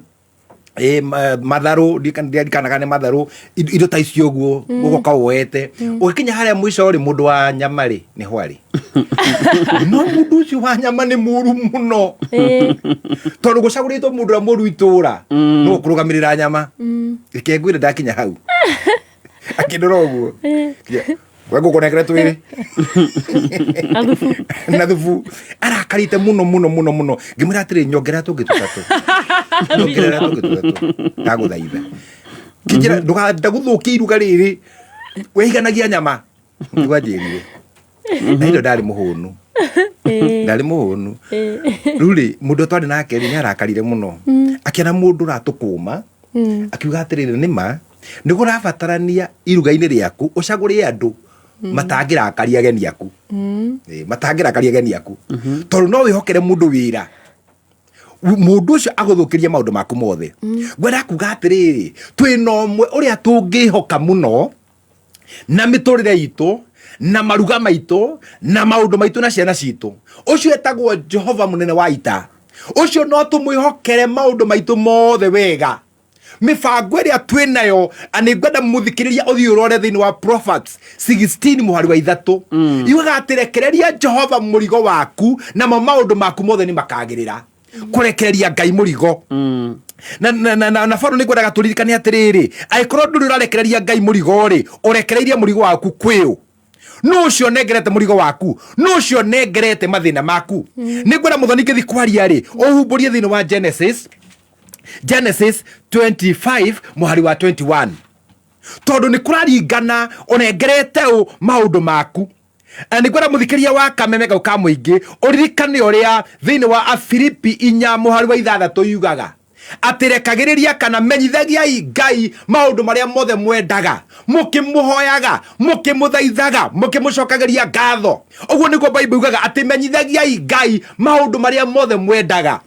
matharũ, ndirikanaga nĩ matharũ, indo ta icio ũguo. Ũgoka woete. Ũgĩkinya harĩa mũico rĩ, mũndũ wa nyama rĩ, nĩho arĩ. No mũndũ ũcio wa nyama nĩ mũru mũno, tondũ gũcagũrĩtwo mũndũ ũrĩa mũru itũra no kũrũgamĩrĩra nyama. Reke ngwĩre, ndakinya hau akĩndora ũguo, we ngũkũnengere twĩrĩ na thubu. Arakarĩte mũno mũno mũno mũno. Ngĩmwĩra atĩrĩ, nyongerera tũngĩ tũtatũ, nyongerera tũngĩ tũtatũ, ndagũthaitha. Kĩnjĩra, ndũganda gũthũkia iruga rĩrĩ, weiganagia nyama. Nĩguo anjĩrire na ĩndo ndarĩ mũhũnu, ndarĩ mũhũnu. Rĩu rĩ, mũndũ twarĩ nake rĩ, nĩ arakarire mũno. Akĩona mũndũ ũratũkũma. Akiuga atĩrĩrĩ, nĩma nĩ kũrabatarania iruga-inĩ rĩaku ũcagũre andũ matangĩrakaria ageni aku. Matangĩrakaria ageni aku, tondũ no wĩhokere mũndũ wĩra, mũndũ ũcio agũthũkĩrie maũndũ maku mothe. Ngwenda kuga atĩrĩrĩ, twĩna ũmwe ũrĩa tũngĩhoka mũno na mĩtũrĩre itũ na maruga maitũ na maũndũ maitũ na ciana citũ. Ũcio etagwo Jehova mũnene wa ita. Ũcio no tũmwĩhokere maũndũ maitũ mothe wega, mĩbango ĩrĩa twĩ nayo. Nĩ ngwenda mũthikĩrĩria ũthiĩ ũrore thĩinĩ wa Proverbs 16 mũhari wa 3. Yugaga atĩ rekereria Jehova mũrigo waku, namo maũndũ maku mothe nĩ makagĩrĩra. Kũrekereria Ngai mũrigo na Paulo nĩ ngwendaga tũririkane atĩrĩrĩ, angĩkorwo ndũrĩ ũrarekereria Ngai mũrigo rĩ, ũrekereirie mũrigo waku kwĩũ? Nũ ũcio nengerete mũrigo waku? Nũ ũcio nengerete mathĩna maku? Nĩ ngwenda mũthoni ngĩthi kwaria rĩ, ũhumbũrie thĩinĩ wa Genesis 25 mũhari wa 21, tondũ nĩ kũraringana ũnengerete ũ maũndũ maku. Na nĩ ngwenda mũthikĩria wa Kameme kau ka mũingĩ ũririkane ũrĩa thĩinĩ wa Afilipi 4 mũhari wa 6 yugaga atĩ rekagĩrĩria kana menyithagiai Ngai maũndũ marĩa mothe mwendaga, mũkĩmũhoyaga, mũkĩmũthaithaga, mũkĩmũcokagĩria ngatho. Ũguo nĩguo Bible yugaga atĩ menyithagiai Ngai maũndũ marĩa mothe mwendaga.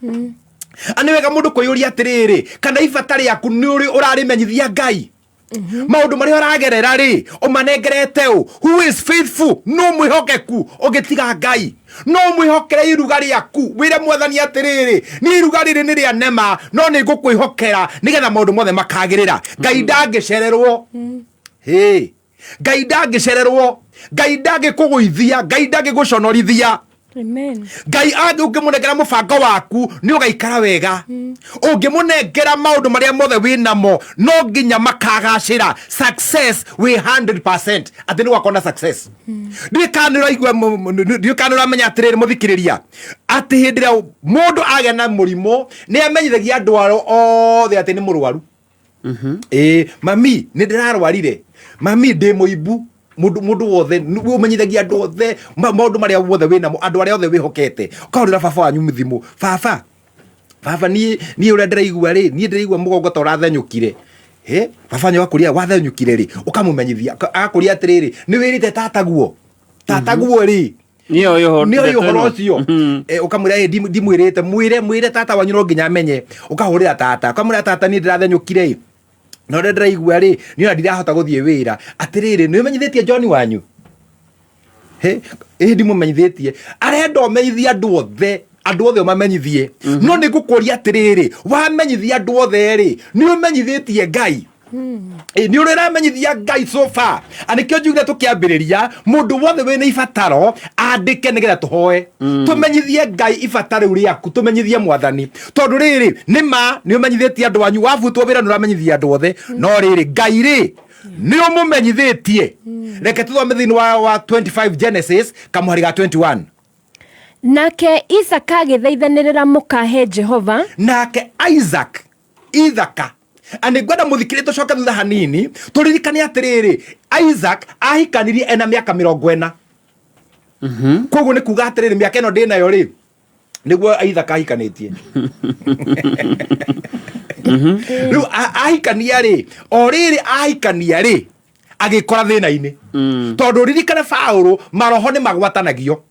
A nĩ wega mũndũ kwĩyũria atĩrĩrĩ, kana ibata rĩaku nĩ ũrĩ ũrarĩmenyithia Ngai? Maũndũ marĩa ũragerera rĩ, ũmanengerete ũ? Who is faithful? No mwĩhokeku ũngĩtiga Ngai? No mwĩhokere iruga rĩaku, wĩre Mwathani atĩrĩrĩ, niĩ iruga rĩrĩ nĩ rĩa nema, no nĩ ngũkwĩhokera nĩgetha maũndũ mothe makagĩrĩra. Ngai ndangĩcererwo. Hĩ, Ngai ndangĩcererwo, Ngai ndangĩkũgũithia, Ngai ndangĩgũconorithia. Amen. Ngai ũngĩmũnengera mũbango waku nĩ ũgaikara wega. Ũngĩmũnengera maũndũ marĩa mothe wĩ namo, no nginya makagacĩra. Success wĩ 100% atĩ nĩ ũgakorwo na success. Ndiũĩ kana nĩ ũraigua, ndiũĩ kana nĩ ũramenya atĩrĩrĩ mũthikĩrĩria, atĩ hĩndĩ ĩrĩa mũndũ agĩa na mũrimũ nĩ amenyithagia andũ aro othe atĩ nĩ mũrwaru. Ĩĩ mami, nĩ ndĩrarwarire, mami, ndĩ mũimbu. Mũndũ wothe ũmenyithagia andũ othe maũndũ marĩa wothe wĩ namo, andũ arĩa othe wĩhokete. Ũkahũrĩra baba wanyu thimũ, baba, baba, niĩ ũrĩa ndĩraigua rĩ, niĩ ndĩraigua mũgongo ta ũrathenyũkire. He baba wanyu agakũria wathenyũkire rĩ, ũkamũmenyithia. Agakũria atĩrĩrĩ, nĩ wĩrĩte tataguo? Tataguo rĩ, nĩ oĩ ũhoro ũcio? Ũkamwĩra, "Ĩ, ndimwĩrĩte." Mwĩre tata wanyu, no nginya amenye. Ũkahũrĩra tata, ũkamwĩra, tata, niĩ ndĩrathenyũkire ĩ, na ũrĩa ndĩraigua rĩ, niĩ ona ndirahota gũthiĩ wĩra. Atĩrĩrĩ, nĩ ũmenyithĩtie John wanyu? Hĩ, ĩ ndimũmenyithĩtie. Arenda ũmenyithie andũ othe, andũ othe ũmamenyithie. No nĩ ngũkũria atĩrĩrĩ, wamenyithia andũ othe rĩ, nĩ ũmenyithĩtie Ngai? Nĩ ũrĩa ũramenyithia Ngai so far? A nĩkĩo njugire tũkĩambĩrĩria, mũndũ wothe wĩna ibataro andĩke nĩgetha tũhoe, tũmenyithie Ngai ibata rĩu rĩaku, tũmenyithie Mwathani. Tondũ rĩrĩ, nĩ ma nĩ ũmenyithĩtie andũ anyu wabutwo wĩra, nĩ ũramenyithia andũ othe, no rĩrĩ, Ngai rĩ, nĩ ũmũmenyithĩtie? Reke tũthome thĩinĩ wa 25 Genesis kamũhari ga 21. Nake Isaka agĩthaithanĩrĩra mũka he Jehova. Nake Isaac, Ithaka, nĩ ngwenda mũthikĩrĩrie, tũcoke thutha hanini tũririkane atĩrĩrĩ, Isaac ahikanirie ena mĩaka 40. Koguo nĩ kuga atĩrĩrĩ, mĩaka ĩno ndĩ nayo rĩ, nĩguo Ithaka ahikanĩtie. Rĩu ahikania rĩ, o rĩrĩ ahikania rĩ, agĩkora thĩna-inĩ, tondũ ririkane Baũrũ, maroho nĩ magwatanagio.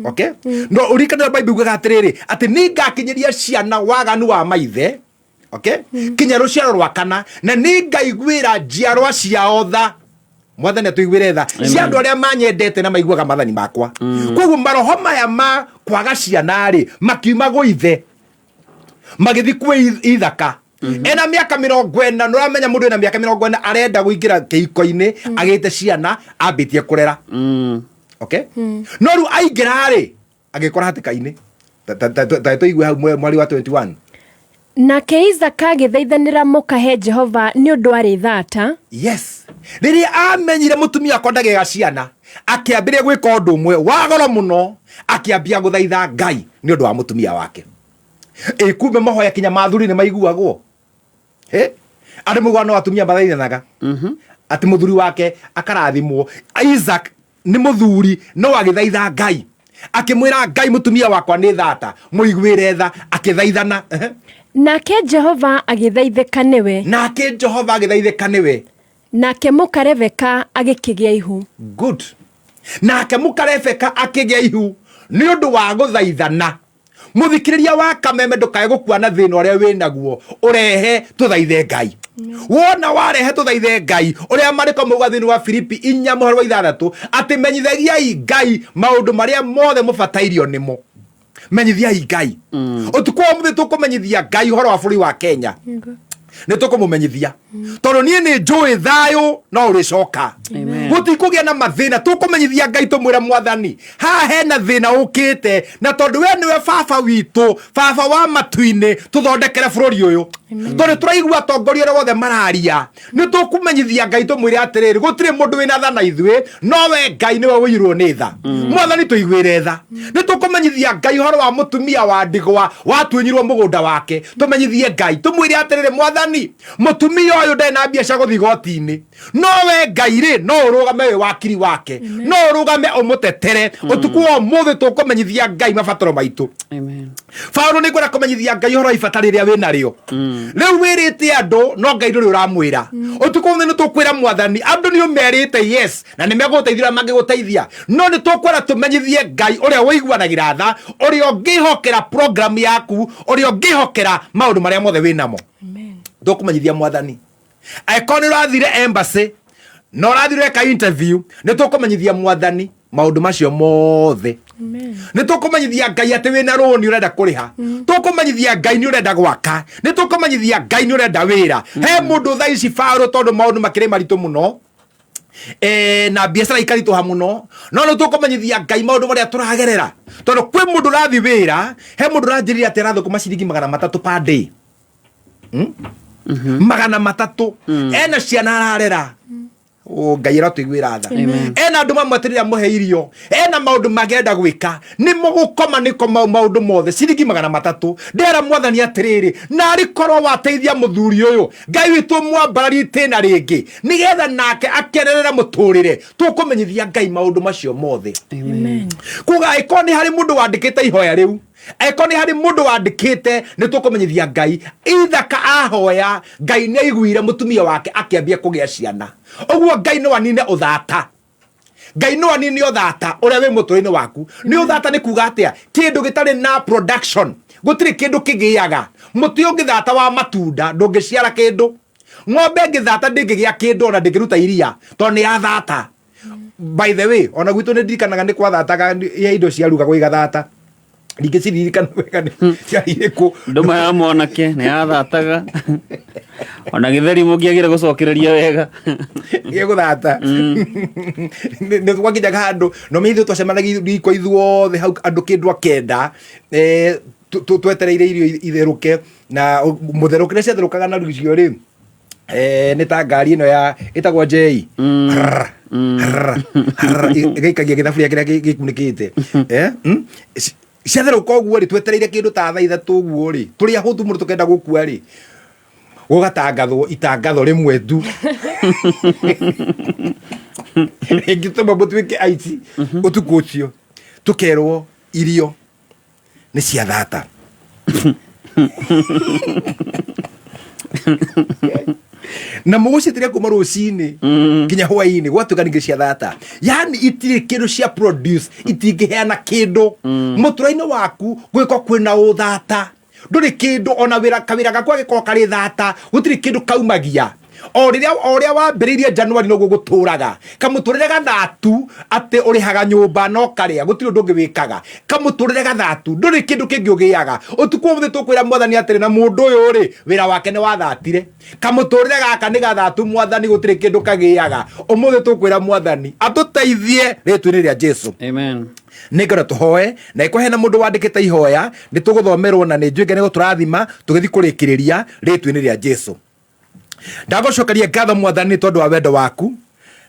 Okay, no ũririkane Bible yugaga atĩrĩrĩ, atĩ nĩ ngakinyĩria ciana waganu wa maithe, okay, kinya rũciaro rwa kana, na nĩ ngaiguĩra njiarwa ciao tha. Mwathani atũiguĩre tha cia andũ arĩa manyendete na maiguaga mathani makwa. Koguo maroho maya ma kwaga ciana rĩ, makiuma gwĩ ithe magĩthiĩ kwĩ Ithaka ena mĩaka 40. Nĩ ũramenya mũndũ ena mĩaka 40 arenda kũingĩra kĩhiko-inĩ agĩte ciana ambĩtie kũrera, okay? No rĩu aingĩra rĩ, agĩkora hatĩka-inĩ. Ta tũigue hau mweri wa 21. Nake Isaaka agĩthaithanĩra mũka he Jehova nĩ ũndũ arĩ thata. Yes, rĩrĩa amenyire mũtumia wakwa ndagĩaga ciana, akĩambĩrĩria gwĩka ũndũ ũmwe wa goro mũno, akĩambia gũthaitha Ngai nĩ ũndũ wa mũtumia wake. Ĩ kumbe mahoya kinya mathuri nĩ maiguagwo. Ĩ, andũ maugaga no atumia mathaithanaga atĩ mũthuri wake akarathimwo. Isaac nĩ mũthuri, no agĩthaitha Ngai, akĩmwĩra Ngai, mũtumia wakwa nĩ thata, mũiguĩre tha. Akĩthaithana. Nake Jehova agĩthaithĩka nĩwe. Nake Jehova agĩthaithĩka nĩwe. Nake mũka Rebeka agĩkĩgĩa ihu. Good. Nake mũka Rebeka akĩgĩa ihu nĩ ũndũ wa gũthaithana. Mũthikĩrĩria wa Kameme, ndũkae gũkua na thĩna ũrĩa wĩ naguo, ũrehe tũthaithe Ngai. Wona warehe tũthaithe Ngai, ũrĩa marĩko mauga thĩinĩ wa Filipi 4 mũhari wa 6 atĩ menyithagiai Ngai maũndũ marĩa mothe mũbatairio nĩmo. Menyithiai Ngai. Ũtukũ wa mũthĩ tũkũmenyithia Ngai ũhoro wa bũrũri wa Kenya. Nĩ tũkũmũmenyithia tondũ niĩ nĩ njũĩ thayũ no ũrĩcoka, gũtikũgĩa na mathĩna. Tũkũmenyithia Ngai, tũmwĩre, Mwathani, haha hena thĩna ũkĩte, na tondũ we nĩwe baba witũ, baba wa matu-inĩ, tũthondekere bũrũri ũyũ, tondũ tũraigua atongoria ũrĩa wothe mararia. Nĩ tũkũmenyithia Ngai, tũmwĩre atĩrĩrĩ, gũtirĩ mũndũ wĩna tha na ithuĩ, no we Ngai nĩwe ũiyũirwo nĩ tha. Mwathani, tũiguĩre tha. Nĩ tũkũmenyithia Ngai ũhoro wa mũtumia wa ndigwa watunyirwo mũgũnda wake. Tũmenyithie Ngai, tũmwĩre atĩrĩrĩ, Mwathani, mũtumia ũyũ ndarĩ na mbia cia gũthiĩ igoti-inĩ, no we Ngai rĩ, no ũrũgame wĩ wakiri wake, no ũrũgame ũmũtetere. Ũtukũ wa ũmũthĩ tũkũmenyithia Ngai mabataro maitũ. Paulo, nĩ ngwenda kũmenyithia Ngai ũhoro wa ibata rĩrĩa wĩ narĩo rĩu wĩrĩte andũ, no Ngai ndũrĩ ũramwĩra. Ũtukũ ũmũthĩ nĩ tũkwĩra Mwathani, andũ nĩ ũmerĩte, yes, na nĩ megũgũteithia ũrĩa mangĩgũteithia, no nĩ tũkwenda tũmenyithie Ngai ũrĩa ũiguanagĩra tha, ũrĩa ũngĩhokera program yaku, ũrĩa ũngĩhokera maũndũ marĩa mothe wĩ namo. Tũkũmenyithia Mwathani angĩkorwo nĩ ũrathire embassy na ũrathire ũreka interview, nĩ tũkũmenyithia Mwathani maũndũ macio mothe. Nĩ tũkũmenyithia Ngai atĩ wĩna rũni ũrenda kũrĩha. Tũkũmenyithia Ngai nĩ ũrenda gwaka. Nĩ tũkũmenyithia Ngai nĩ ũrenda wĩra. He mũndũ thaa ici barũ, tondũ maũndũ makĩrĩ maritũ mũno, na biacara ikaritũha mũno, no nĩ tũkũmenyithia Ngai maũndũ marĩa tũragerera, tondũ kwĩ mũndũ ũrathi wĩra. He mũndũ ũranjĩrire atĩ arathũkũma ciringi 300 per day. 300, ena ciana ararera. O, Ngai aratũiguĩra tha. Ena andũ mamweterera mũhe irio, ena maũndũ mangĩenda gwĩka, nĩ mũgũkoma nĩko maũndũ mothe ciringi 300. Ndera Mwathani atĩrĩrĩ, narĩ korwo wateithia mũthuri ũyũ, Ngai witũ, mwambararie itĩna rĩngĩ nĩgetha nake akenerere mũtũrĩre. Tũkũmenyithia Ngai maũndũ macio mothe. Kuga angĩkorwo nĩ harĩ mũndũ wandĩkĩte ihoya rĩu, angĩkorwo nĩ harĩ mũndũ wandĩkĩte, nĩ tũkũmenyithia Ngai. Ithaka ahoya, Ngai nĩ aiguire, mũtumia wake akĩambia kũgĩa ciana. Ũguo Ngai no anine ũthata. Ngai no anine ũthata ũrĩa wĩ mũtũrĩre-inĩ waku. Nĩ ũthata nĩ kuga atĩa? Kĩndũ gĩtarĩ na production, gũtirĩ kĩndũ kĩgĩaga. Mũtĩ ũngĩthata wa matunda ndũngĩciara kĩndũ. Ng'ombe ĩngĩthata ndĩngĩgĩa kĩndũ, ona ndĩngĩruta iria tondũ nĩ yathata. By the way, ona gwitũ nĩ ndirikanaga nĩ kwathataga ya indo ciarugagwo igathata. Ndingĩciririkana wega nĩ ciarĩ irĩkũ. Ndũma ya mwanake nĩ yathataga, ona gĩtheri mũngĩagire gũcokereria wega. Gĩgũthata. Nĩ gwakinyaga handũ no menye ithuĩ twacemanagia riko ithuothe hau, andũ kĩndũ 9, twetereire irio itherũke na mũtherũkĩre ciatherũkaga na rucio rĩ, nĩ ta ngari ĩno ya ĩtagwo njei ĩgaikagia gĩthaburia kĩrĩa gĩkunĩkĩte. Ciatherũka ũguo rĩ, twetereire kĩndũ ta thaa 3 ũguo rĩ, tũrĩ ahũtu mũno tũkenda gũkua rĩ, gũgatangathwo itangatho rĩmwe tu rĩngĩtũma mũtuĩke aici ũtukũ ũcio. Tũkerwo irio nĩ cia thata. Na mũgũciĩtĩria kuma rũcinĩ nginya hwainĩ, gwatuĩka ningĩ cia thata, yani itirĩ kĩndũ cia produce, itingĩheana kĩndũ mũtũra-inĩ waku. Gwĩkwo kwĩna ũthata, ndũrĩ kĩndũ ona wĩra, kawĩra gaku agĩkorwo karĩ thata, gũtirĩ kĩndũ kaumagia. O rĩrĩa o ũrĩa wambĩrĩirie January noguo gũtũraga, kamũtũrĩre gathatu, atĩ ũrĩhaga nyũmba no karĩa, gũtirĩ ũndũ ũngĩ wĩkaga, kamũtũrĩre gathatu, ndũrĩ kĩndũ kĩngĩ ũgĩaga. Ũtukũ ũmũthĩ tũkwĩra Mwathani atĩrĩ, na mũndũ ũyũ rĩ, wĩra wake nĩ wathatire, kamũtũrĩre gaka nĩ gathatu, Mwathani, gũtirĩ kĩndũ kagĩaga. Ũmũthĩ tũkwĩra Mwathani atũteithie rĩtwa-inĩ rĩa Jesu. Amen. Nĩ ngwenda tũhoe, na ĩkorwo hena mũndũ wandĩkĩte ihoya nĩ tũgũthomerwo, na nĩ njũĩ Ngai nĩ gũtũrathima tũgĩthiĩ kũrĩkĩrĩria rĩtwa-inĩ rĩa Jesu. Ndagũcokeria ngatho, Mwathani, nĩ tondũ wa wendo waku.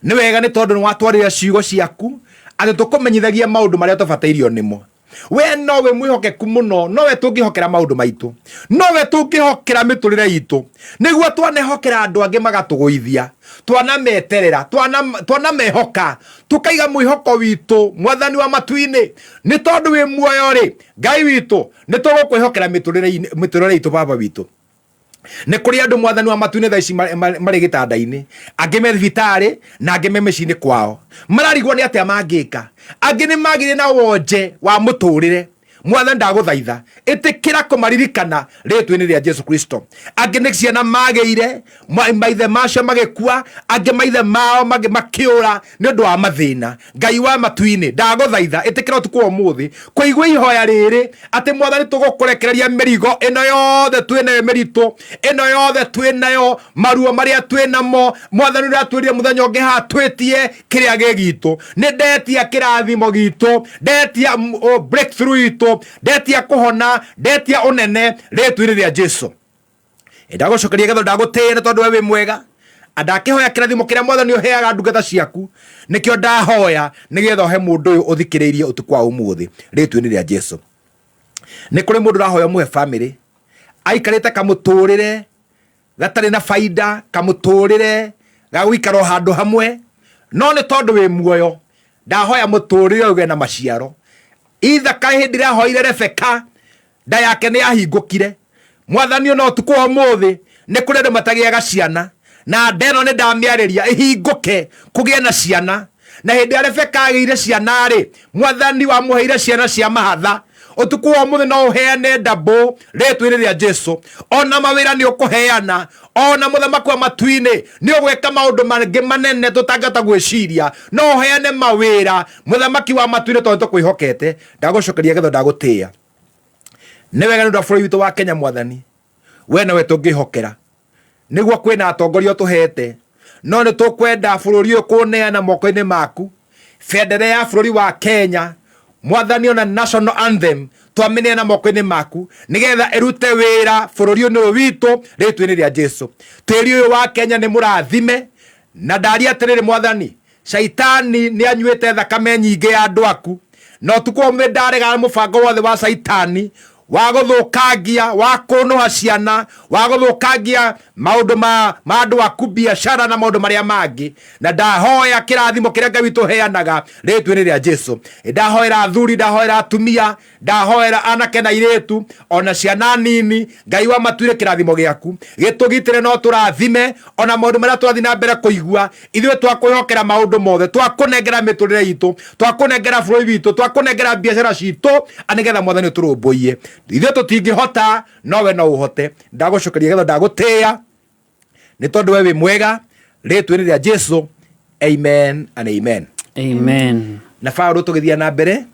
Nĩ wega nĩ tondũ nĩ watwarĩra ciugo ciaku atĩ tũkũmenyithagia maũndũ marĩa tũbatairio nĩmo. We nowe mwĩhokeku mũno, nowe tũngĩhokera maũndũ maitũ, nowe tũngĩhokera mĩtũrĩre itũ. Nĩguo twanehokera andũ angĩ magatũgũithia, twanameterera, twanamehoka, tũkaiga mwĩhoko witũ, Mwathani wa matu-inĩ, nĩ tondũ wĩ muoyo rĩ, Ngai witũ, nĩ tũgũkwĩhokera mĩtũrĩre itũ, Baba witũ. Nĩ kũrĩ andũ, Mwathani wa matu-inĩ, thaa ici marĩ gĩtanda-inĩ, angĩ me thibitarĩ na angĩ me mĩciĩ-inĩ kwao, mararigwo nĩ atĩa mangĩka. Angĩ nĩ magire na wonje wa mũtũrĩre. Mwathani, ndagũthaitha, ĩtĩkĩra kũmaririkana rĩtwa-inĩ rĩa Jesu Kristo. Angĩ nĩ ciana magĩire, maithe macio magĩkua, angĩ maithe mao makĩũra nĩ ũndũ wa mathĩna. Ngai wa matu-inĩ, ndagũthaitha, ĩtĩkĩra ũtukũ wa ũmũthĩ kũigua ihoya rĩrĩ, atĩ Mwathani, tũgũkũrekereria mĩrigo ĩno yothe twĩnayo, mĩritũ ĩno yothe twĩnayo, maruo marĩa twĩnamo. Mwathani, ũrĩa twĩrire mũthenya ũngĩ haha twĩtie kĩrĩa gĩ gitũ, nĩ ndetia kĩrathimo gitũ, ndetia breakthrough itũ, ndetia kũhona, ndetia ũnene rĩtwa-inĩ rĩa Jesu. Ndagũcokeria ngatho, ndagũtĩĩa nĩ tondũ we wĩ mwega. Ndakĩhoya kĩrathimo kĩrĩa, Mwathani, ũheaga ndungata ciaku. Nĩkĩo ndahoya nĩgetha ũhe mũndũ ũyũ ũthikĩrĩirie ũtukũ wa ũmũthĩ rĩtwa-inĩ rĩa Jesu. Nĩ kũrĩ mũndũ ũrahoya mũhe famĩlĩ, aikarĩte kamũtũrĩre gatarĩ na baida, kamũtũrĩre ga gũikara o handũ hamwe, no nĩ tondũ wĩ muoyo, ndahoya mũtũrĩre ũyũ ũgĩe na maciaro. Ithaka hĩndĩ ĩrĩa ahoire Rebeka, nda yake nĩ yahingũkire. Mwathani, ona ũtukũ wa ũmũthĩ nĩ kũrĩ andũ matagĩaga ciana, na nda ĩno nĩ ndamĩarĩria ĩhingũke kũgĩe na ciana. Na hĩndĩ ya Rebeka agĩire ciana rĩ, Mwathani, wamũheire ciana cia mahatha. Ũtukũ wa ũmũthĩ no ũheane ndambũ rĩtwa-inĩ rĩa Jesu. Ona mawĩra nĩ ũkũheana, ona mũthamaki wa matu-inĩ nĩ ũgwĩka maũndũ mangĩ manene tũtangĩhota gwĩciria. No ũheane mawĩra, mũthamaki wa matu-inĩ, tondũ tũkwĩhokete. Ndagũcokeria ngatho, ndagũtĩĩa. Nĩ wega nĩ ũndũ wa bũrũri witũ wa Kenya. Mwathani, we nowe tũngĩhokera. Nĩguo kwĩna atongoria ũtũhete, no nĩ tũkwenda bũrũri ũyũ kũneana moko-inĩ maku, bendera ya bũrũri wa Kenya, Mwathani, ona national anthem twamĩneana moko-inĩ maku nĩgetha ĩrute wĩra bũrũri ũyũ witũ rĩtwa-inĩ rĩa Jesu. Tĩri ũyũ wa Kenya nĩ mũrathime, na ndaria atĩrĩrĩ, Mwathani, Caitani nĩ anyuĩte thakame nyingĩ ya andũ aku, na ũtukũ ũmwe ndarega mũbango wothe wa Caitani wa gũthũkangia, wa kũnũha ciana, wa gũthũkangia maũndũ ma andũ aku, biacara na maũndũ marĩa mangĩ. Na ndahoya kĩrathimo kĩrĩa Ngai witũ ũheanaga rĩtwa-inĩ rĩa Jesu. Ndahoera athuri, ndahoera atumia, ndahoera anake na airĩtu, ona ciana nini. Ngai wa matuire, kĩrathimo gĩaku gĩtũgitĩre, no tũrathime ona maũndũ marĩa tũrathiĩ na mbere kũigua. Ithuĩ twakwĩhokera maũndũ mothe, twakũnengera mĩtũrĩre itũ, twakũnengera bũrũri witũ, twakũnengera biacara citũ, nĩgetha, Mwathani, ũtũrũmbũiye. Ithuĩ tũtingĩhota, nowe no ũhote. Ndagũcokeria ngatho, ndagũtĩĩa nĩ tondũ we wĩ mwega, rĩtwa-inĩ rĩa Jesu. Amen and amen. Amen. Na Paũlũ, tũgĩthiĩ na mbere,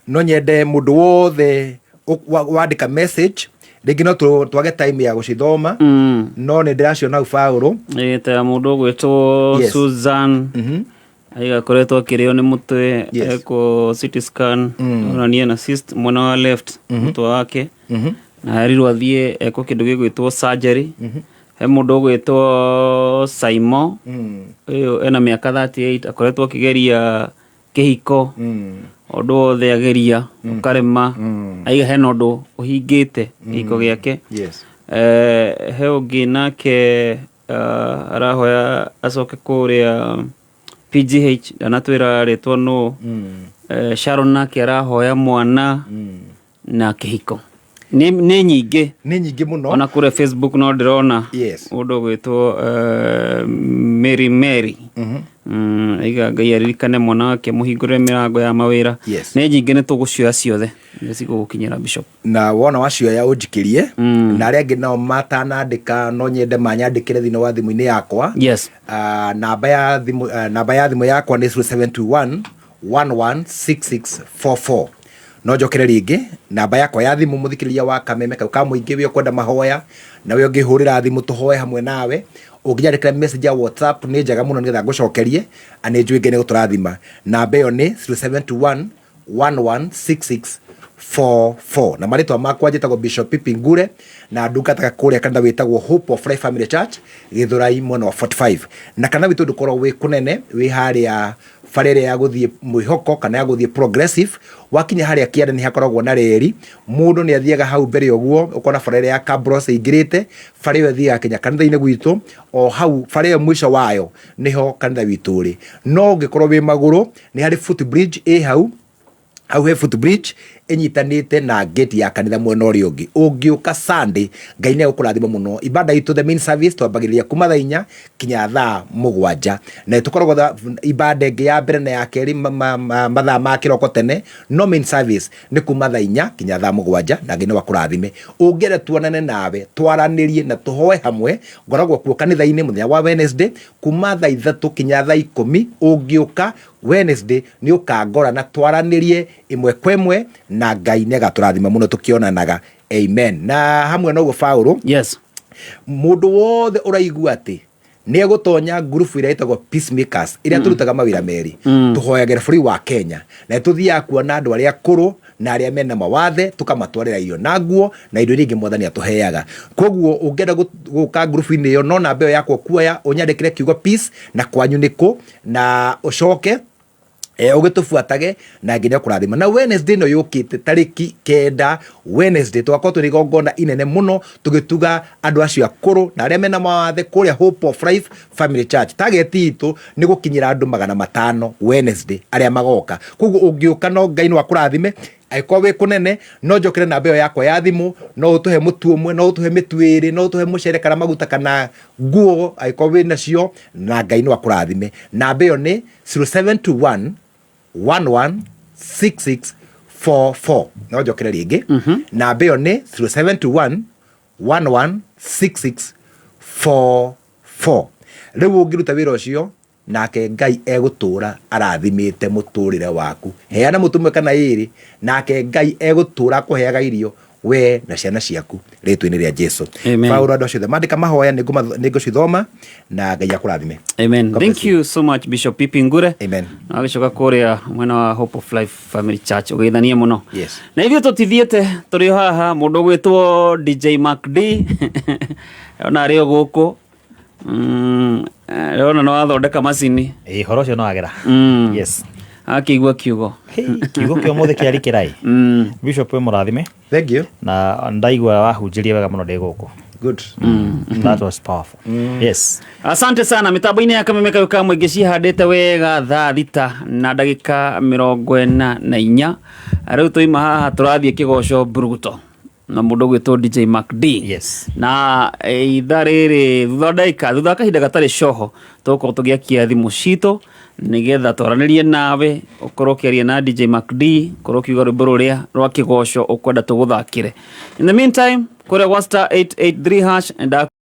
no nyende mũndũ wothe wandĩka message rĩngĩ, no twage time ya gũcithoma, no nĩ ndĩraciona hau, Paũlũ. Ĩ, ta mũndũ ũgwĩtwo Susan aiga akoretwo akĩrĩo nĩ mũtwe, ekwo CT scan, onania na cyst mwena wa left mũtwe wake, na erirwo athiĩ ekwo kĩndũ gĩgwĩtwo surgery. He mũndũ ũgwĩtwo Saimo, ũyũ ena mĩaka 38, akoretwo akĩgeria kĩhiko, ũndũ wothe ageria ũkarema. Aiga hena ũndũ ũhingĩte kĩhiko gĩake. He ũngĩ nake arahoya acoke kũrĩa PGH, ndanatwĩra rĩtwa nũ. Sharon nake arahoya mwana na kĩhiko. Nĩ nyingĩ. Nĩ nyingĩ mũno. Ona kũrĩa Facebook no ndĩrona Yes. mũndũ ũgwĩtwo Mary Mary. Aiga Ngai aririkane mwana wake, mũhingũrĩre mĩrango ya mawĩra. Yes. Nĩ nyingĩ, nĩ tũgũcioya ciothe nĩ cigũgũkinyĩra, Bishop. Na wona wacioya ũnjikĩrie, na arĩa angĩ nao matanandĩka no nyende manyandĩkĩre thĩinĩ wa thimũ-inĩ yakwa. Namba ya thimũ yakwa nĩ 0721 116644. No njokere rĩngĩ namba yakwa ya thimũ, mũthikĩrĩria wa Kameme kau ka mũingĩ, wĩ ũkwenda mahoya na we ũngĩhũrĩra thimũ tũhoe hamwe nawe, ũngĩnyandĩkĩra message ya WhatsApp nĩ njega mũno nĩgetha ngũcokerie, na nĩ njũĩ Ngai nĩ gũtũrathima. Namba ĩyo nĩ 0721 116644. Na marĩtwa makwa njĩtagwo Bishop Pipi Ngure, na ndungataga kũrĩa kanitha wĩtagwo Hope of Life Family Church, Gĩthũrai, mwena wa 45. Na kanitha witũ ndũkoragwo wĩ kũnene, wĩ harĩa bara ĩrĩa ya gũthiĩ Mwĩhoko kana ya gũthiĩ Progressive. Wakinya harĩa kĩanda nĩ hakoragwo na reri, mũndũ nĩ athiaga hau mbere ũguo ũkona bara ĩrĩa ya Cabros ĩingĩrĩte, bara ĩyo ĩthiaga kinya kanitha-inĩ gwitũ. O hau bara ĩyo mũico wayo nĩho kanitha witũ ũrĩ. No ũngĩkorwo wĩ magũrũ, nĩ harĩ footbridge ĩ hau hau, he footbridge ĩnyitanĩte na gate ya kanitha mwena ũrĩa ũngĩ. Ũngĩũka Sunday, Ngai nĩ egũkũrathima mũno. Ibada itũ, the main service, twambagĩrĩria kuma thaa 4 kinya thaa 7, na tũkoragwo ibada ĩngĩ ya mbere na ya kerĩ mathaa ma kĩroko tene, no main service nĩ kuma thaa 4 kinya thaa 7. Na Ngai nĩ wakũrathime. Ũngĩenda tuonane nawe, twaranĩrie na tũhoe hamwe, ngoragwo kuo kanitha-inĩ mũthenya wa Wednesday kuma thaa 3 kinya thaa 10. Ũngĩũka Wednesday nĩ ũkangora na twaranĩrie ĩmwe kwa ĩmwe, na Ngai nĩ agatũrathima mũno tũkĩonanaga. Amen. Na hamwe na ũguo, Paũlũ, mũndũ wothe ũraigua atĩ nĩ egũtonya ngurubu ĩrĩa ĩtagwo Peacemakers, ĩrĩa tũrutaga mawĩra merĩ, tũhoyagĩra bũrũri wa Kenya na tũthiaga kuona andũ arĩa akũrũ na arĩa mena mawathe, tũkamatwarĩra irio na nguo na indo iria ingĩ Mwathani atũheaga. Koguo ũngĩenda gũka ngurubu-inĩ ĩyo, no namba ĩyo yakwa kuoya ũnyandĩkĩre kiugo peace na kwanyu nĩkũ, na ũcoke ũgĩtũbuatage, na nginya kũrathima. Na Wednesday ĩno yũkĩte, tarĩki 9, Wednesday tũgakorwo twĩna igongona inene mũno tũgĩtuga andũ acio akũrũ na arĩa mena mawathe kũrĩa Hope of Life Family Church. Target itũ nĩ gũkinyĩra andũ 500 Wednesday arĩa magoka. Koguo ũngĩũka, no Ngai no akũrathime. Angĩkorwo wĩ kũnene, no njokere namba ĩyo yakwa ya thimũ, no ũtũhe mũtu ũmwe, no ũtũhe mĩtu ĩrĩ, no ũtũhe mũcere kana maguta kana nguo angĩkorwo wĩ nacio, na Ngai no akũrathime. Namba ĩyo nĩ 0721 116644. No njokere rĩngĩ, namba ĩyo nĩ 0721 116644. Rĩu ũngĩruta wĩra ũcio, nake Ngai egũtũra arathimĩte mũtũrĩre waku. Heana mũtu ũmwe kana ĩrĩ, nake Ngai egũtũra akũheaga irio we na ciana ciaku rĩtwa-inĩ rĩa Jesu. Amen. Paulo, andũ acio othe mandĩka mahoya, nĩngũcithoma, na Ngai akũrathime. Amen. God Thank bless you. you so much, Bishop Pipi Ngure. Amen. Na agĩcoka kũrĩa mwena wa Hope of Life Family Church, ũgeithanie mũno. Yes. Na ithuĩ tũtithiĩte, tũrĩ o haha. Mũndũ ũgwĩtwo DJ Mac D ona arĩ o gũkũ. Ndĩrona nĩ wathondeka macini. Ĩ, horo ũcio no agera. Yes. Akĩigua kiugo. Kiugo kĩa ũmũthĩ kĩarĩ kĩrai. Bishop, wĩ mũrathime. Thank you. Na ndaigua wahunjĩria wega mũno ndĩ gũkũ. Good. That was powerful. Yes. Asante sana. Mitambo-inĩ ya Kameme kau ka mũingĩ cihandĩte wega thaa 6 na ndagĩka 44. Rĩu tũima haha tũrathiĩ kĩgoco mburuguto na mũndũ ũgwĩtwo DJ Mac D. Yes. Na ithaa rĩrĩ thutha wa ndagĩka, thutha wa kahinda gatarĩ coho, tũgũkorwo tũgĩakia thimũ citũ nĩgetha twaranĩrie nawe, ũkorwo ũkĩaria na DJ Mac D, ũkorwo ũkiuga rwĩmbo rũrĩa rwa kĩgoco ũkwenda tũgũthakĩre. In the meantime, kũrĩa gwa *883# nda